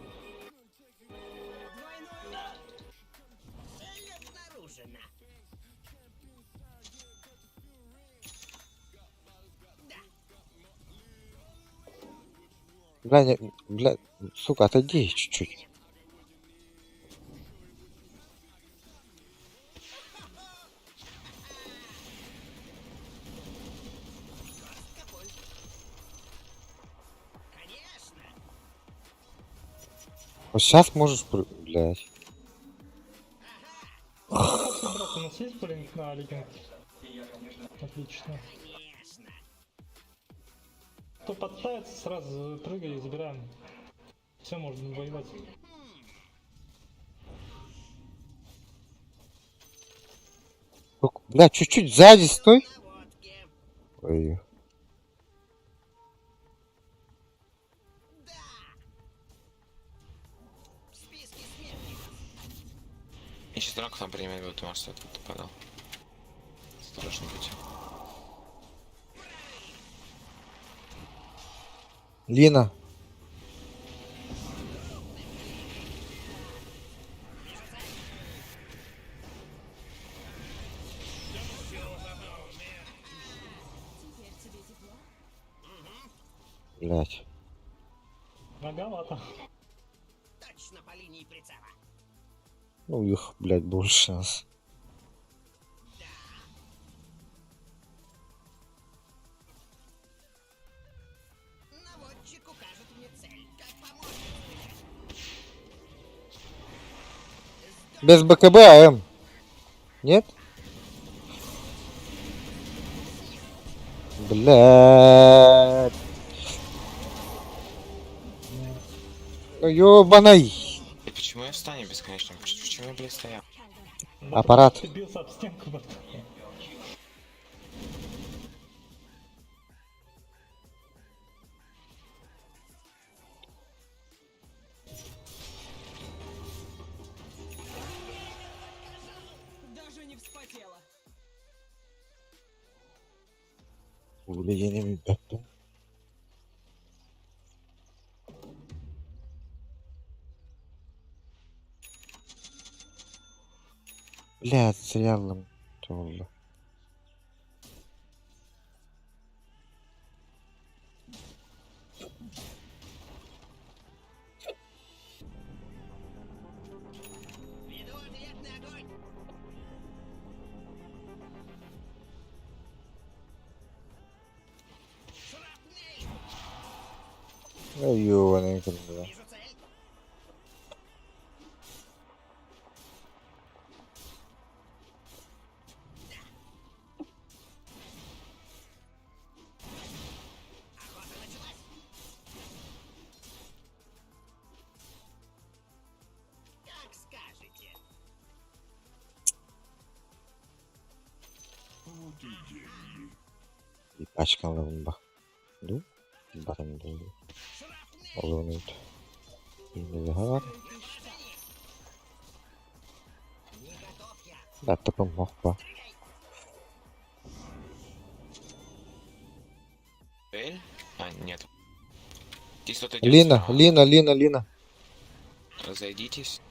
Цель обнаружена. Бля, не, бля, сука, отойди чуть-чуть. Вот сейчас можешь, блядь. Брат, у нас есть блинк на легенд? Отлично. Кто подставится, сразу прыгай и забираем. Все, можно воевать. Бля, чуть-чуть сзади стой. Ой. И сейчас драку там принимать будут, может, я тут подал. Осторожно будьте. Лина. Теперь тебе тепло? Блять. Многовато. Точно по линии прицела. Ну их, блядь, больше нас. Наводчик укажет мне цель, как помощник. Без БКБ АМ. Нет? Блядь. Ну ёбаный. И почему я в стане бесконечном? Почему я, блядь, стоял? Аппарат. Ты бился об стенку, брат. Даже не вспотела. Увлечение бэппин. Блядь, зря oldu. Веду ответный огонь. Шрапнель! Ой, ёбаный, бля. Вижу цель. Охота началась. Как скажете. Вот и деньги. И пачка лавнба. Ду? Баран ду. Олонут. Bilmiyorum. Не готов я. Да, топом мохпа. Эль? А, нет. Здесь кто-то идет Лина, справа. Лина, Лина, Лина. Разойдитесь.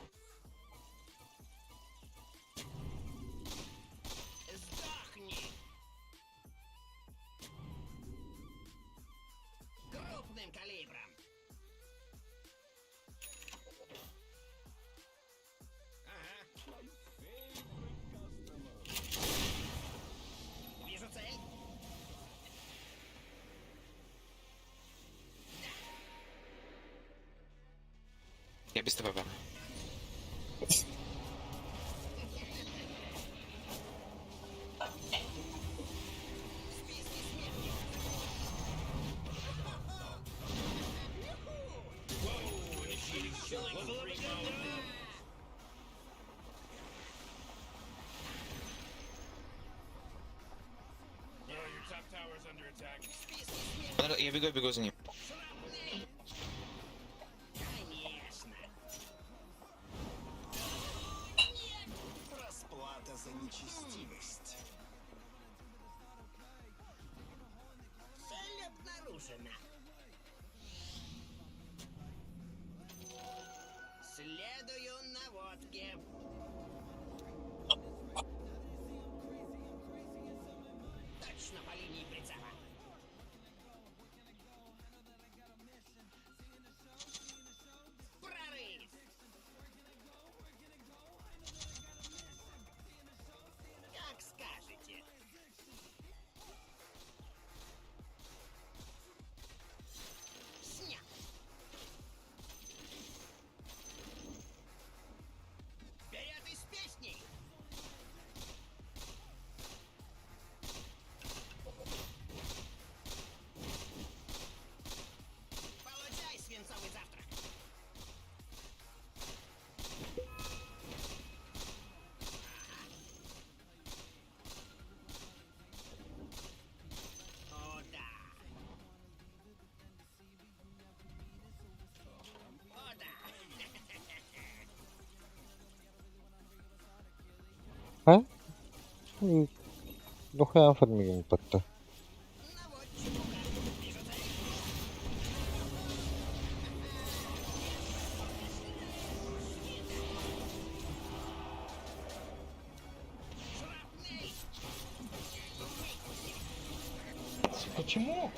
Сдохни! Крупным калибром. Ага. Вижу цель. без ТП. Я бегу, бегу за ним. Расплата за нечестивость. Цель обнаружена. Следую наводке. Точно по линии прицела. Прорыв! Как скажете. Снят. Вперед из песней! Получай свинцовый завтрак! О, да! О, да! Ha? Дохуя фармигин патта. Наводчик указан. Вижу цель. Шрапнель! Почему?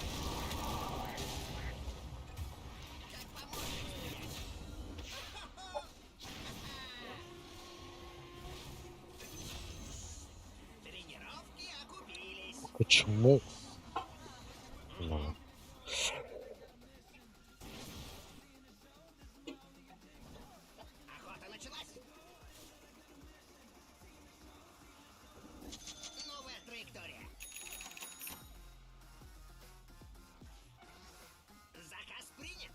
Тренировки окупились. Почему? Ну. Охота началась. Новая траектория. Заказ принят.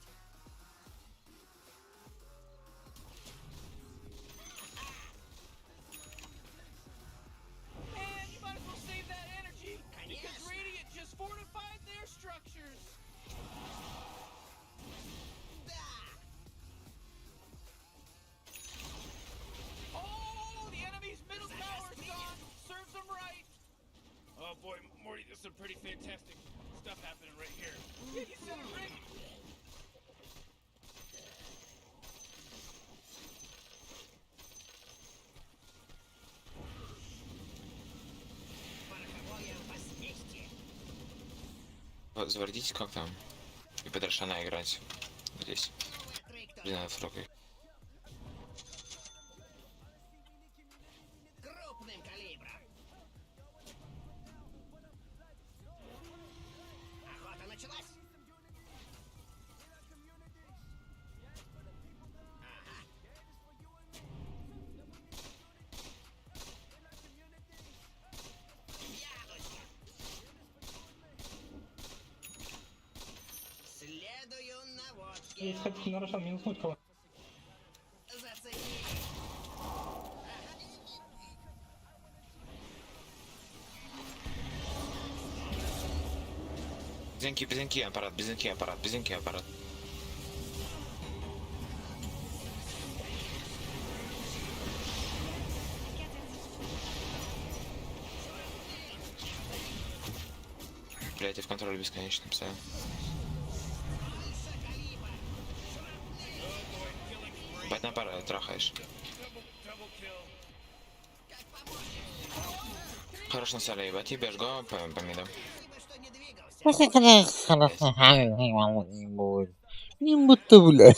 Man, you might as well save that energy because Конечно. Radiant just fortified their structures. Да. Oh, the enemy's middle tower's gone. Serves them right. Oh boy, Morty, there's some pretty fantastic stuff happening right here. Yeah, you said it, Rick. Пороховое возмездие. Завардитесь как там. И под Рошана играть. Здесь. Новая траектория. Блин, надо фрог. Крупным калибром. Охота началась. Ага. Яблочко. Следую наводке. Если хотите на Рошан минуснуть кого. Зацени. Безенки, безенки аппарат, безенки аппарат, безенки аппарат. Блять, я в контроле бесконечно писаю. Бать на аппарат трахаешь. Хорош на сале, ебать, ебешь, го по, по миду. Спасибо, что не двигался. Не будто, блядь.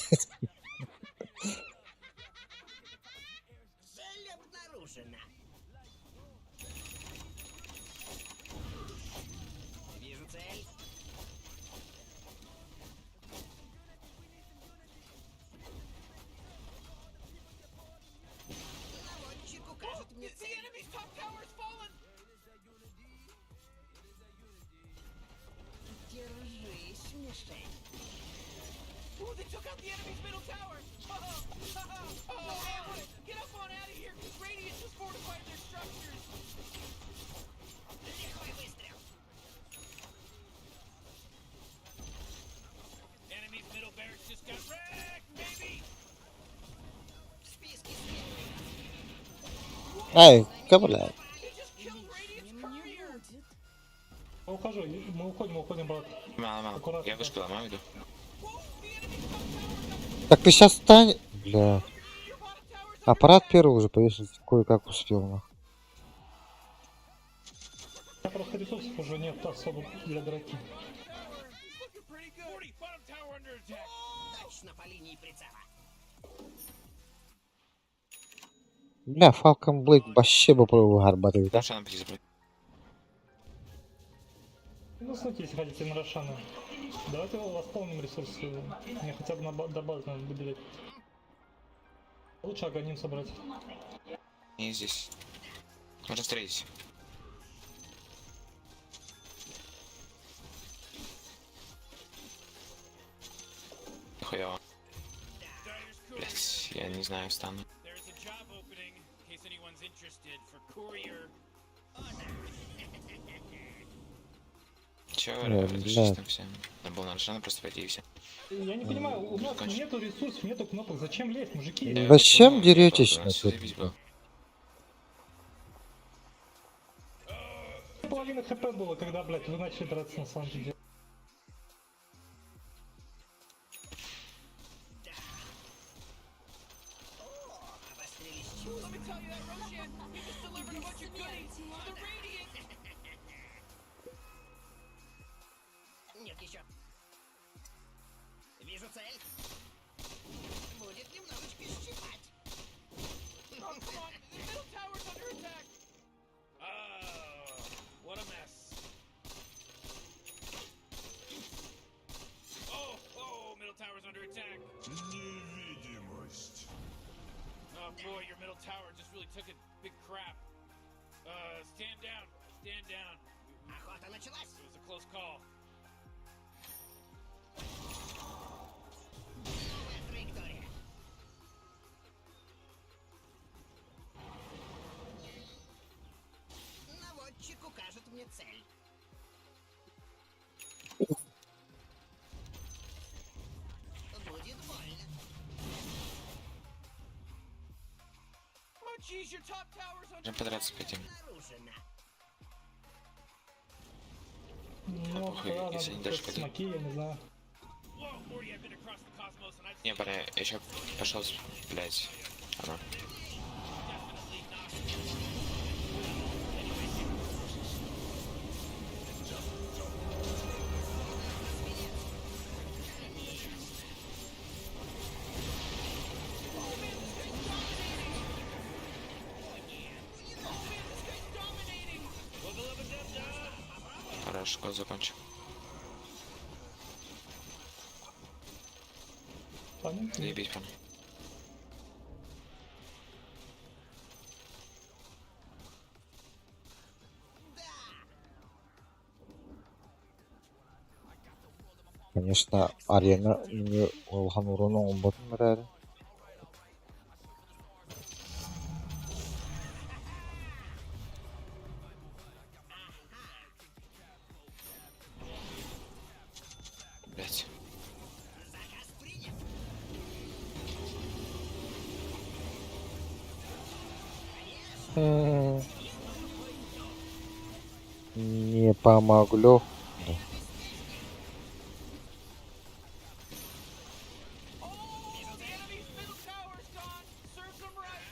Цель обнаружена. Вижу цель. мне The цель. enemy's top tower's fallen. Держись, мишень. Ooh, they took out the enemy's middle tower. Oh, oh, man, get up on out of here. Radiant just fortified their structures. Лихой выстрел. Enemy's middle barracks just got wrecked, baby! В списке смертных. Эй, бля. They just killed Radiant's Не courier. будет. Я ухожу, мы уходим, уходим, брат. Мало, мало. Аккуратно. Я вышку ломаю, иду. Whoa, the enemy's top tower got Так ты сейчас стань. Бля. your bottom tower's under Аппарат attack. первый уже повесил кое-как успел, нахуй. У меня просто ресурсов уже нет особо для драки. Tower is looking pretty good. 40, bottom tower under attack. Точно по линии прицела. Бля, Falcon Blade вообще бы попробовал гарбатый, да? Рошана пойти забрать. Ну, смотрите, если хотите на Рошана. Давайте восполним ресурсы. Мне хотя бы на до базы надо добежать. Лучше Аганим собрать. Не здесь. Можно встретить. Хуёво. Dire's courier. Блять, я не знаю, встану. There's a job opening, in case anyone's interested, for courier. Чё, Э, разошлись бля. там все. Надо было на Рошана просто пойти и все. Я не понимаю, у нас Закончим. нету ресурсов, нету кнопок. Зачем лезть, мужики? Я Зачем думал, деретесь у нас на всё заебись было. Половина хп было, когда, блядь, вы начали драться на самом деле. Обострились чувства. Let me tell you that Roshan, he just delivered a bunch of goodies to the Radiant. Нет еще. Вижу цель. Будет немножечко щипать. Oh, come on, the middle tower's under attack. Oh, what a mess. Oh, oh, middle tower's under attack. Невидимость. Oh boy, your middle tower just really took a big crap. Stand down, stand down. Охота началась. It was a close call. Новая траектория. Наводчик укажет мне цель. Будет больно. Oh, jeez, your top tower's under Можем подраться пойти. Обнаружена. Ну, похуй, да, если надо они дальше что-то пойдут. смоки, я не знаю. Whoa, 40, I've been across the cosmos and I've Не, парни, я еще пошел, блять. Она. definitely not. Хорошо, год закончил. Понятно? Заебись, парни. Конечно, арена мне улахан урона оҥорботун эрээри. Блять. Заказ принят. Не помогло. Oh, the enemy's middle tower's gone. Serves them right.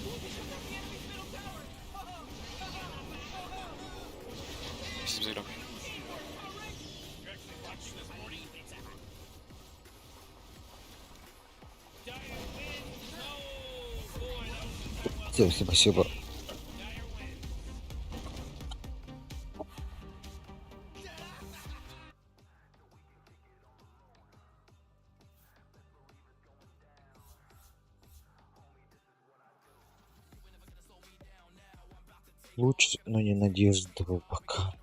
Ooh, they took out the enemy's middle tower. Oh, oh, Спасибо за игру. You're actually watching this, 40. Dire wins. Oh boy, that was well Всем спасибо. Dire wins. Луч, но не надежда пока.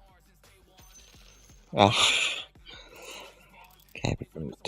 Ах, кээбит.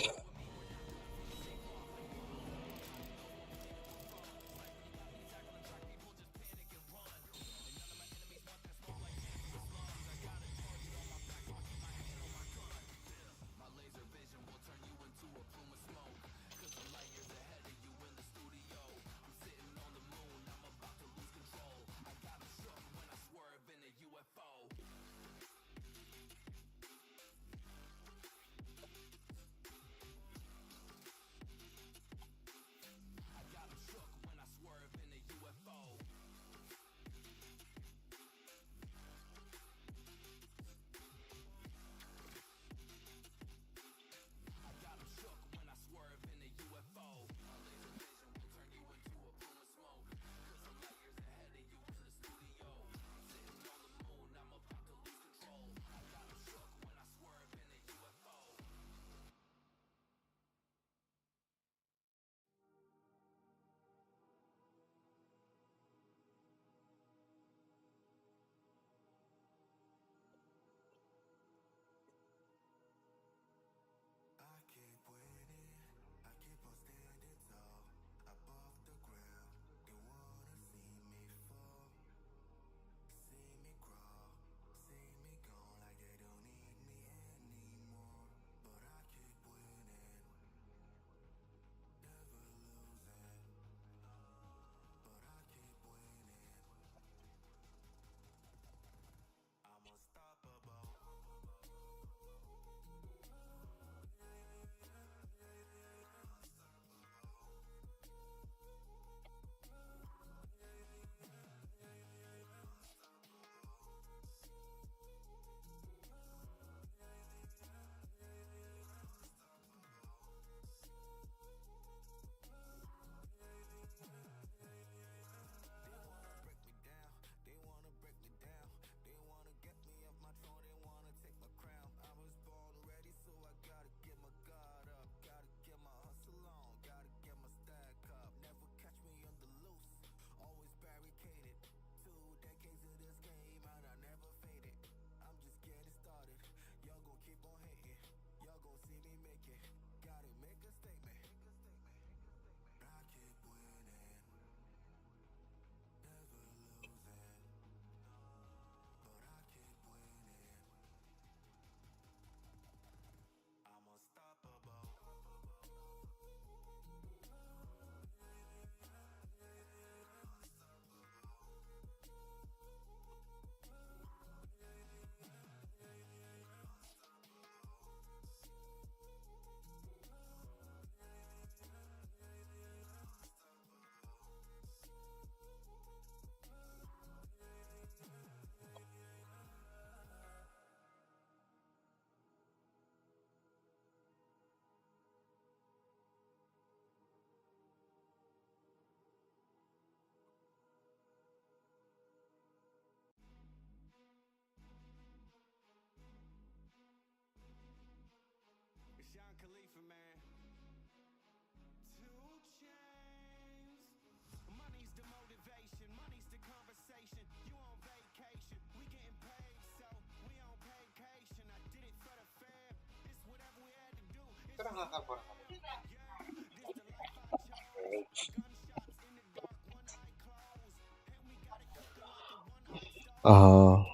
Аа,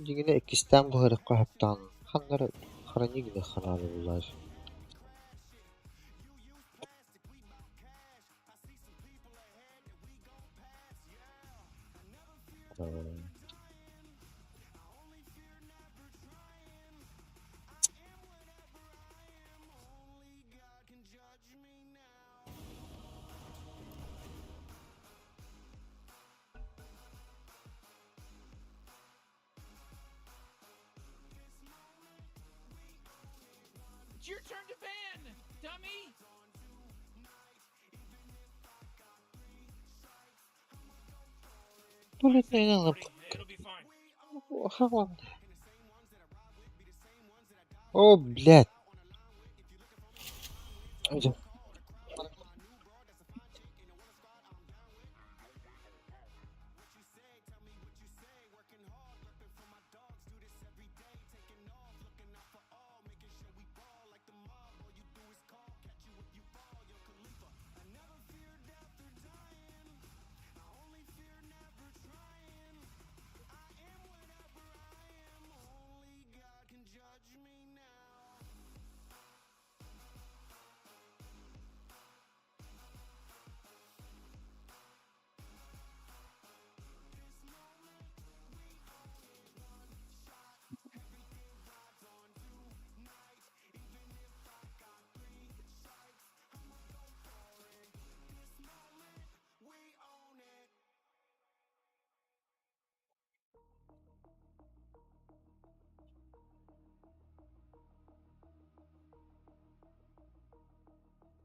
Дьиҥинэ иккистээн буһарыахха сөптөөҕүн ханна эрэ хранить гыныахха наада буоллаҕа дии. It's your turn to ban, dummy! It'll be fine. О, блядь. Дьэ.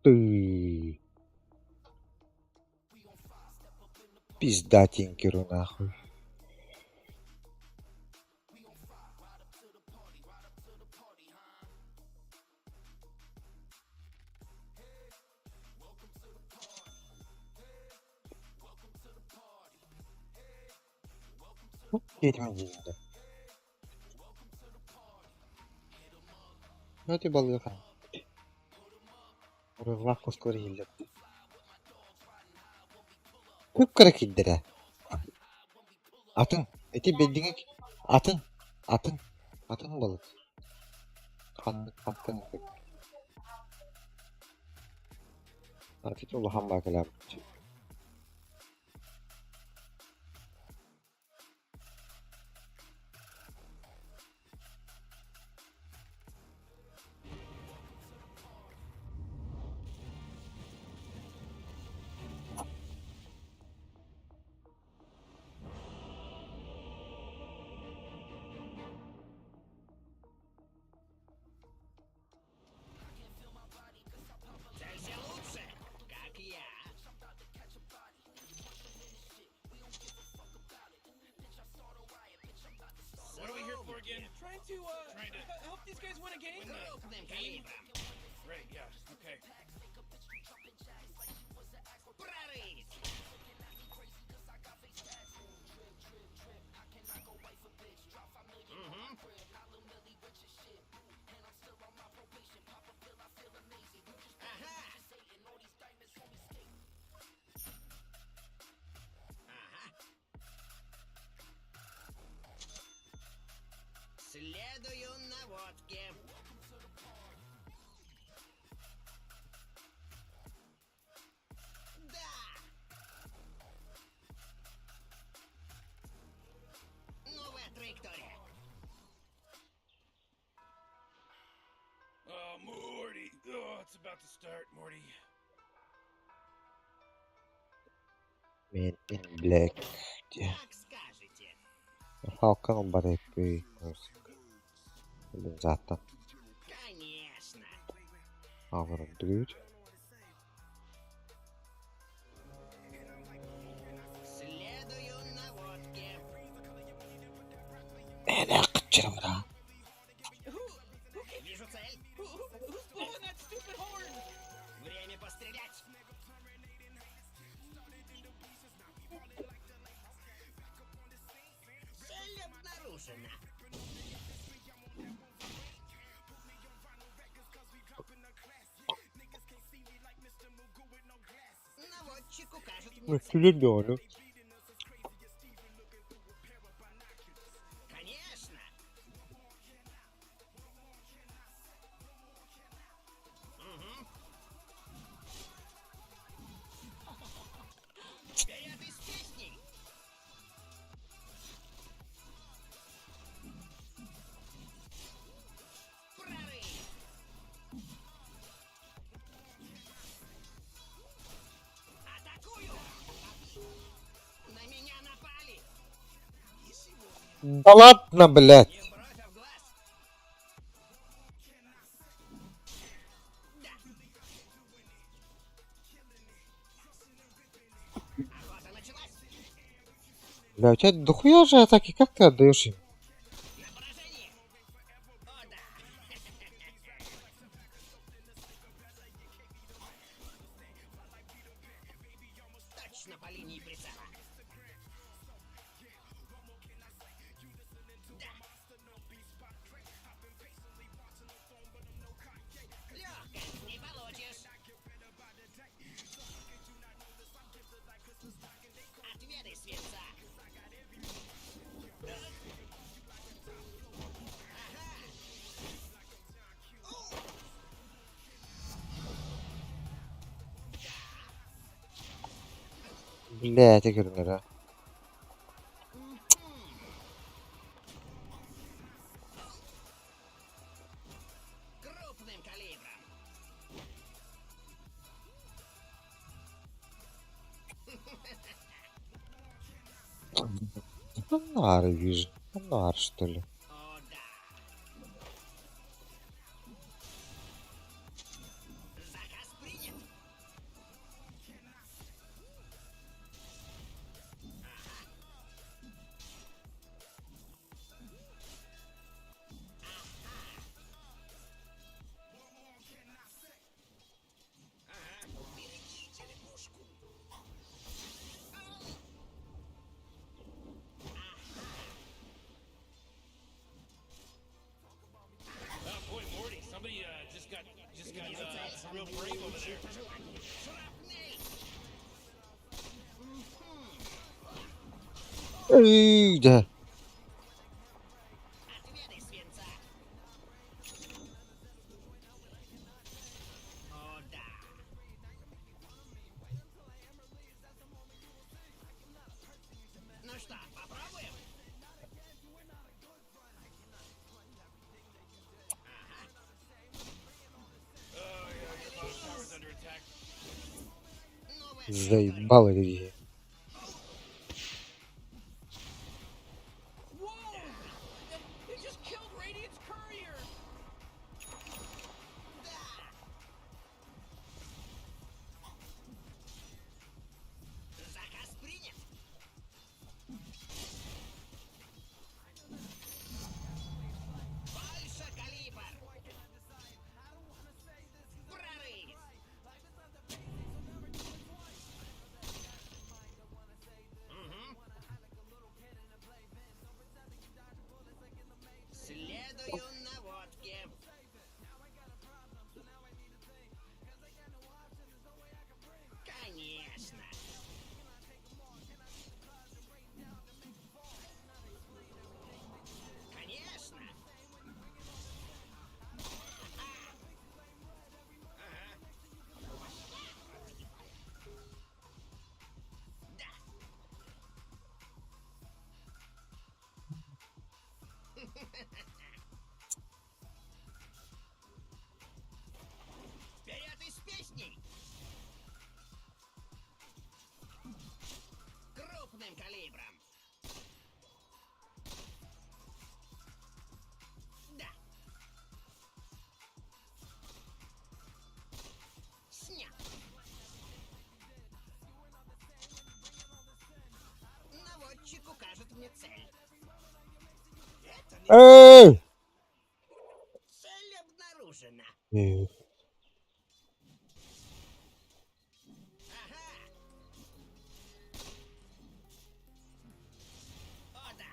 ты! Пизда Тинкеру нахуй. Этим деньги. Ну ты балыга. Урыллаах кускар иһиллэр. Кып-кыра киирдэрэ. Атын, ити бэйдиҥэ атын, атын, атын балык. Ханнык хантан Ати улахан баакалаабыт. Целься лучше, как я. What are we here for again? Trying to, Trying to help these guys win a game? win the Крупным game? калибром. Right, yeah, okay. Прорыв. Угу. Ага. Ага. Следую наводке. Да! Новая траектория. Oh, Morty. Oh, it's about to start, Morty. Man in Black. Как скажете. Халкан барайпы. Zaten. Конечно. Аврон dude. Следую наводке. Эне кычырым Who keeps, Вижу цель. who's blowing that stupid horn? Время пострелять. Цель обнаружена. Наводчик укажет мне цель. Күлүм doğru. Конечно. Угу. Вперед из песней! Прорыв! Атакую! На меня напали! Да ладно, блядь. Не в бровь, а в глаз! Да! Охота началась! Бля, у тебя дохуя же атаки, как ты отдаешь им? На поражение! О, да! Точно по линии прицела. Да. Легко, не получишь. Отведай свинца. Бля, это görünür ha. Крупным калибром. Нары вижу. Нар, что ли? О, да. Заказ принят. Эй, да. Отведай свинца. О, да. Ну что, попробуем? Oh yeah, your bottom tower's under attack. Новая Заебало люди. Whoa! They just killed Radiant's courier! Заказ принят. Больше калибр. Прорыв. Мгм. Следую наводке. Конечно. Конечно. Да. Вперед и с песней! Крупным калибром! Да. Снят. Наводчик укажет мне цель. Это не Эй! цель обнаружена. Э, Ага. О, да.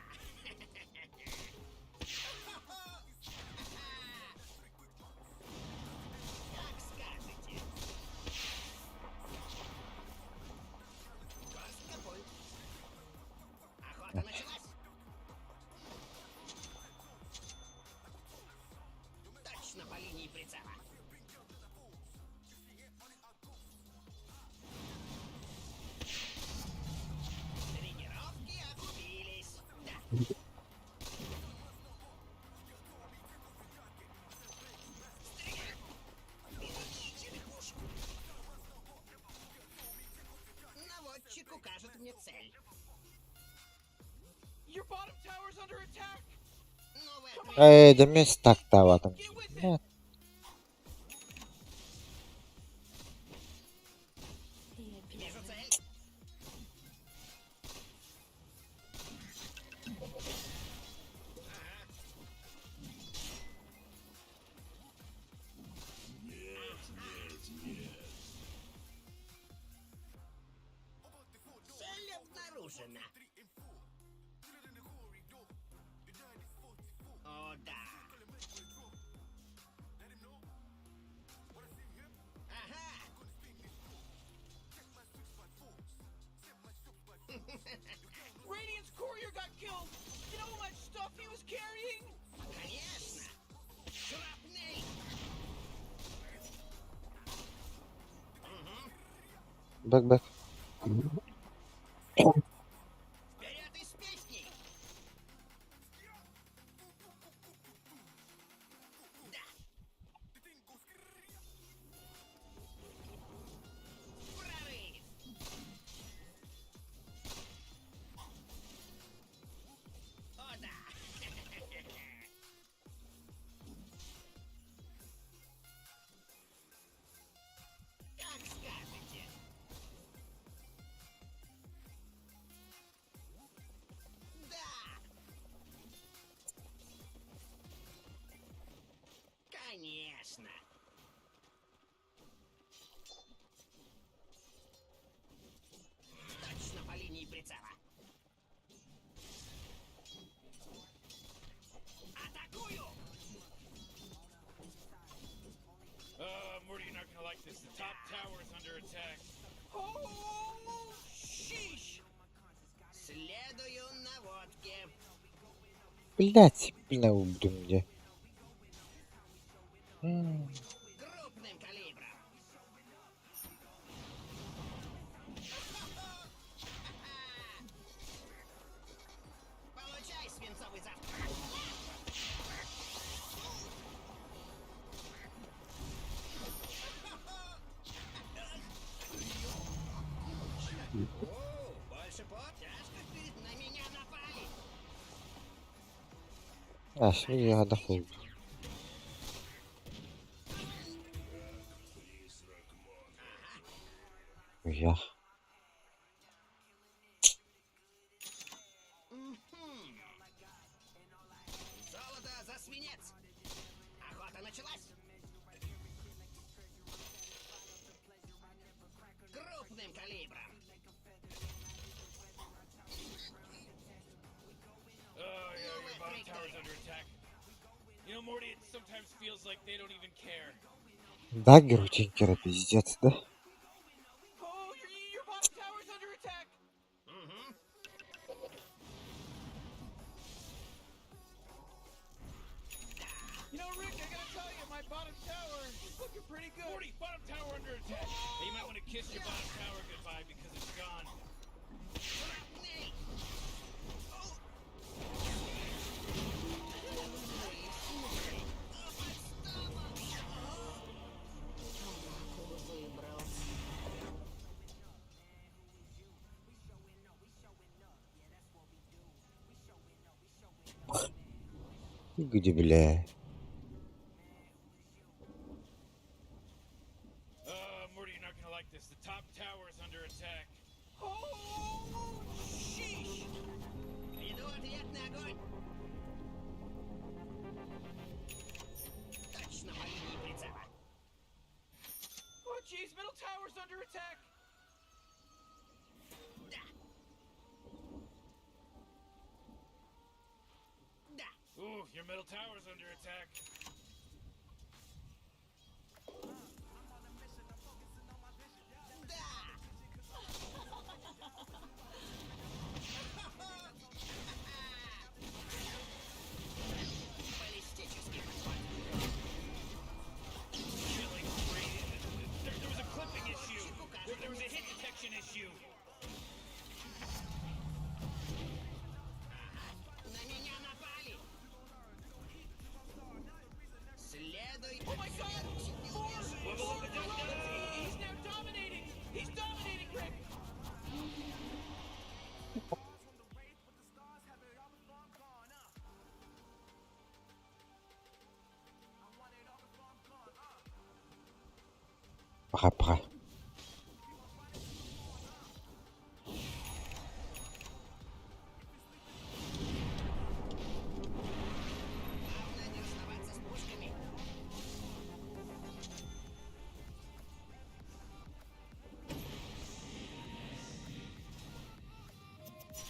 Как скажете. Горстка пуль. Охота началась. Точно по линии прицела. Тренировки окупились. Да. Стрелять! Береги черепушку. Наводчик укажет мне цель. Your bottom tower's under attack! Новая Эй, да мне так тава там. Get with it! Э, Ты Вижу обязан. цель. Цель обнаружена. О, да. Ага. Radiant's courier got killed! You know how much stuff he was carrying? Конечно. Шрапнель. Бэк, бэк. Вперед и с песней! Да! Прорыв! О, да! Как скажете! Да! Конечно! Точно по линии прицела. Атакую! Morty, you're not gonna like this. The top tower is under attack. Oh, sheesh! Следую Блять, бля, убдум дии. Крупным калибром. Получай свинцовый завтрак. О, больше пот? Тяжко перед на меня напали. Ашми хайдах буолбут. Уйах. Золото за свинец. Охота началась. Крупным калибром. Oh yeah, your bottom tower's under attack. You know, Morty, it sometimes feels like they don't even care. Дагер у Тинкера пиздец, да? Oh, your bottom tower's under attack. You know, Rick, I gotta tell you, my bottom tower is looking pretty good. Morty, bottom tower under attack. Hey, you might want to kiss your bottom tower goodbye because it's gone. Где, бля? Morty, you're not gonna like this. The top tower is under attack. Oh, sheesh. Веду ответный огонь. Точно по линии прицела. Oh, jeez, middle tower's under attack. Да. Да. Ooh, your middle tower's under attack. Да. Баллистический подход. Killing spree. There was a clipping issue. There was a hit detection issue. На меня напали. Следуй. Oh my god! Four! Four below. He's now dominating! He's dominating, Rick! Паха-паха. Главное не расставаться с пушками.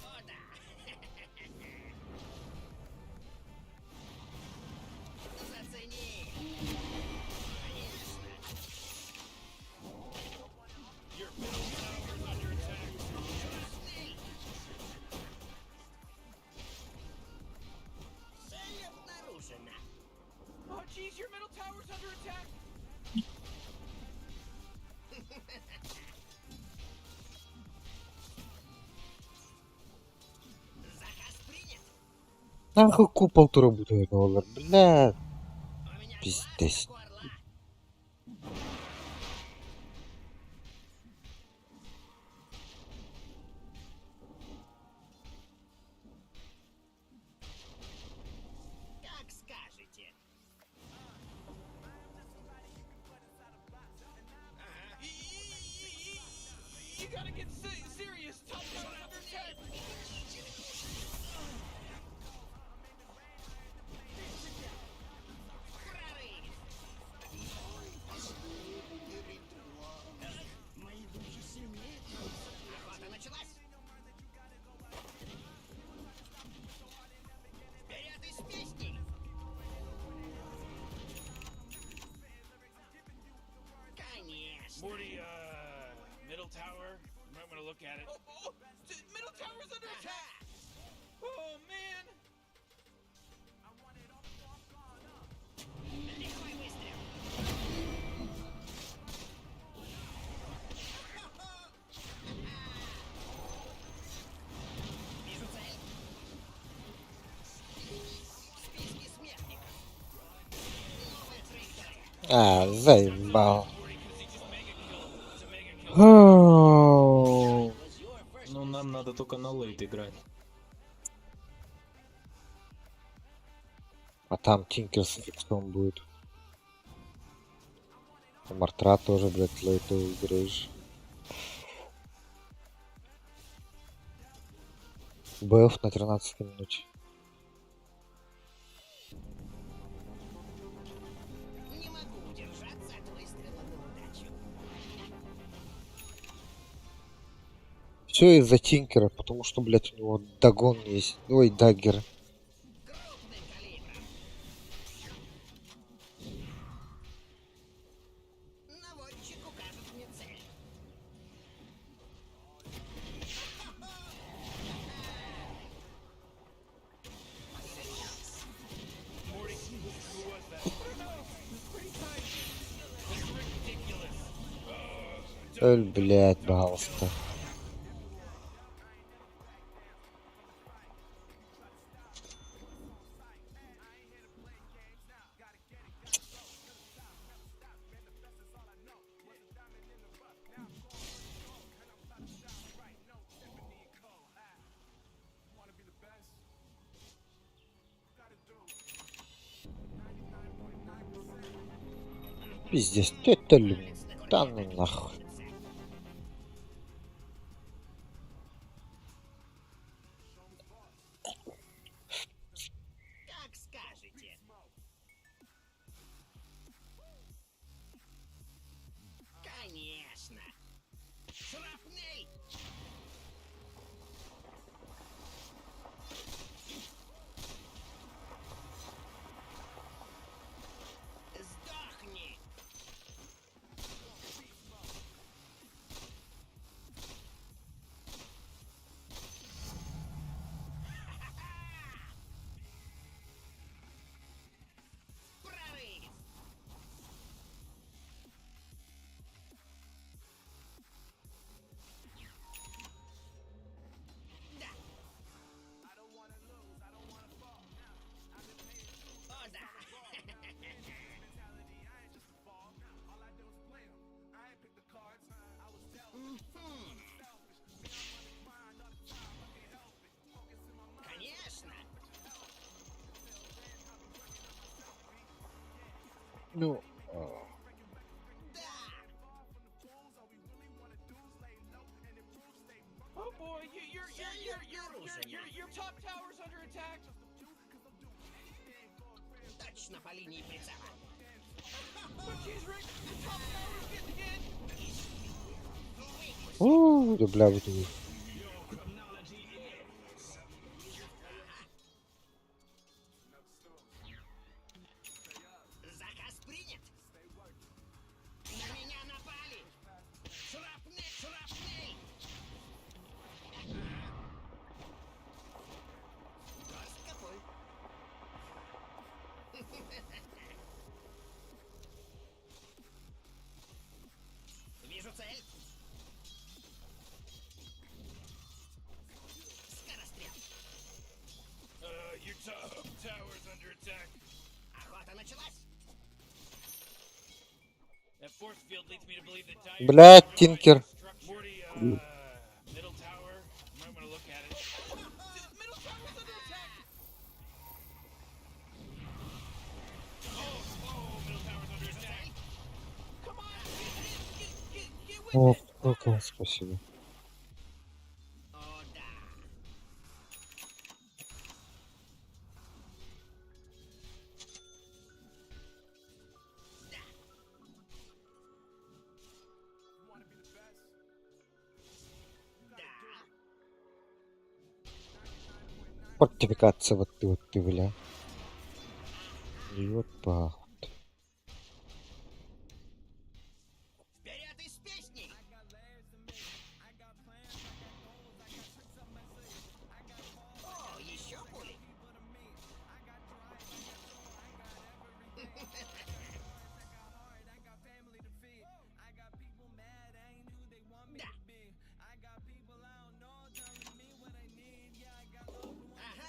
О, да. Зацени. Конечно. Your middle tower's under attack. Шрапнель. Цель обнаружена. Oh, jeez, your middle tower's under attack! Заказ принят. Нахуй купол турабутает доллар, бля. У меня глаз, Пиздец. как у орла. Как скажете. You gotta get serious. Top tower's under attack. Прорыв. Охота началась. Вперед из песни. Конечно. Morty, middle tower. You might want to look at it. Oh, oh, middle tower's under attack. Oh man. А, заебал. Оу. Ну, нам надо только на late играть. А там Тинкер с иксом будет. У Мартра тоже, блядь, лейтовый играешь. БФ на 13 минуте. Не могу удержаться от выстрела на удачу. Все из-за Тинкера, потому что, блядь, у него догон есть. Ой, dagger. Крупным калибром. Наводчик укажет мне цель. Ой, блядь, пожалуйста. Пиздец, это лю. Да ну нахуй. Как скажете. Конечно. Шрапнель! Сдохни! Прорыв! Да. О, да. Мгм. Конечно. Ну, Да. Oh boy, you, your top tower's under attack. Точно по линии прицела. Oh jeez, Rick, the top tower's getting hit. У, да бля, вот это. Заказ принят. На меня напали. Шрапнель, шрапнель. Горстка пуль. Вижу цель. Скорострел. Your top tower's under attack. Охота началась. That force field leads me to believe that Dire Блядь, Тинкер. Morty, middle tower. You might want to look at it. Middle tower's under attack. Oh, middle tower's under attack. Come on, get with О, it. сука, спасибо. О, да. Да. Фортификация, вот ты, бля. Ёпа. Вперед из песней! О, еще пули! Да. Ага.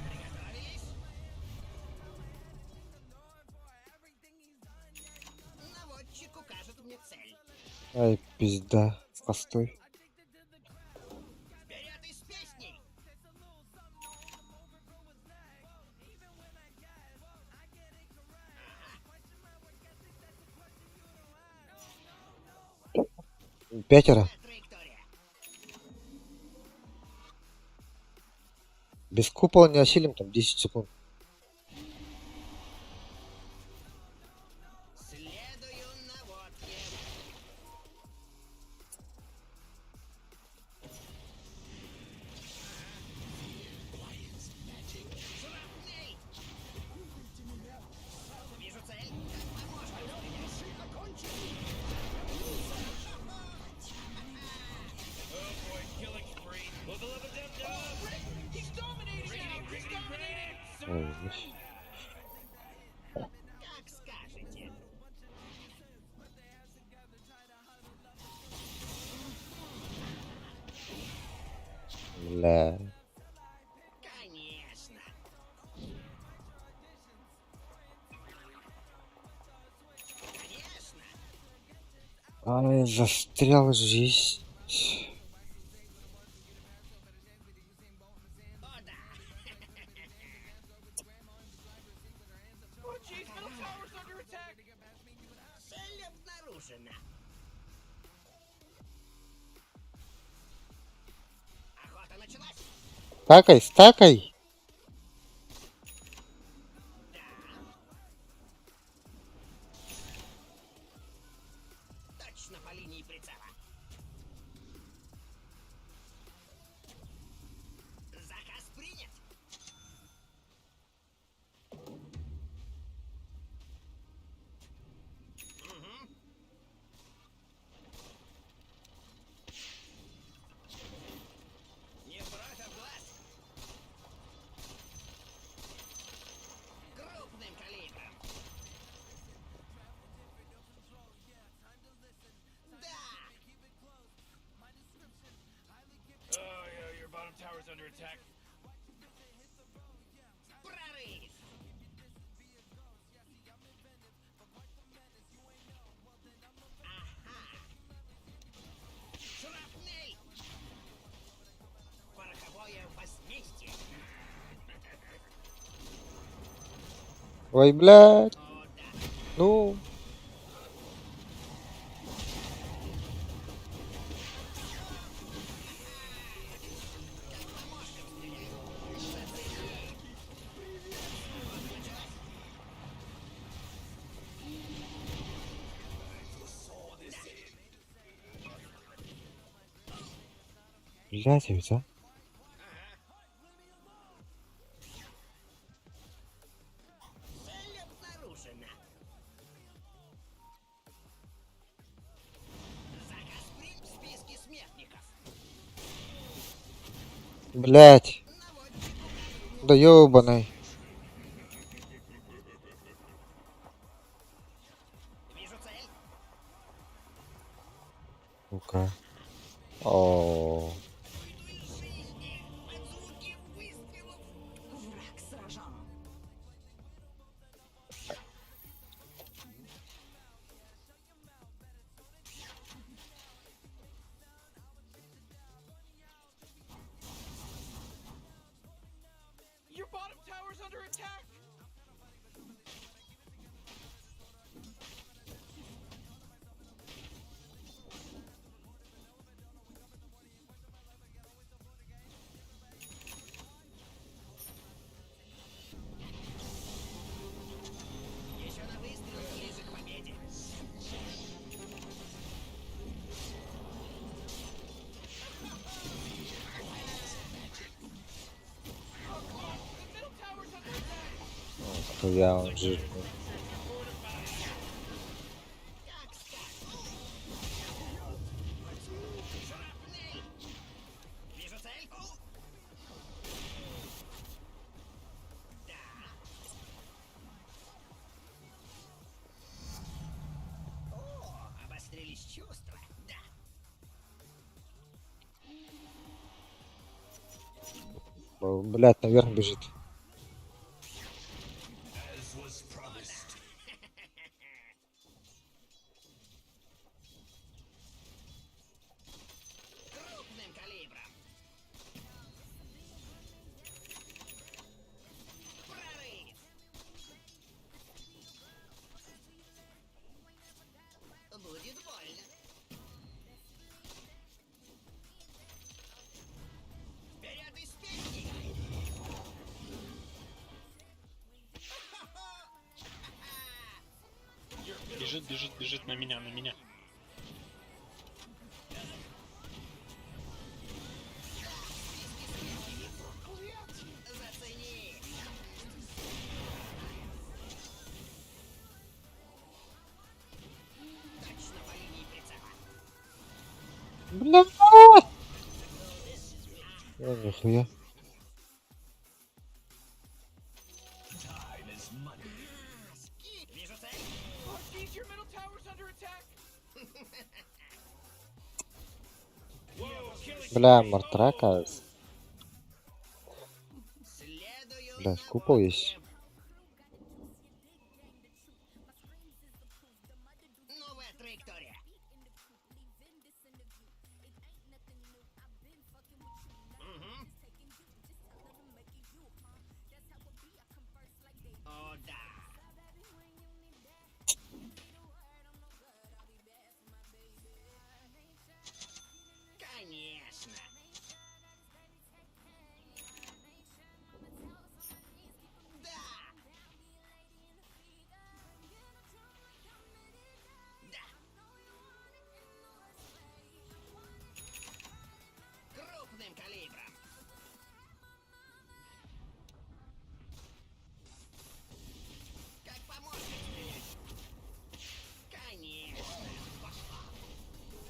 Приготовились. Ай, пизда, постой. Вперед и с песней! Пятеро. Без купола не осилим, там 10 секунд. Следую наводке. Шрапнель! Вижу цель. Как Oh boy, killing spree. He's dominating now. He's dominating. Ой, блядь. Как скажете. Бля. Конечно. Конечно. Ай, застрял жизнь. О, да. Oh jeez, middle tower's under attack. Цель обнаружена. Охота началась. Стакай, стакай! Точно по линии прицела. Заказ принят. Мгм. Не в бровь, а в глаз. Крупным калибром. Да! Oh yeah, your bottom tower's under attack. Прорыв! Ага! Шрапнель! Пороховое возмездие! Ой, блядь. О, да! Ну. Как по мошкам стреляю! Зацепи! Охота началась! Блядь, ведь, а? Цель обнаружена! Заказ принят в списке смертников! Блядь. Наводчик указывает. Да ёбаный. Вижу цель. Сука. О. Уйду из жизни под звуки выстрелов. Враг сражен. Your bottom tower's under attack. Еще на выстрел ближе к победе. The middle tower's under attack. Хуя он жирный. Как скажешь. Шрапнель! Вижу цель. Да. О, обострились чувства. Да. Блядь, наверх бежит. As was promised. Бежит, бежит, бежит на меня, на меня. Зацени. Точно по линии прицела. Бля! Я нихуя. Вижу цель. Oh, jeez, your middle tower's under attack. Бля, Мартрака. Следую Бля, на купол есть. Новая траектория. Мгм. О, да. Конечно. Да. Да. Крупным калибром. Как помощник стрелять? Конечно.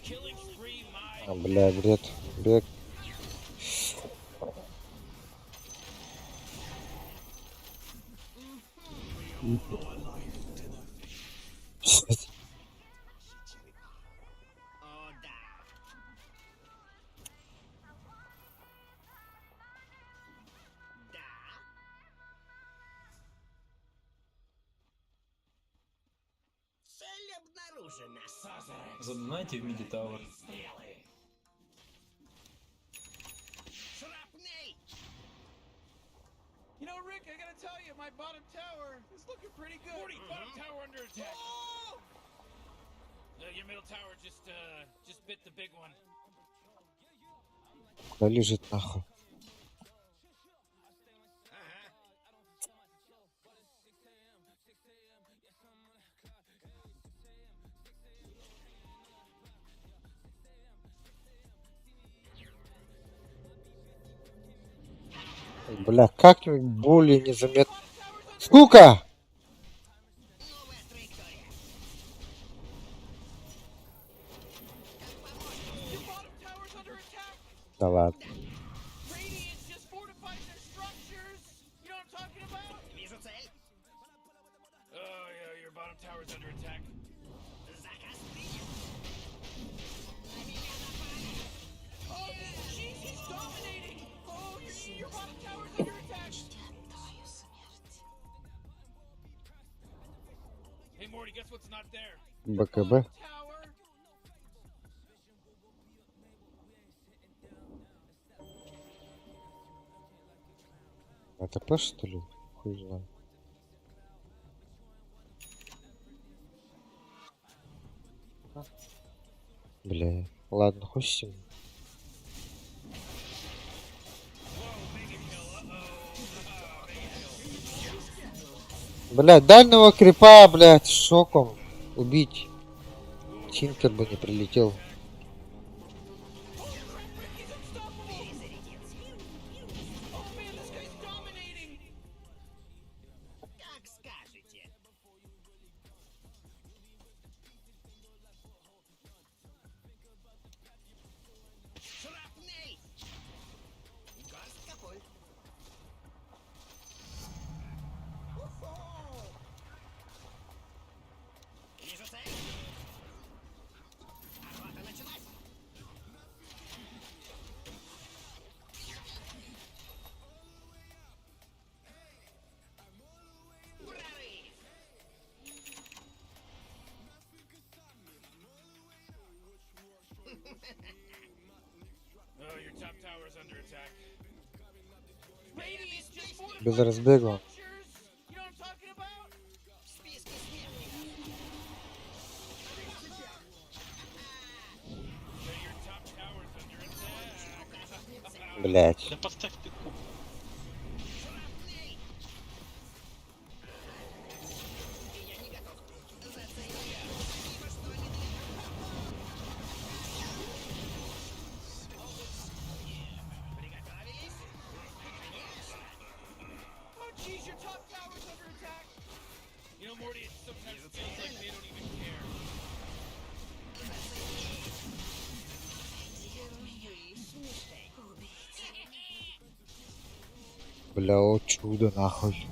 Killing spree, my А, бля, бред. Бег. Пиздец. О, да. Да. Цель обнаружена. Задонайте в миди тауэр. Шрапнель! You know, Rick, I gotta tell you, my bottom tower is looking pretty good. Morty, bottom tower under attack. Oh! Your middle tower just bit the big one. Куда лежит нахуй? Бля, как-нибудь более незаметно. Сука! Новая траектория. Your bottom tower's under attack. Да ладно. Radiant just fortified their structures. You know what I'm talking about? Вижу цель. Oh yeah, your bottom tower's under attack. Заказ принят. На меня напали. Oh, jeez, he's dominating. Oh, your bottom tower's under attack. Твою смерть. Hey Morty, guess what's not there? БКБ. Tower. АТП что ли? Хуй знает. Бля, ладно, хуй с ним. Блядь, дальнего крипа, блядь, шоком убить. Тинкер бы не прилетел. Oh man, this guy's dominating. Как скажете. Шрапнель! Горстка пуль. Уху! Вижу цель. Охота началась. Прорыв! Oh, your top tower's under attack. Radiant just fortified Без разбега. structures. You know what I'm talking about? В списке смертников. Yeah, your top tower's under attack. Блять. Да поставь ты куб. Я не готов. Зацени. Бля, о чудо нахуй.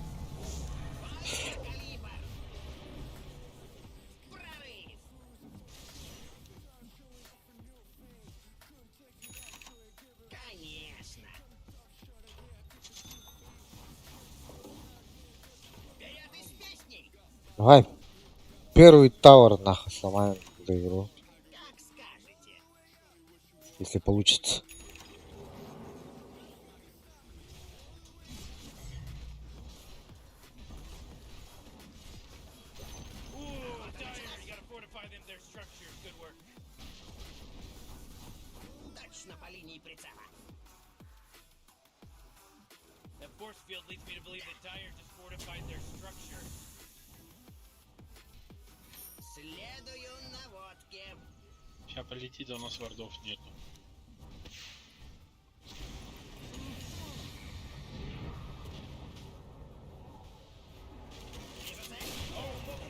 Конечно. Вперед и с песней! Давай первый tower нахуй сломаем за игру. Как скажете. Если получится. Ooh, Dire, you gotta fortify them their structures. Good work. Точно по линии прицела. That force field leads me to believe that Dire just fortified their structure. Следую наводке. Сейчас полетит, а у нас вардов нету.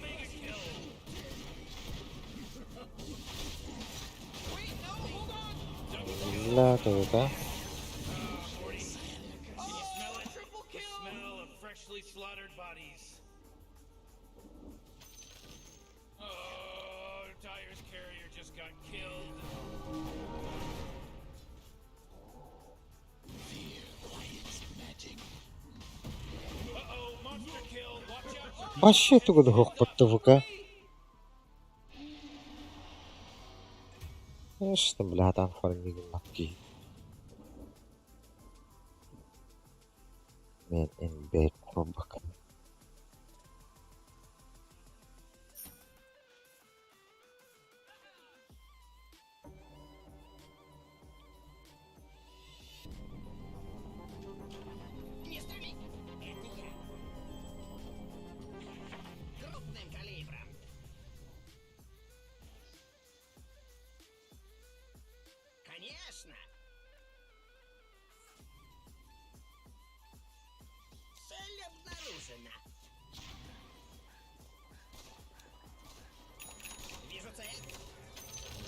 Mega kill. Wait, no, hold on. Бля, это да? Morty, can you smell it? Triple The kill. smell of freshly slaughtered bodies. Oh, Dire's carrier just got killed. Uh-oh, monster kill. Watch out. Вообще тугу хух ВК. Конечно, бля, там фармили матки. Man in bed пробок. Не стреляй! Это я. Крупным калибром. Конечно! Цель обнаружена. Вижу цель.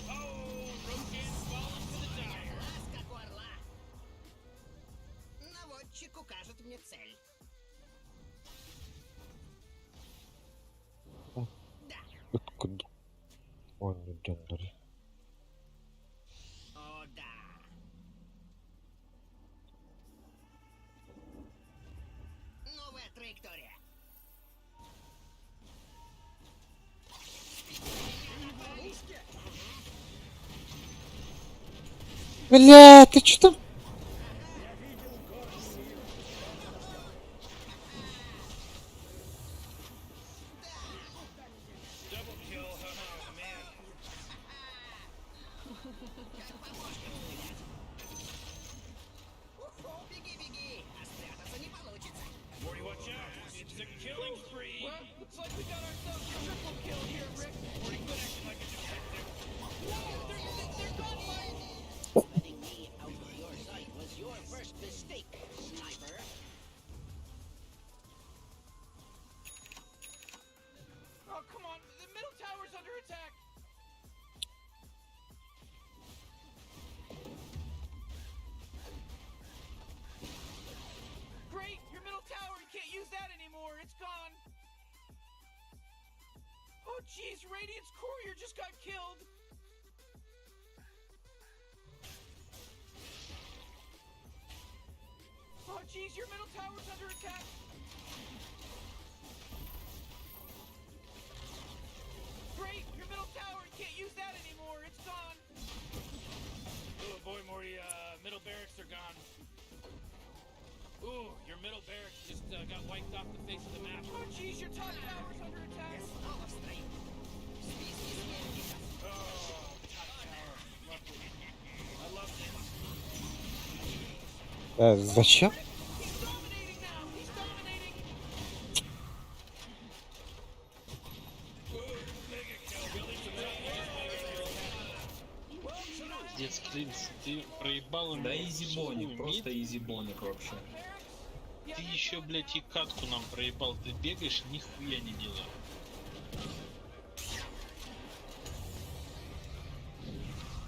Oh, Roshan's fallen to the Dire. Глаз, как у орла. Наводчик укажет мне цель. Да. Откуда? Ой, не дендер. О, да. Новая траектория. Бля, ты чё там? Double kill. Oh, man. Уху, беги, беги, а спрятаться не получится. Morty, watch out. It's a killing spree. Well, looks like we got ourselves a triple kill here, Rick. Morty, quit acting like a detective. Whoa, they're gone by. Letting me out of your sight was your first mistake, sniper. Oh, come on. The middle tower's under attack. Great, your middle tower. You can't use that anymore. It's gone. Oh, jeez, Radiant's courier just got killed. Oh, jeez, your middle tower's under attack. Great, your middle tower. You can't use that anymore. It's gone. Oh boy, Morty, middle barracks are gone. Ooh, your middle barracks just got wiped off the face of the map. Oh, jeez, your top tower's under attack. Снова в строю. В списке смертников. Oh, top tower. Lovely. I love this. Зачем? He's dominating now. He's dominating. Пиздец, Клинс, ты проебал Да меня изи всю боник, мид. просто изи боник вообще. Ты еще, блядь, и катку нам проебал. Ты бегаешь, нихуя не делаешь.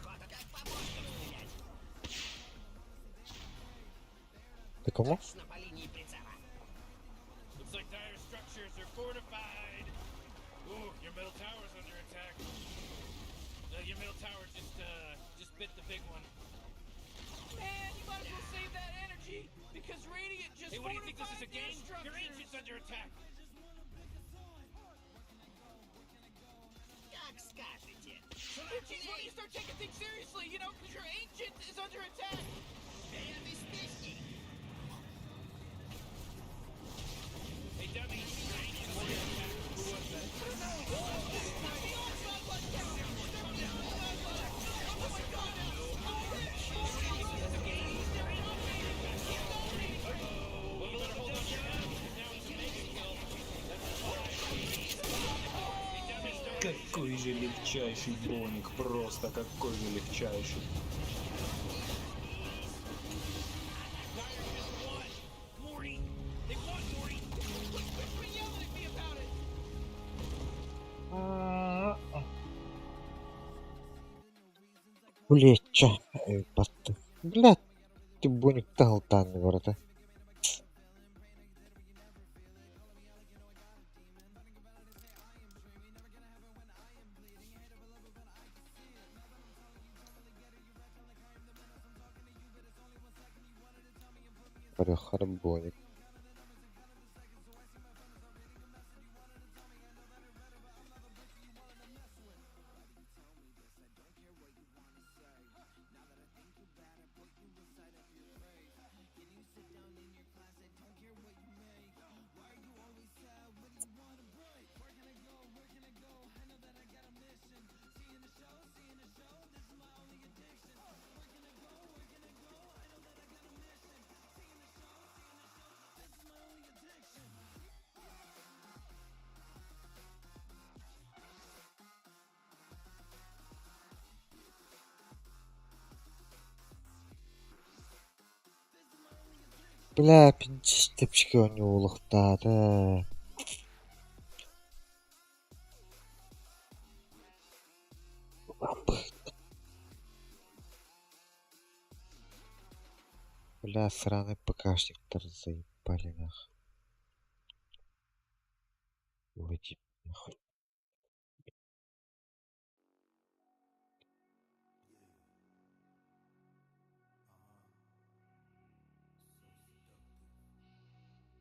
Охота как по мушкам стрелять. Ты кому? Точно по линии прицела. middle tower's under attack. Your middle tower just bit the big one. Man, you might as well save that energy because Radiant just Hey, what do you think this is a fortified their game? Your structures. ancient's under attack. Как скажете. Jeez, why don't you start taking things seriously? Because your ancient is under attack. Вперед из песни. Hey, dummy, your ancient's under attack. Who was that? They're beyond godlike now. They're beyond godlike. Oh my god! They're dominating. He's dominating. Well, you better hold on to your hat because now it's a mega kill. That's five. Hey, dummy, don't. Какой же легчайший боник, просто какой же легчайший. Dire just won. Morty. They won, Morty. Quit yelling at me about it. Блять, чё? Батты. Блять, ты боник талтан ворота. Боник. Бля, тэпчики оонньуулуохтаата. Бля, сраный ПКшниктар заебали нах. Уйди нахуй.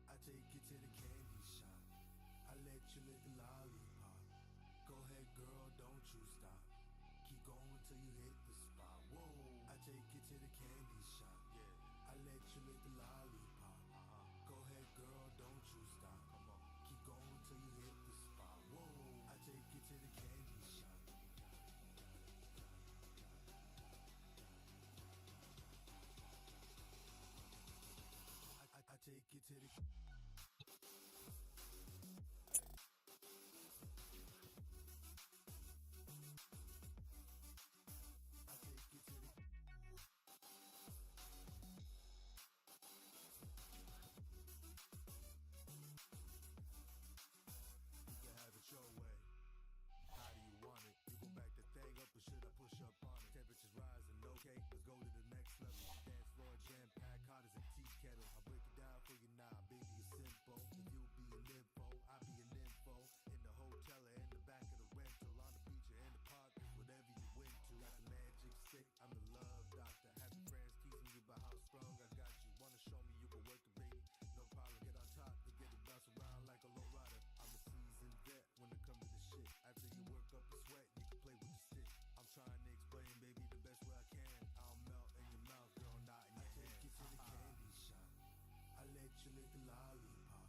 I take you to the candy shop. I let you lick the lollipop. Go ahead, girl, don't you stop. Keep going till you hit the spot. Whoa. I take you to the candy shop. Yeah. I let you lick the lollipop. Go ahead, girl, don't you stop. Come on. Keep going till you hit the spot. Whoa. I take you to the candy shop. I take you to the I take you to the You can have it your way. How do you want it? You gon' back the thing up or should I push up on it? Temperatures rising, okay, let's go to the next level. Dance floor jam packed, hot as a tea kettle. I break it down for you now, baby, it's simple. If you be an info, I be an info. In the hotel or in the back of the rental, on the beach or in the park, it's whatever you into. Got the magic stick, I'm the love doctor. Have your friends teasing you about how strong I got you. Wanna show me you can work it, baby? No problem, get on top to get it bounce around like a low rider. I'm a seasoned vet when it comes to this shit. After you work up a sweat, you can play with the stick. I'm trying to explain, baby, the best way I can. I'll melt in your mouth, girl, not in your I take you to the candy shop. I let you lick the lollipop.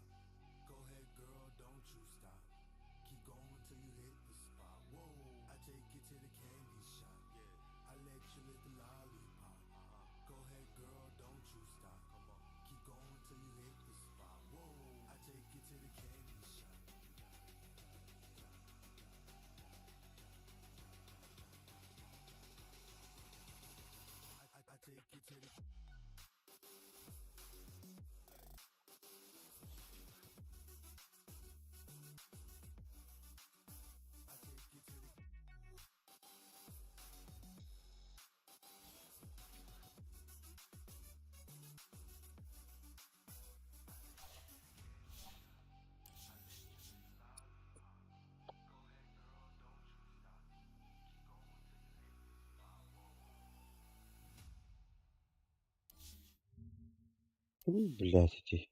Go ahead, girl, don't you stop. Keep going till you hit the spot. Whoa. I take you to the candy shop. Yeah. I let you lick the lollipop. Go ahead, girl, don't you stop. Come on. Keep going till you hit the spot. Whoa. I take you to the candy shop. I take you to the I take you to the Блядь, эти.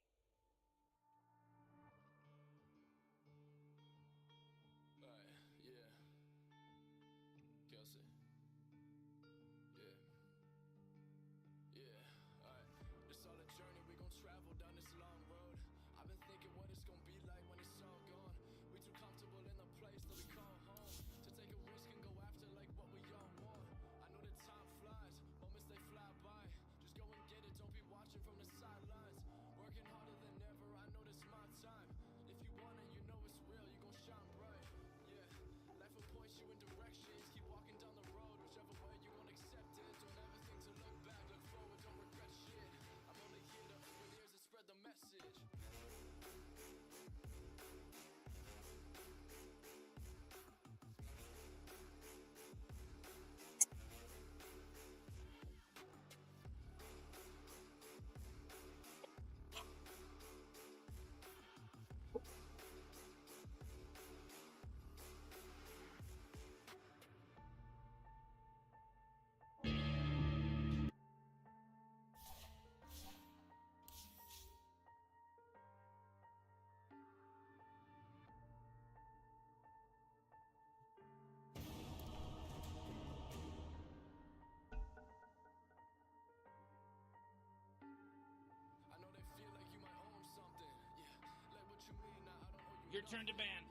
Your turn to ban.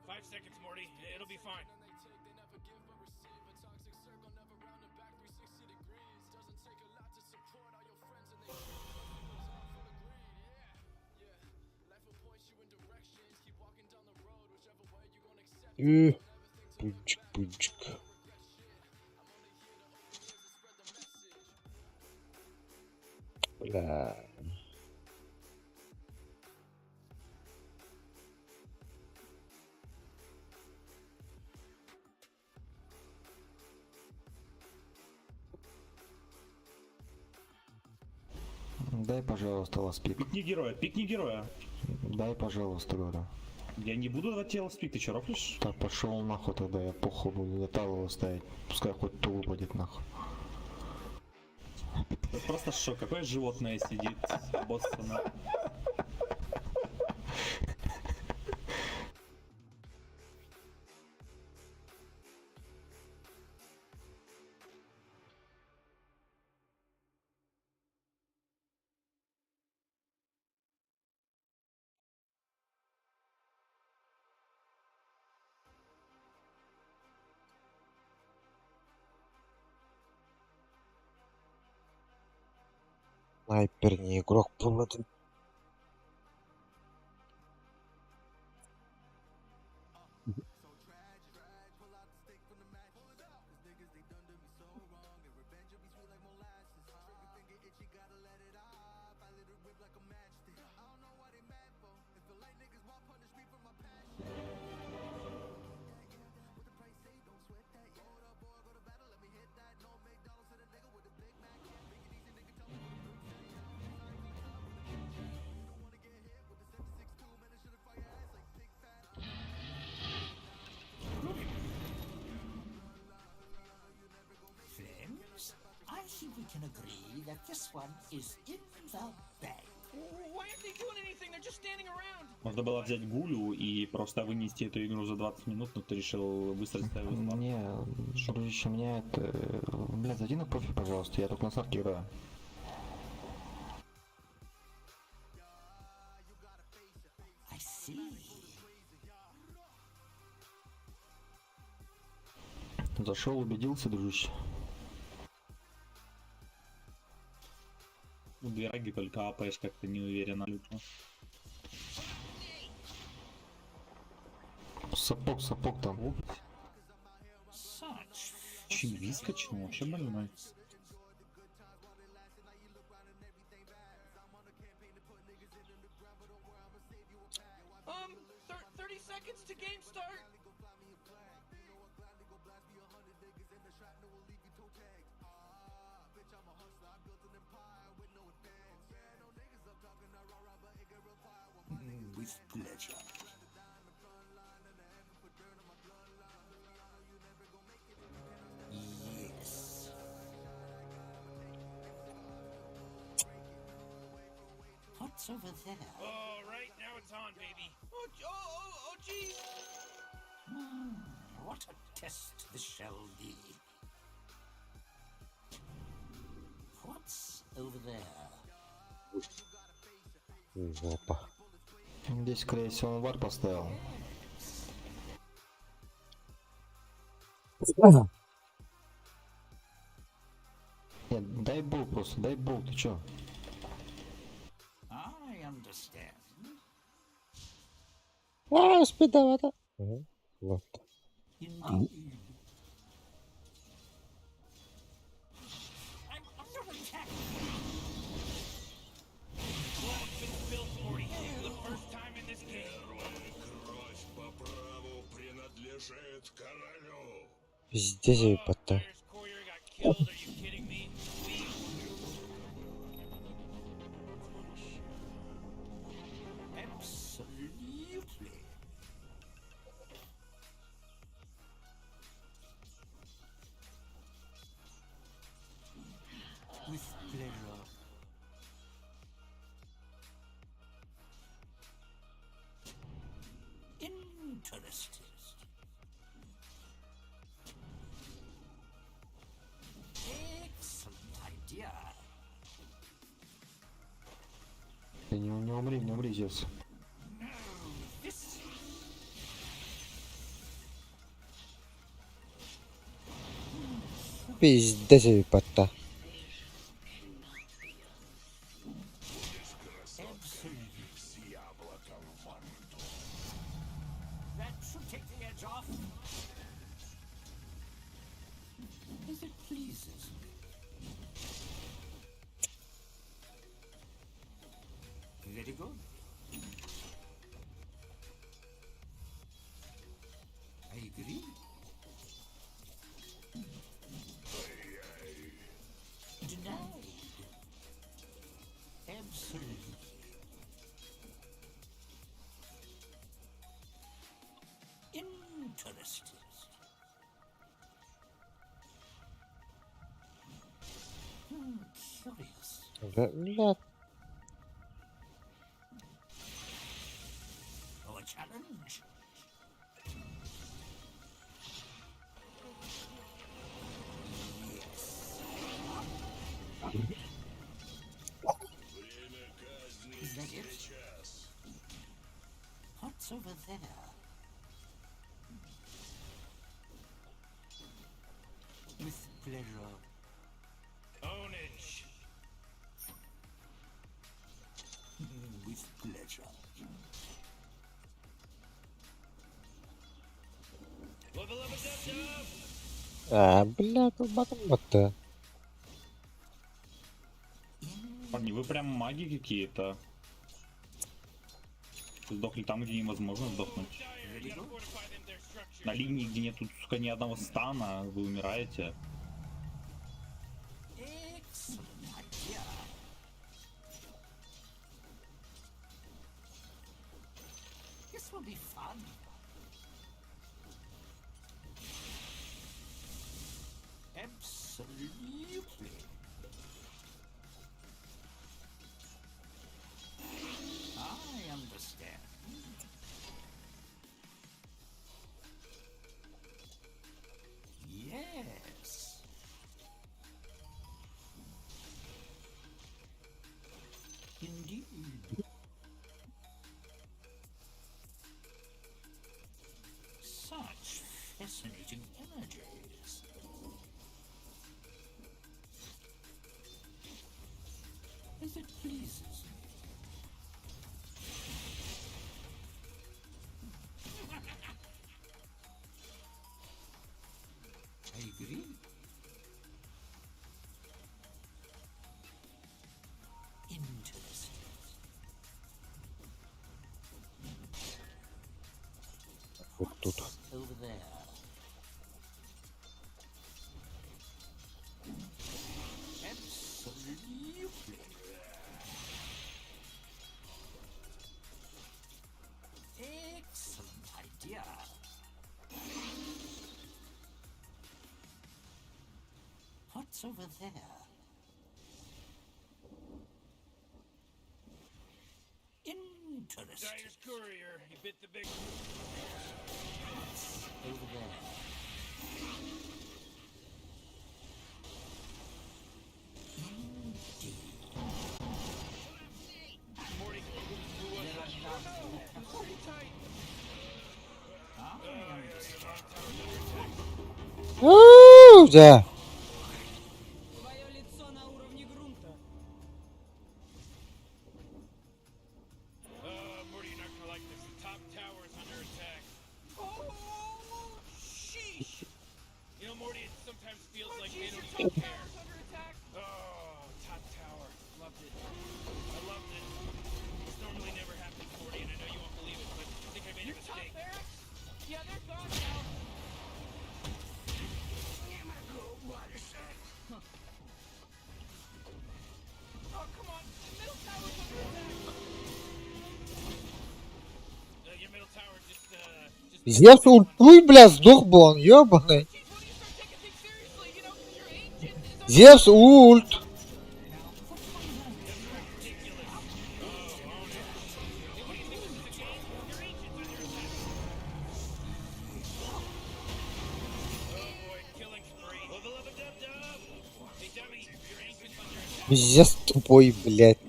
5 seconds, Morty. It'll be fine. Üh. Бычк, бычк. Бля. Дай, пожалуйста, last pick. Пикни героя, пикни героя. Дай, пожалуйста, говорю. Я не буду давать тебе last pick, ты че, рофлишь? Так, пошел нахуй тогда, я похуй буду до талого ставить. Пускай хоть ту выпадет нахуй. Это просто шок, какое животное сидит Боссона. Снайпер не игрок был один. Friends, I think we can agree that this one is in the bag. Why aren't they doing anything? They're just standing around. Можно было взять Гулю и просто вынести эту игру за 20 минут, но ты решил быстро ставить. Не, дружище, меня это... Бля, зайди на профиль, пожалуйста, я только на сарке играю. I see. Зашел, убедился, дружище. У Двираги только АПш как-то не уверен абсолютно. Сапог, сапог там. Such Че, выскочил? Вообще больной. 30 seconds to game start. With pleasure. What's over there? All right, now it's on, baby. Oh, oh, oh, oh, jeez. What a test this shall be. What's over there? Опа. Здесь, скорее всего, он вар поставил. Нет, дай бол просто, дай бол, ты чё? I understand. А, успедавата. Вот. Indeed. I'm under attack. Blood's been spilled, 40, for the first time in this game. Кровь по праву принадлежит королю. Пиздец, ебать. Dire's courier got killed. Are you kidding me? Absolutely. With pleasure. Interesting. Excellent idea. Ты не умри, не умри, Зевс. This Пиздец, ебать. С яблоком во рту. That should take the edge off. As it pleases me. Very good. I agree. Denied. Absolutely. Interesting. Curious. Бля, Oh, a challenge. Yes. Is that it? What's over there? With pleasure. Ownage. With pleasure. Level up a dub dub. А, бля, тут батом батта. Парни, вы прям маги какие-то. Сдохли там, где невозможно сдохнуть. Dire, you gotta fortify them their structures. На линии, где нету, сука, ни одного стана, вы умираете. Excellent idea. This will be fun. Absolutely. I understand. Yes. Indeed. Such fascinating energies. As it pleases me. I agree. Interesting. Вот тут. Over there. Absolutely. Excellent idea. What's over there? Dire's courier. He bit the big. Morty blew us up. Pretty tight. Oh, yeah, your bottom tower's under attack. Уу, дьэ. Твое лицо на уровне грунта. Morty, you're not gonna like this. The top tower is under attack. Oh, sheesh. You know, Morty, it sometimes feels Oh, like jeez, they your don't top even care. tower's under attack. Oh, top tower. Loved it. I loved it. This normally never happens, Morty, and I know you won't believe it, but I think I made Your a top mistake. barracks? Yeah, they're gone now. Oh, come on. Middle tower's under attack. Your middle tower just, just. Зевс ультуй, бля, сдох бы он, ёбаный. Зевс ульт. Пиздец тупой, блядь.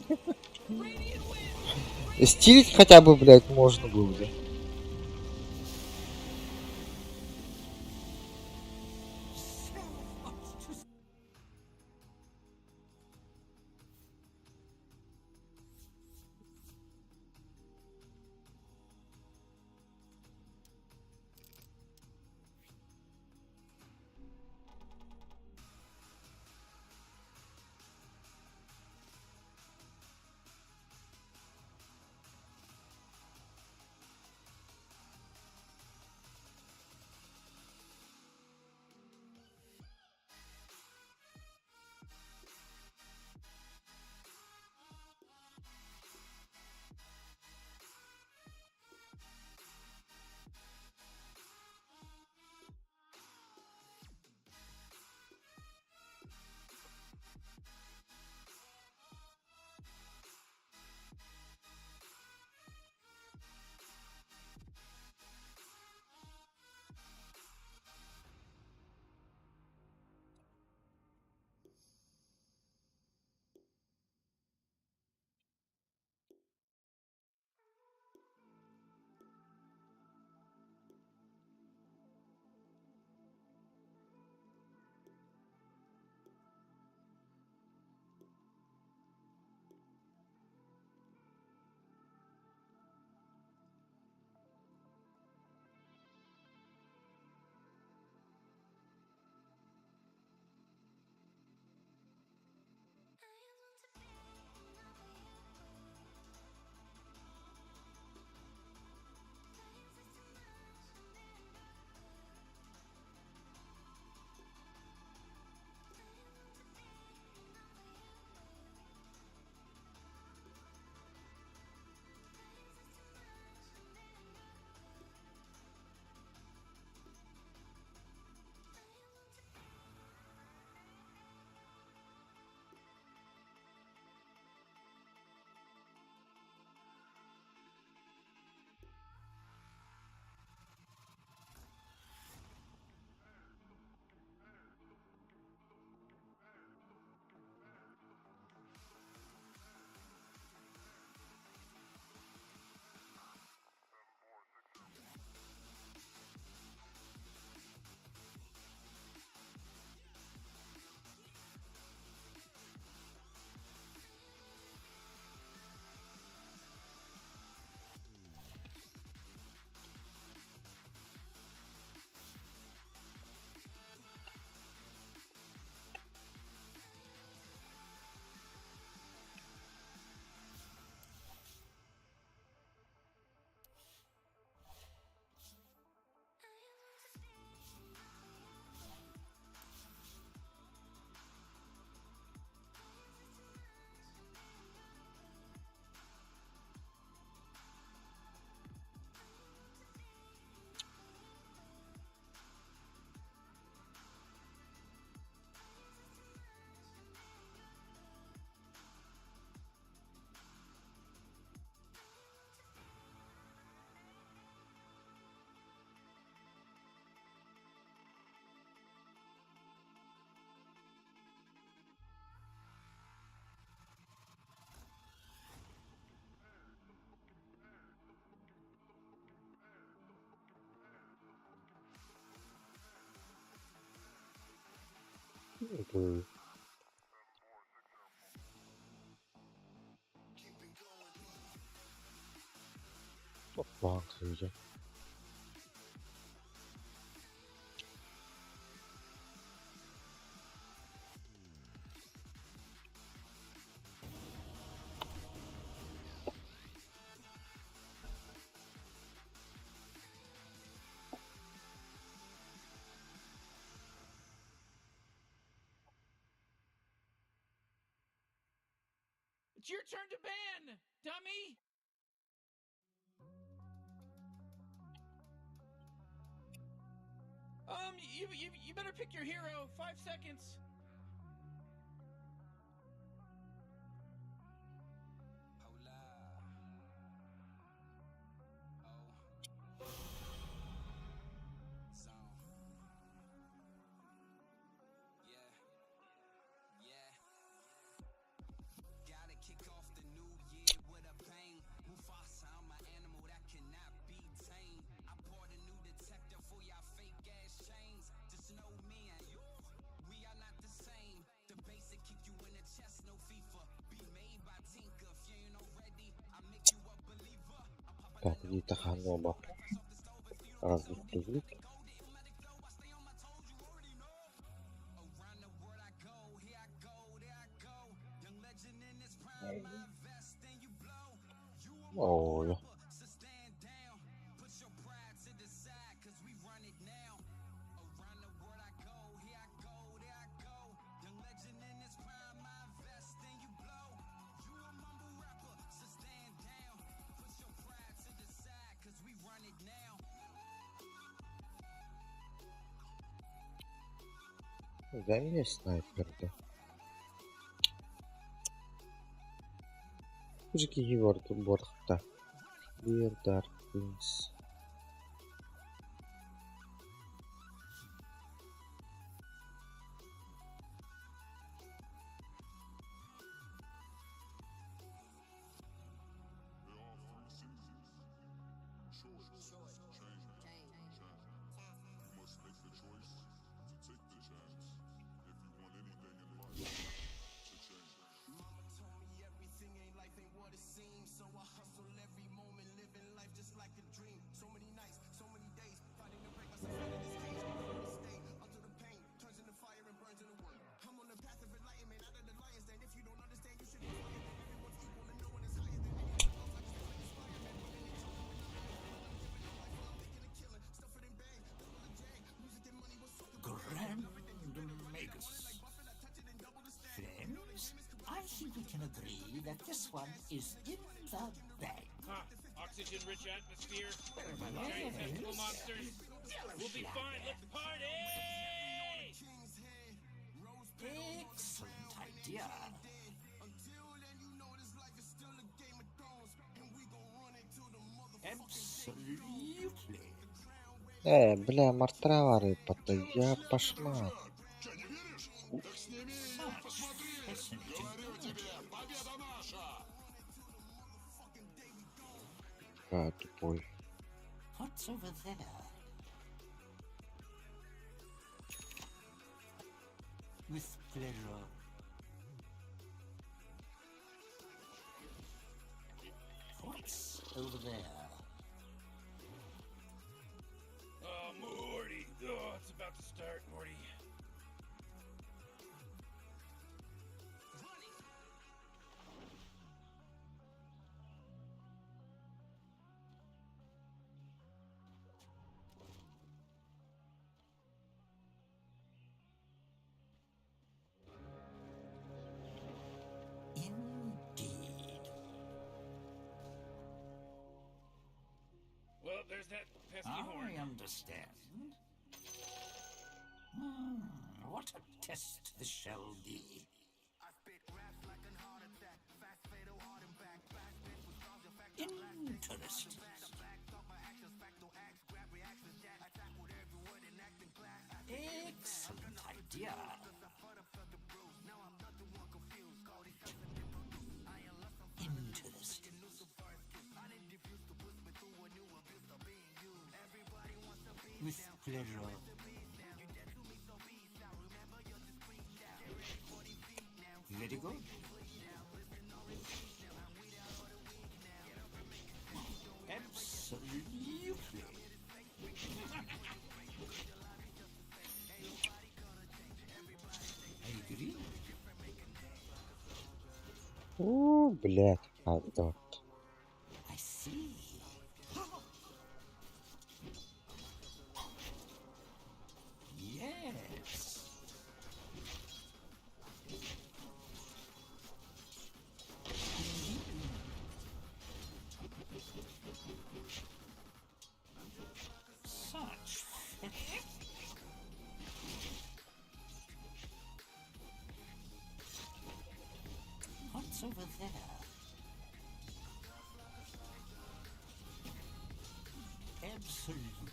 Стилить хотя бы, блядь, можно было, бля. Тупой. Опа, сыыдьа. It's your turn to ban, dummy! You better pick your hero. 5 seconds. Так, иди ханоба. Разлук. Ой. Дай мне снайпер, да. Мужики Георг Борхта. Dear Dark Prince. Grand Magus. Friends, I think we can agree that this one is in the bag. Huh. Oxygen-rich atmosphere. Yes. Giant tentacle monsters. We'll be fine. Let's party! Excellent idea. Absolutely. Бля, мартравары, я пошмат. Such fascinating images. А, тупой. What's over there? With pleasure. What's over there? Oh, Morty. Oh, it's about to start, Morty. Indeed. Well, there's that pesky horn. I understand. What a test this shall be. Interesting. Excellent idea. Interesting. With pleasure. Very good. Absolutely. I agree. Уу, блядь, хаалта. I see. Yes. Indeed. Such. What's over there? Absolutely.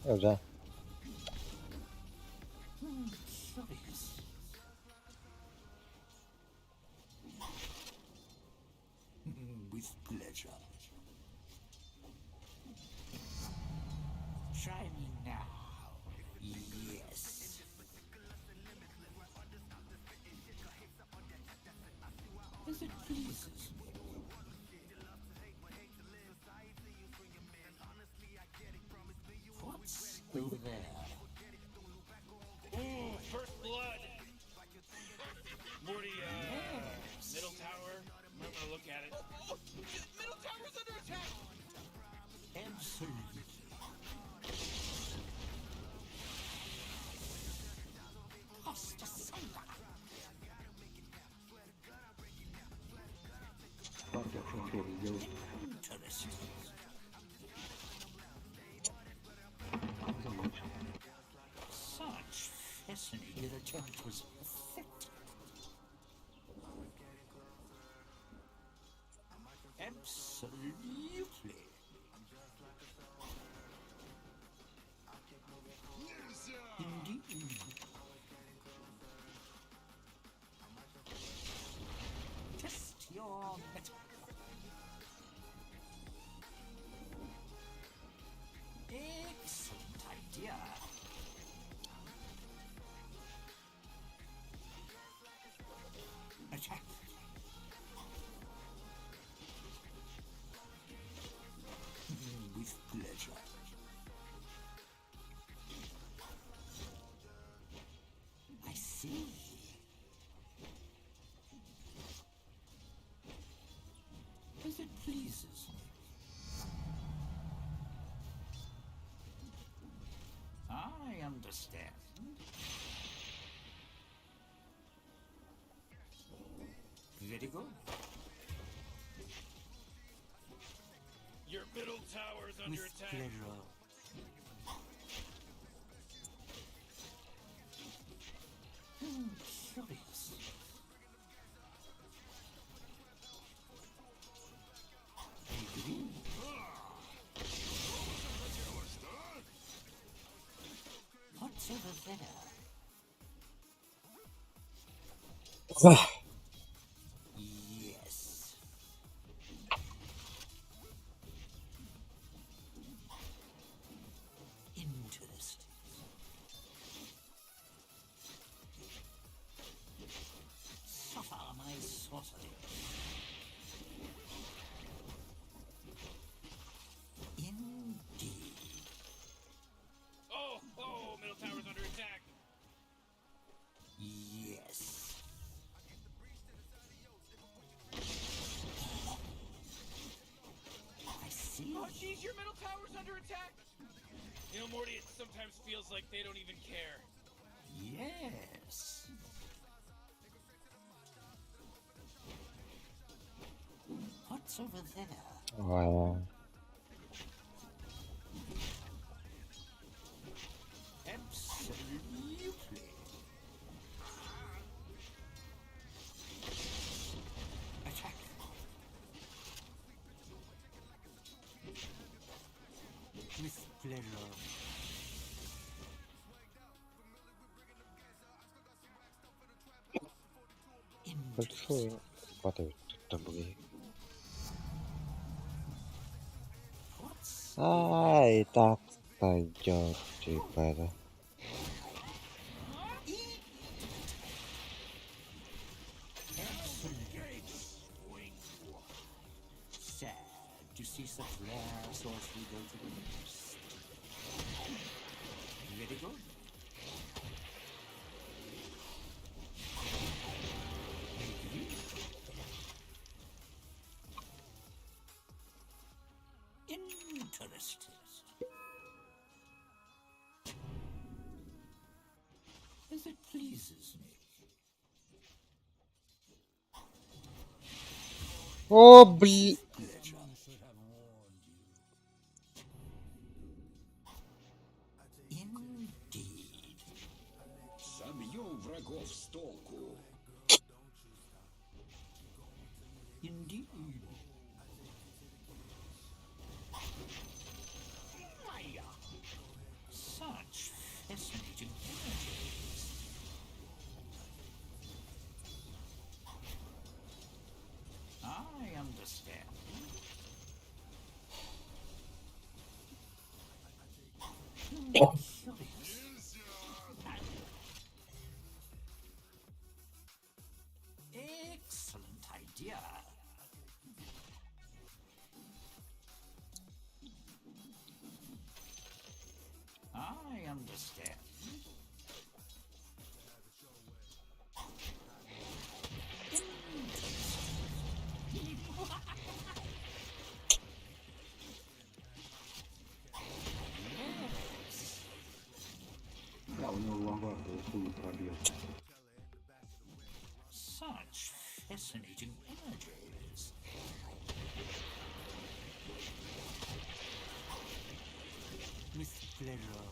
Öyle. Curious. With pleasure. Try me now. Yes. As it pleases me. What's over there? Ooh, first blood. Morty, middle tower. I'm gonna look at it. Oh, middle tower's under attack! Absolutely. Cost asunder. Interesting. Such fascinating. Your attempt was effective. Absolutely. Indeed. Test your mettle. Excellent idea. Attack. With pleasure. I see. As it pleases me. I understand. Very good. Your middle tower is under With attack. pleasure. Curious. I agree. What's over there? Ah, Yes. Interesting. Suffer my sorcery. Indeed. Oh, middle tower's under attack. Yes. I see. Oh, jeez, your middle tower's under attack. You know, Morty, it sometimes feels like they don't even care. Yes. What's over there? Wow. Absolutely. Attack. With pleasure. Большой хватает тут были. What's А, и так пойдет, типа это. Where shall we go to next? Very good. I agree. Interesting. As it pleases me. О, бли... Pleasure. Indeed. Собьем врагов с толку. Indeed. Maya. Such fascinating images. I understand. Curious. Excellent idea. I understand. Yes. Да, у него ломбарда хуй пробьет. Such fascinating images. With pleasure.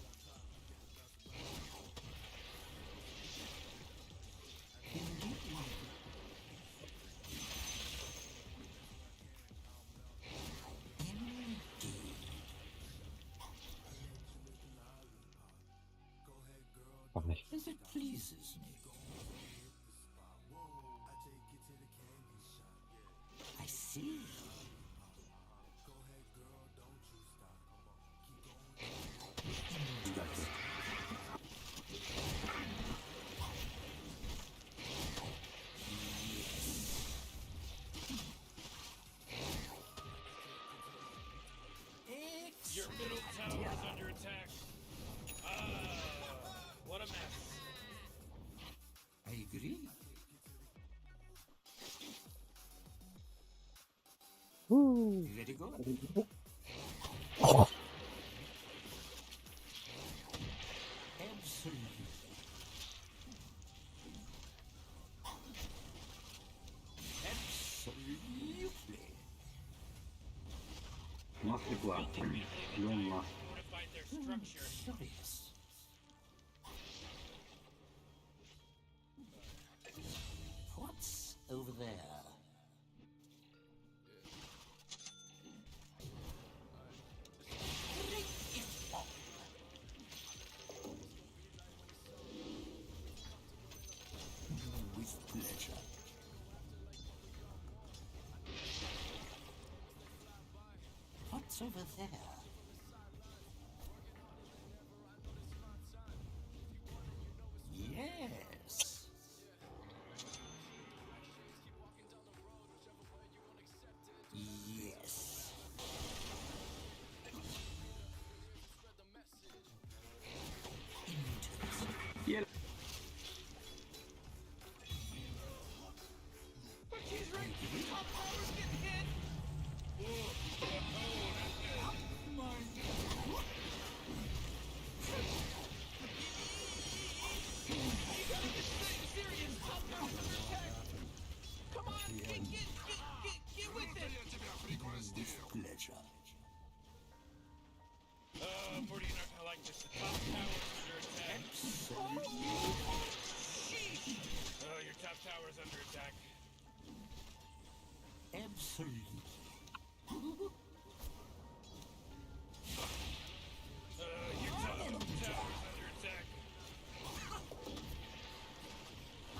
Indeed. Indeed. Погнали. As it pleases me. I see. Your middle tower is under attack. Ah, what a mess. I agree. Very good. Absolutely. Absolutely. У нас тепла. Лен нас. Fortified their structure. Curious. What's over there? Bring it on. With pleasure. What's over there? Yes. Yes. Interesting. Еле. Oh, jeez, Rick, the top tower's getting hit. You gotta get serious. Top tower's under attack. Come on, get, get, get, get, get with it. With pleasure. Oh, Morty, you're not gonna like this. The top tower is under attack. Sheesh. Oh, your top tower is under attack. Absolutely. Your top tower is under attack.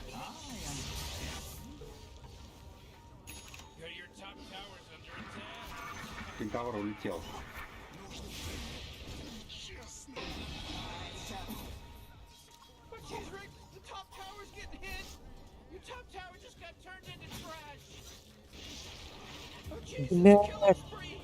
I understand. Yeah, your top tower is under attack. Кентавр улетел. Oh, jeez, Rick, the top tower's getting hit. Your top tower just got turned into trash. Oh, Jesus, killing Блядь. spree.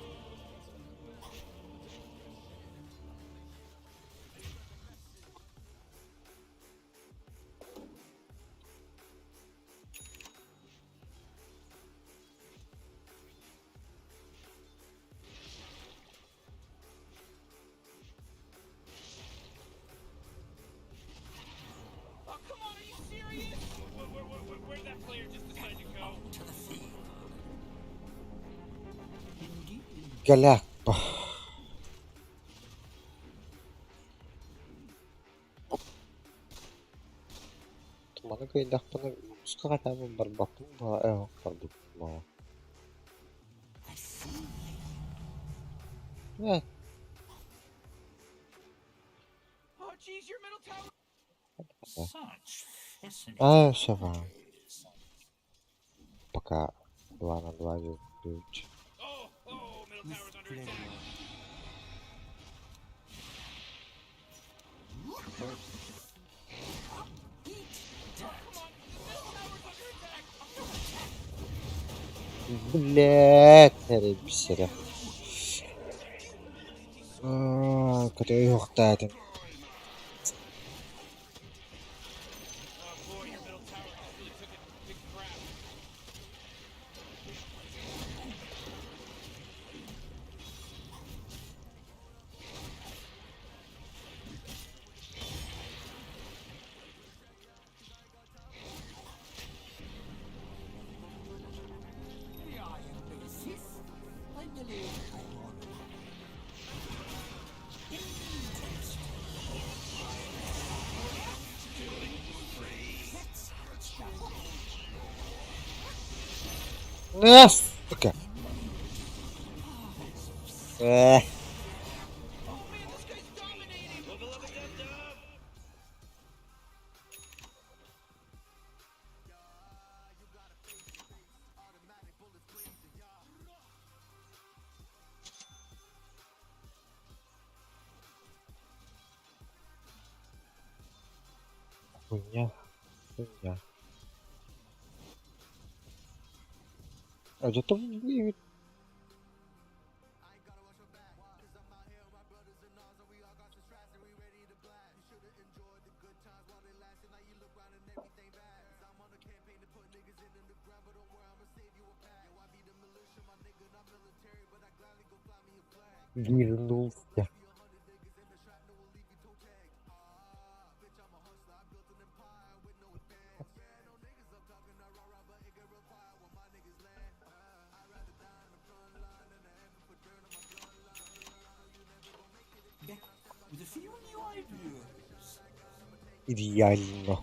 Голяк. Туманы кыайдахпына улууска хатаабын барбаппын дуо ээ барбыппын дуо Э, а, все, пока 2 на 2 ключ. Блядь, эрэ Көтөйүөхтээтим. Сука. Э. Хуйня. Хуйня. А где-то вернулся. With a few new ideas. Идеально.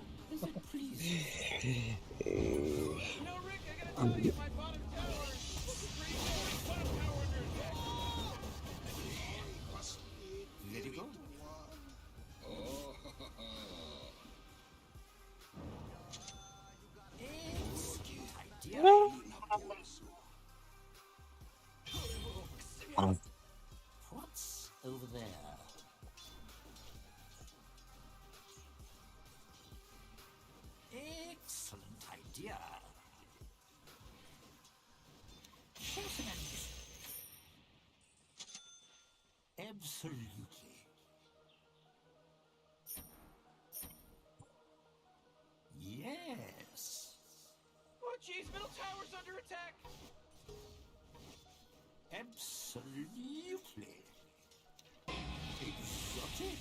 Very good. What's over there? Excellent idea. Fascinating. Absolutely. Yes. Oh jeez, middle tower's under attack. Absolutely. Exotic.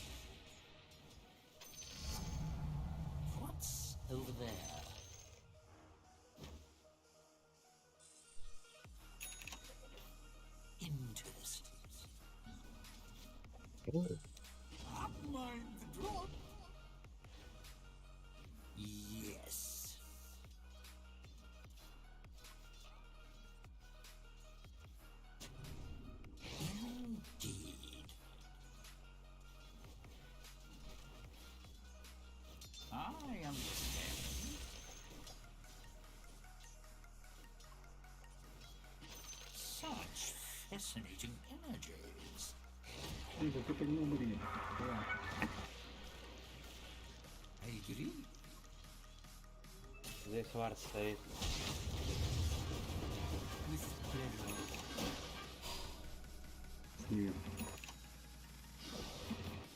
What's over there? Interesting. Mind the drop. Yes. Indeed. I understand. Such fascinating energies. I agree. Здесь вард стоит. With pleasure.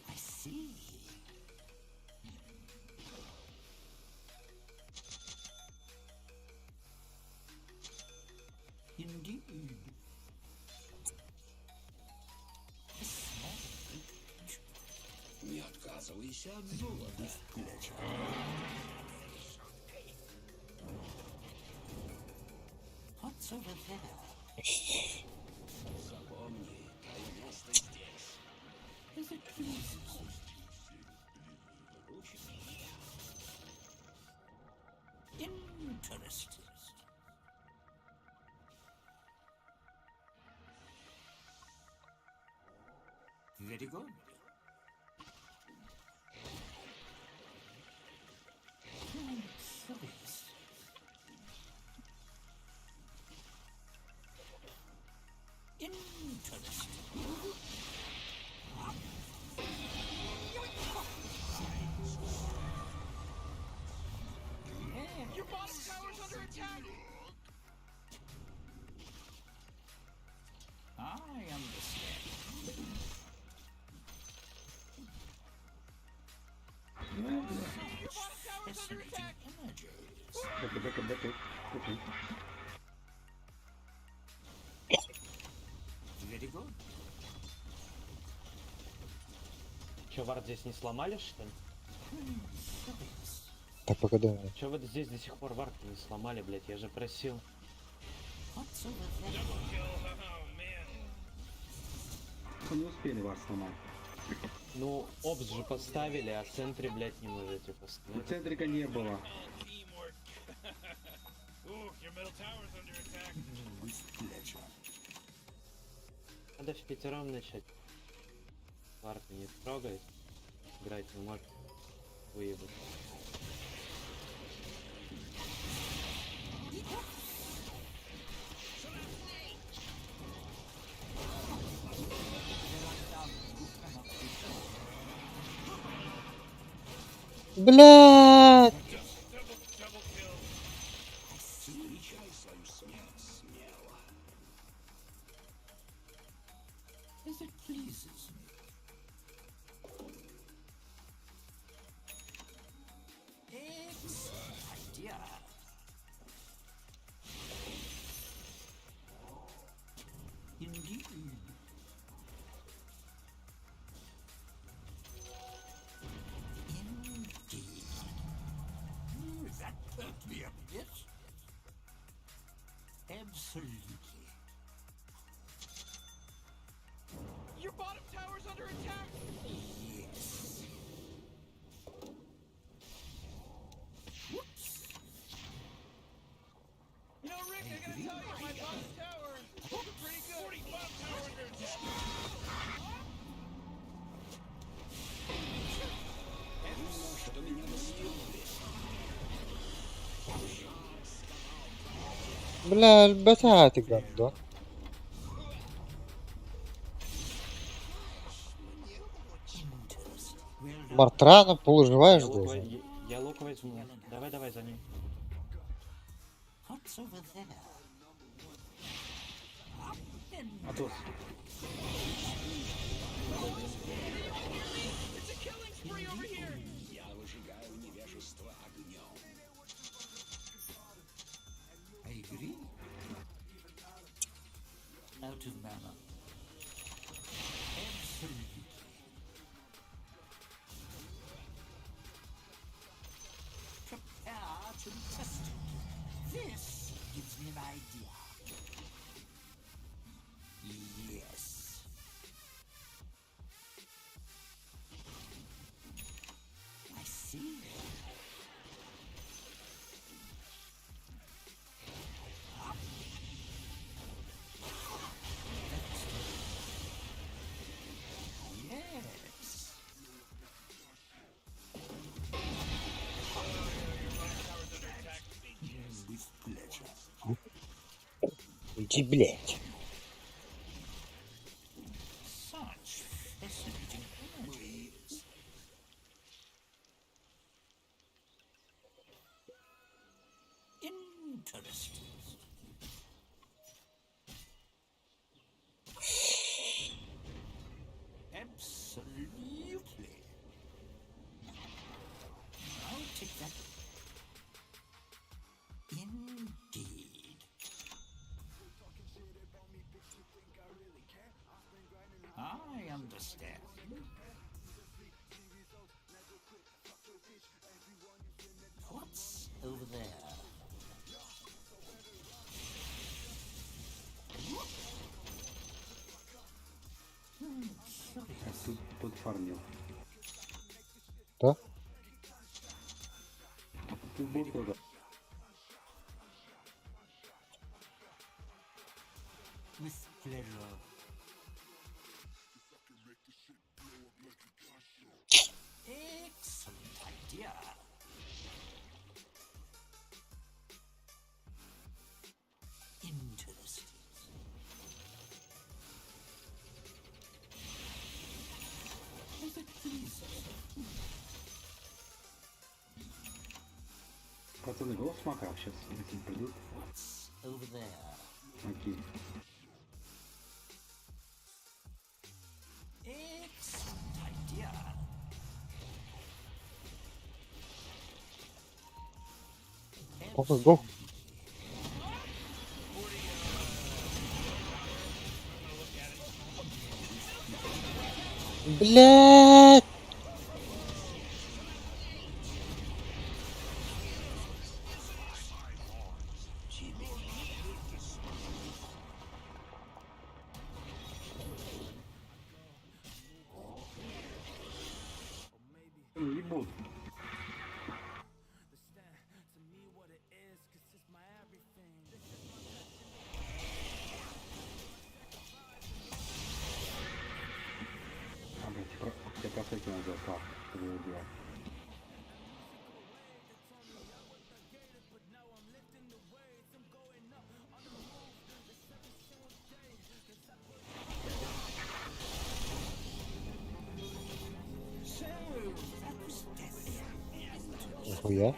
I see. Indeed. A small bridge. Не отказывайся от золота. With pleasure. What's over there? pleases me. Interesting. Very good. Hmm, curious. Interesting. Your bottom tower's under attack! I understand. Your bottom tower's under Fascinating attack! images. Бэкэ, бэкэ, бэкэ, бэкэ. Very good. Че, вард здесь не сломали, что ли? Curious. Так, пока думаю. Че вы здесь до сих пор вард не сломали, блядь? Я же просил. What's over there? Double kill. Oh man. Не успели вас сломать. Ну, обс же поставили, а центре, блядь, не можете Ну, поставить. Центрика не было. Call teamwork. Ooh, your middle tower's under attack. With pleasure. Надо в пятером начать. Вард не трогать. Играть не может. Выебать. Блядь! Double, double kill. Встречай свою смерть смело. As it pleases me. Excellent idea. Indeed. Indeed. That hurt me a bit. Absolutely. Your bottom tower's under attack! Yes. Whoops. You know, Rick, I gotta tell you, my bottom tower is looking pretty good. 40 bottom tower under attack. Бля, бата гандон. Interesting. Мартрана полуживаешь Я лук, должен. я лук возьму. Давай, давай за ним. What's over there? Атос. It's a killing spree over here! Я выжигаю невежество огнем. I agree. Out of mana. Absolutely. Prepare to be tested. This gives me an idea. Yes. I see. Yes. With pleasure. Иди, блядь. Such fascinating images. Interesting. Absolutely. I'll take that. Indeed. I understand. What's over there? Curious. Тут, тут фармил. Да? Тут был кто-то. With pleasure. Excellent idea. Into the city. As it pleases. Пацаны, голос смока сейчас, если придут. What's over there? Окей. Excellent idea. Go, go. Блядь! Ну, Ебут. А, блядь, я, про... я просеки надо сделал, чтобы его убивать. So, that was death. Нихуя.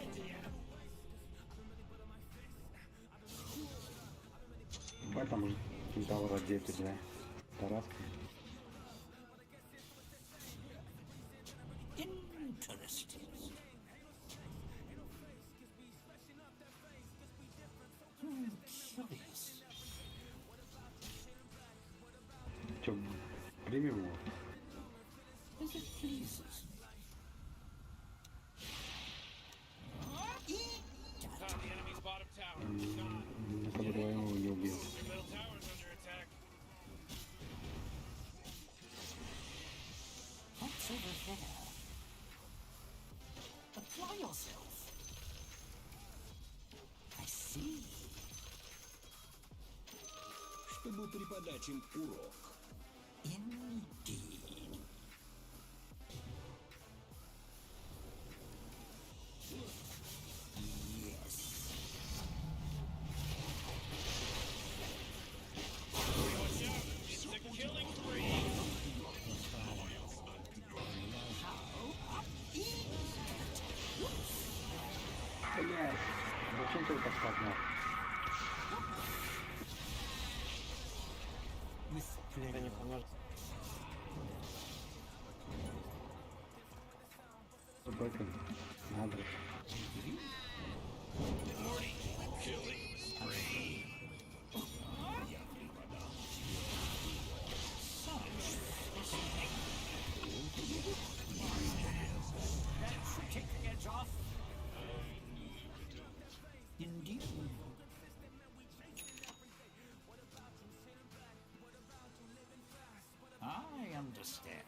Давай там уже кентавр одетый, бля. Тараска. Interesting. Curious. Че, примем его? As it pleases. Found the enemy's bottom tower. Gone. Мы с тобой вдвоем его не убил. Their middle tower's under attack. What's over there? Apply yourself. I see. Чтобы преподать им урок. Indeed. Yes. It's a killing spree. Блядь, зачем ты так погнал? With pleasure. Бэкон. Надо. Killing spree. That should take the edge off. Indeed. I understand.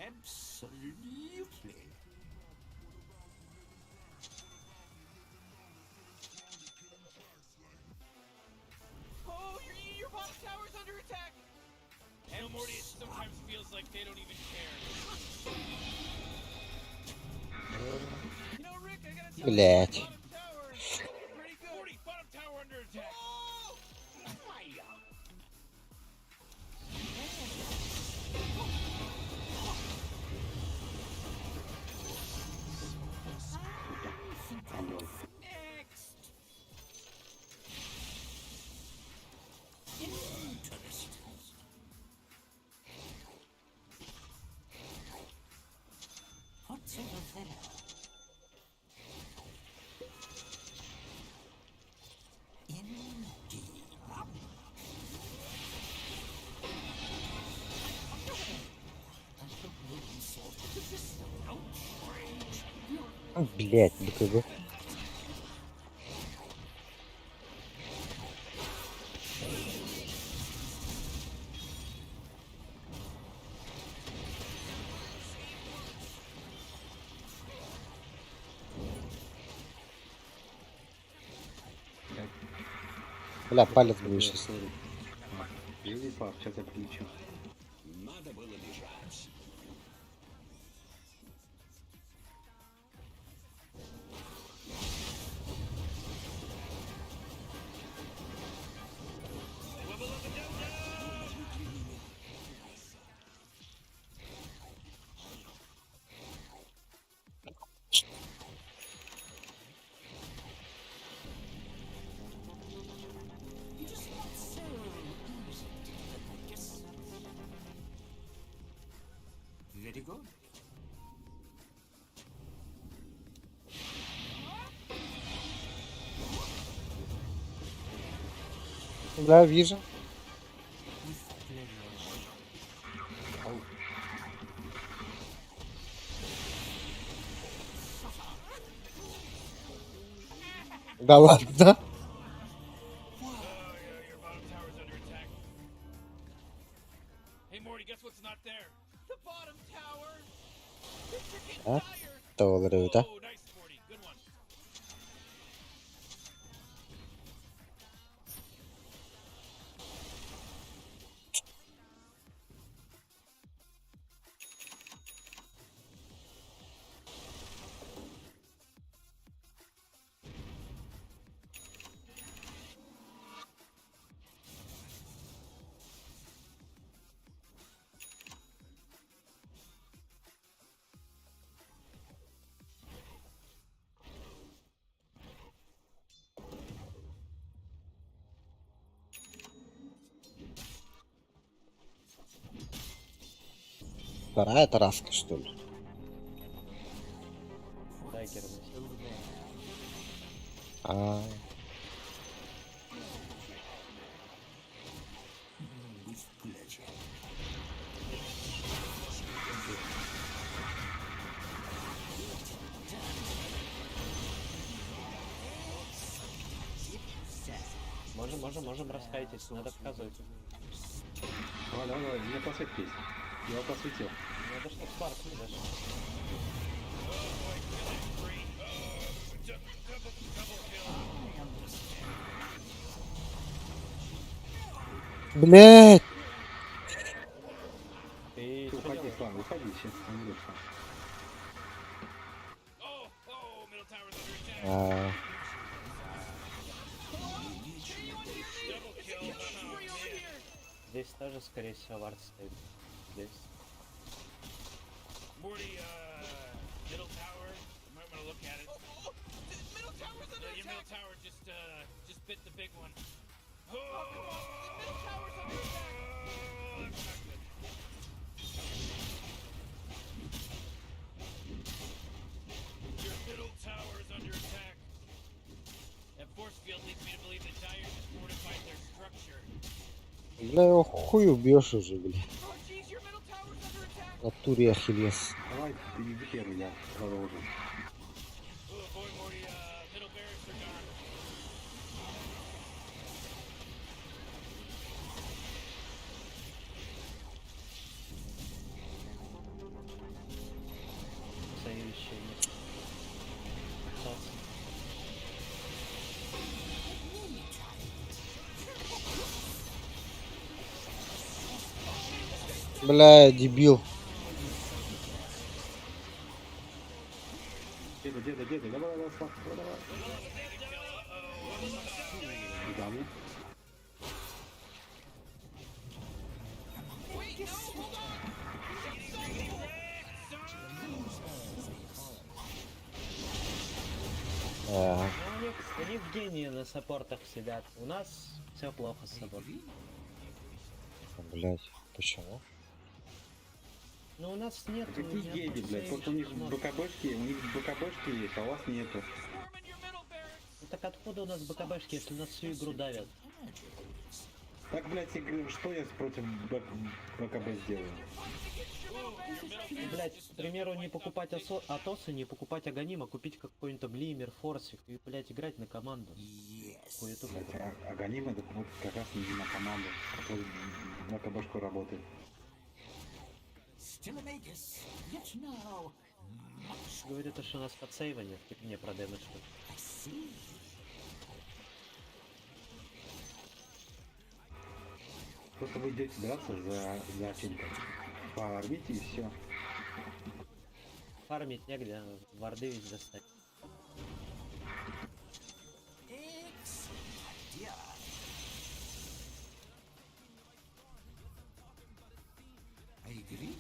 Absolutely. Oh, your bottom tower's under attack. You know, Morty, it sometimes feels like they don't even care. You know, Rick, I gotta tell you, Блядь. bottom tower is pretty good. Morty, bottom tower under attack. Oh! Ангел. Next. Interesting. What's over there? Indeed. I hope no one saw this. Outrage! Блядь, БКБ. Бля, палец будет сейчас. Живи, Слав, сейчас я прилечу. Надо было бежать. It is not so easy to get a distance. Very good. Бля, вижу. With pleasure. Да ладно. Hey Morty, guess what's not there? The bottom tower. А? Доллары, да? Oh, nice, Morty. Good one. Вторая тараска, что ли? Дайгер носил. А, With pleasure. Можем, можем, можем раскайтить, надо показывать. Давай, давай, давай, у меня просветка есть. Я его просветил. Надо, чтоб Сларк не дошел. Блять! Ты Ты чё уходи, делаешь? Слав, уходи, сейчас умрешь. А, Здесь тоже, скорее всего, вард стоит. Здесь. Morty, middle tower. You might want to look at it. Oh, the middle tower's under Yeah, your middle attack. tower just bit the big one. Oh, come on. The middle tower's under attack. Oh, that's not good. Your middle tower is under attack. That force field leads me to believe that Dire just fortified their structure. Бля, его хуй убьешь уже, бля. Oh, jeez, your middle tower's under attack. В натуре Ахиллес. Давай, ты иди первый, я продолжу. Oh boy, Morty, middle barracks are gone. Союзище нет. Соц. Бля, дебил. Деда, деда, деда, давай, давай, Слав, давай, давай. Куда мне? Wait, no, hold on. He's unstoppable. А, Ну, у них гении на саппортах сидят. У нас все плохо с саппортом. блять, почему? Ну, у нас нет. Какие геди, блядь? Просто у них БКБшки, у них БКБшки есть, а у вас нету. Ну так откуда у нас БКБшки, если нас всю игру давят? Так, блядь, я говорю, что я против БКБ сделаю? Ну, блядь, к примеру, не покупать Атоса, не покупать Аганим, а купить какой-нибудь там Лимер, Форсик и, блядь, играть на команду. Хуету. Блядь, Аганим это вот как раз не на команду, который на КБшку работает. Still a magus, yet now much Говорит, то, что у нас подсейва нет, типа не про damage. I see. Просто вы идете драться за чем-то. Фармите и все. Фармить негде, варды везде стоят. Excellent idea. I agree.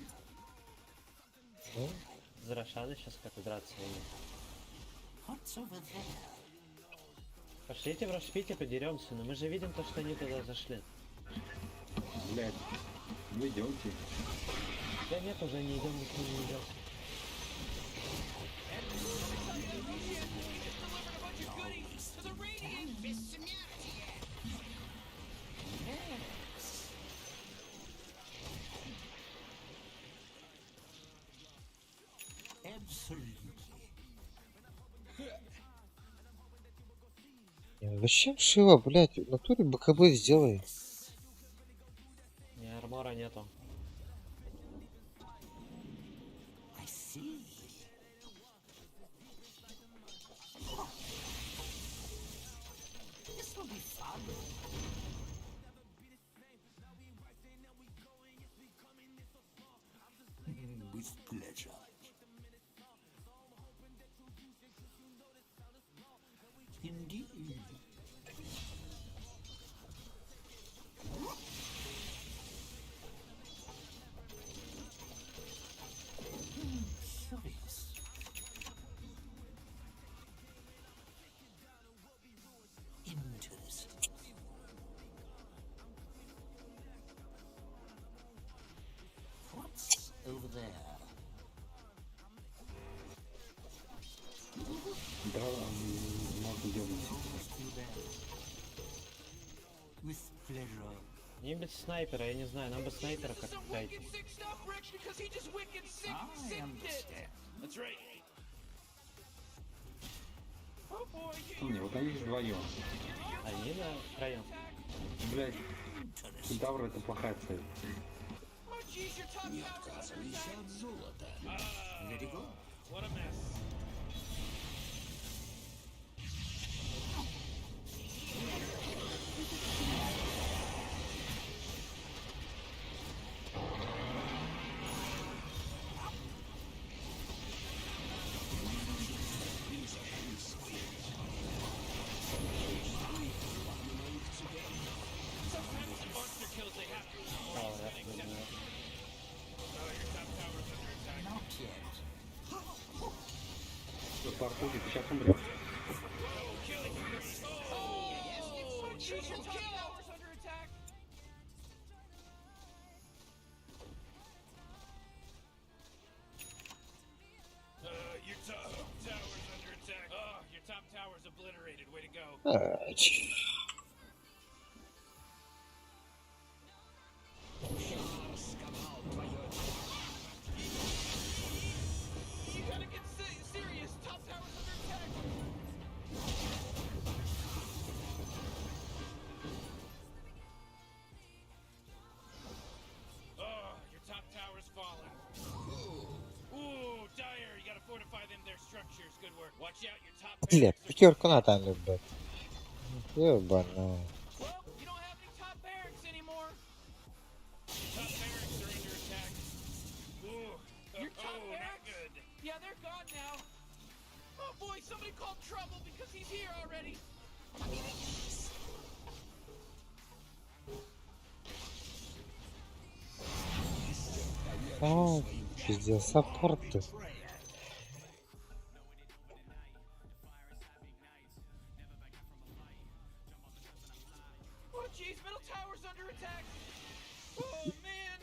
За Рошана сейчас как драться будем. What's over there? Пошлите в Рошпите, подеремся, но мы же видим то, что они туда зашли. Блять, вы идете. Да нет, уже не идем, никто не идет. Yes. Absolutely. Не, ну Зачем Шива, блядь, в натуре БКБ сделай. Не, армора нету. I see. This will be fun. With pleasure. Indeed. Curious. Interesting. What's over there? Да, можно делать. Almost you there. With pleasure. Не без снайпера, я не знаю, нам бы снайпера как дайте. Sick stuff, Rich, because he just wicked sick, I sick it. understand. That's right. Oh boy, you, Не, вот они вдвоем. Они на втроем. Блять, кентавр это плохая цель. oh jeez, your top Не tower's under отказывайся attack. от золота. Very good. What a mess. Sometimes the monster kills they have to А, is я an понял. exception. Oh, your top tower's under attack. Not yet. Паркури, ты сейчас умрешь. Oh jeez, your top tower's under attack. Your top tower's under attack. Oh, your top tower's obliterated. Way to go. А, ч- You gotta get serious. Top tower's under attack. Oh, your top tower's fallen. Ooh, Dire, you gotta fortify them their structures. Good work. Watch out, your top Бля, barracks are пятерку на там блядь. Ебана. Well, you don't have any top barracks anymore. top barracks are under attack. Ooh, Your top oh, not barracks? good. Yeah, they're gone now. Oh boy, somebody called trouble because he's here already. А, пиздец, саппорт ты. Oh jeez, middle tower's under attack. Oh man.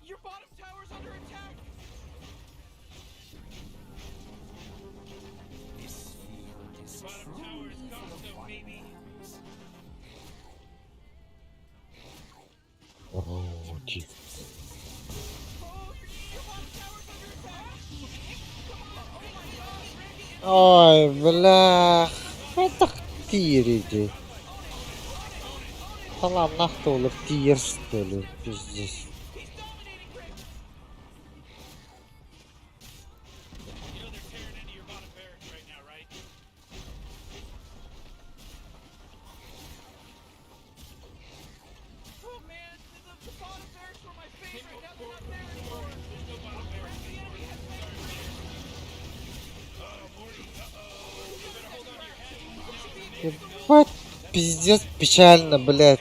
Your bottom tower's under attack. This field is Bottom tower is truly gone, full of so baby. wonders. Ротик. Oh, your bottom tower's under attack. Come on. Oh my god, Ricky. Ой, бля, это тириди. Да ладно, нахуй тир, что ли, пиздец. He's dominating Rick. Ебать, пиздец, печально, блядь.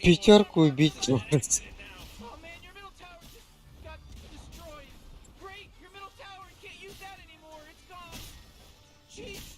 Пятерку убить, блядь. Oh man, your middle tower just got destroyed. Great, your middle tower, you can't use that anymore. It's gone. Jesus.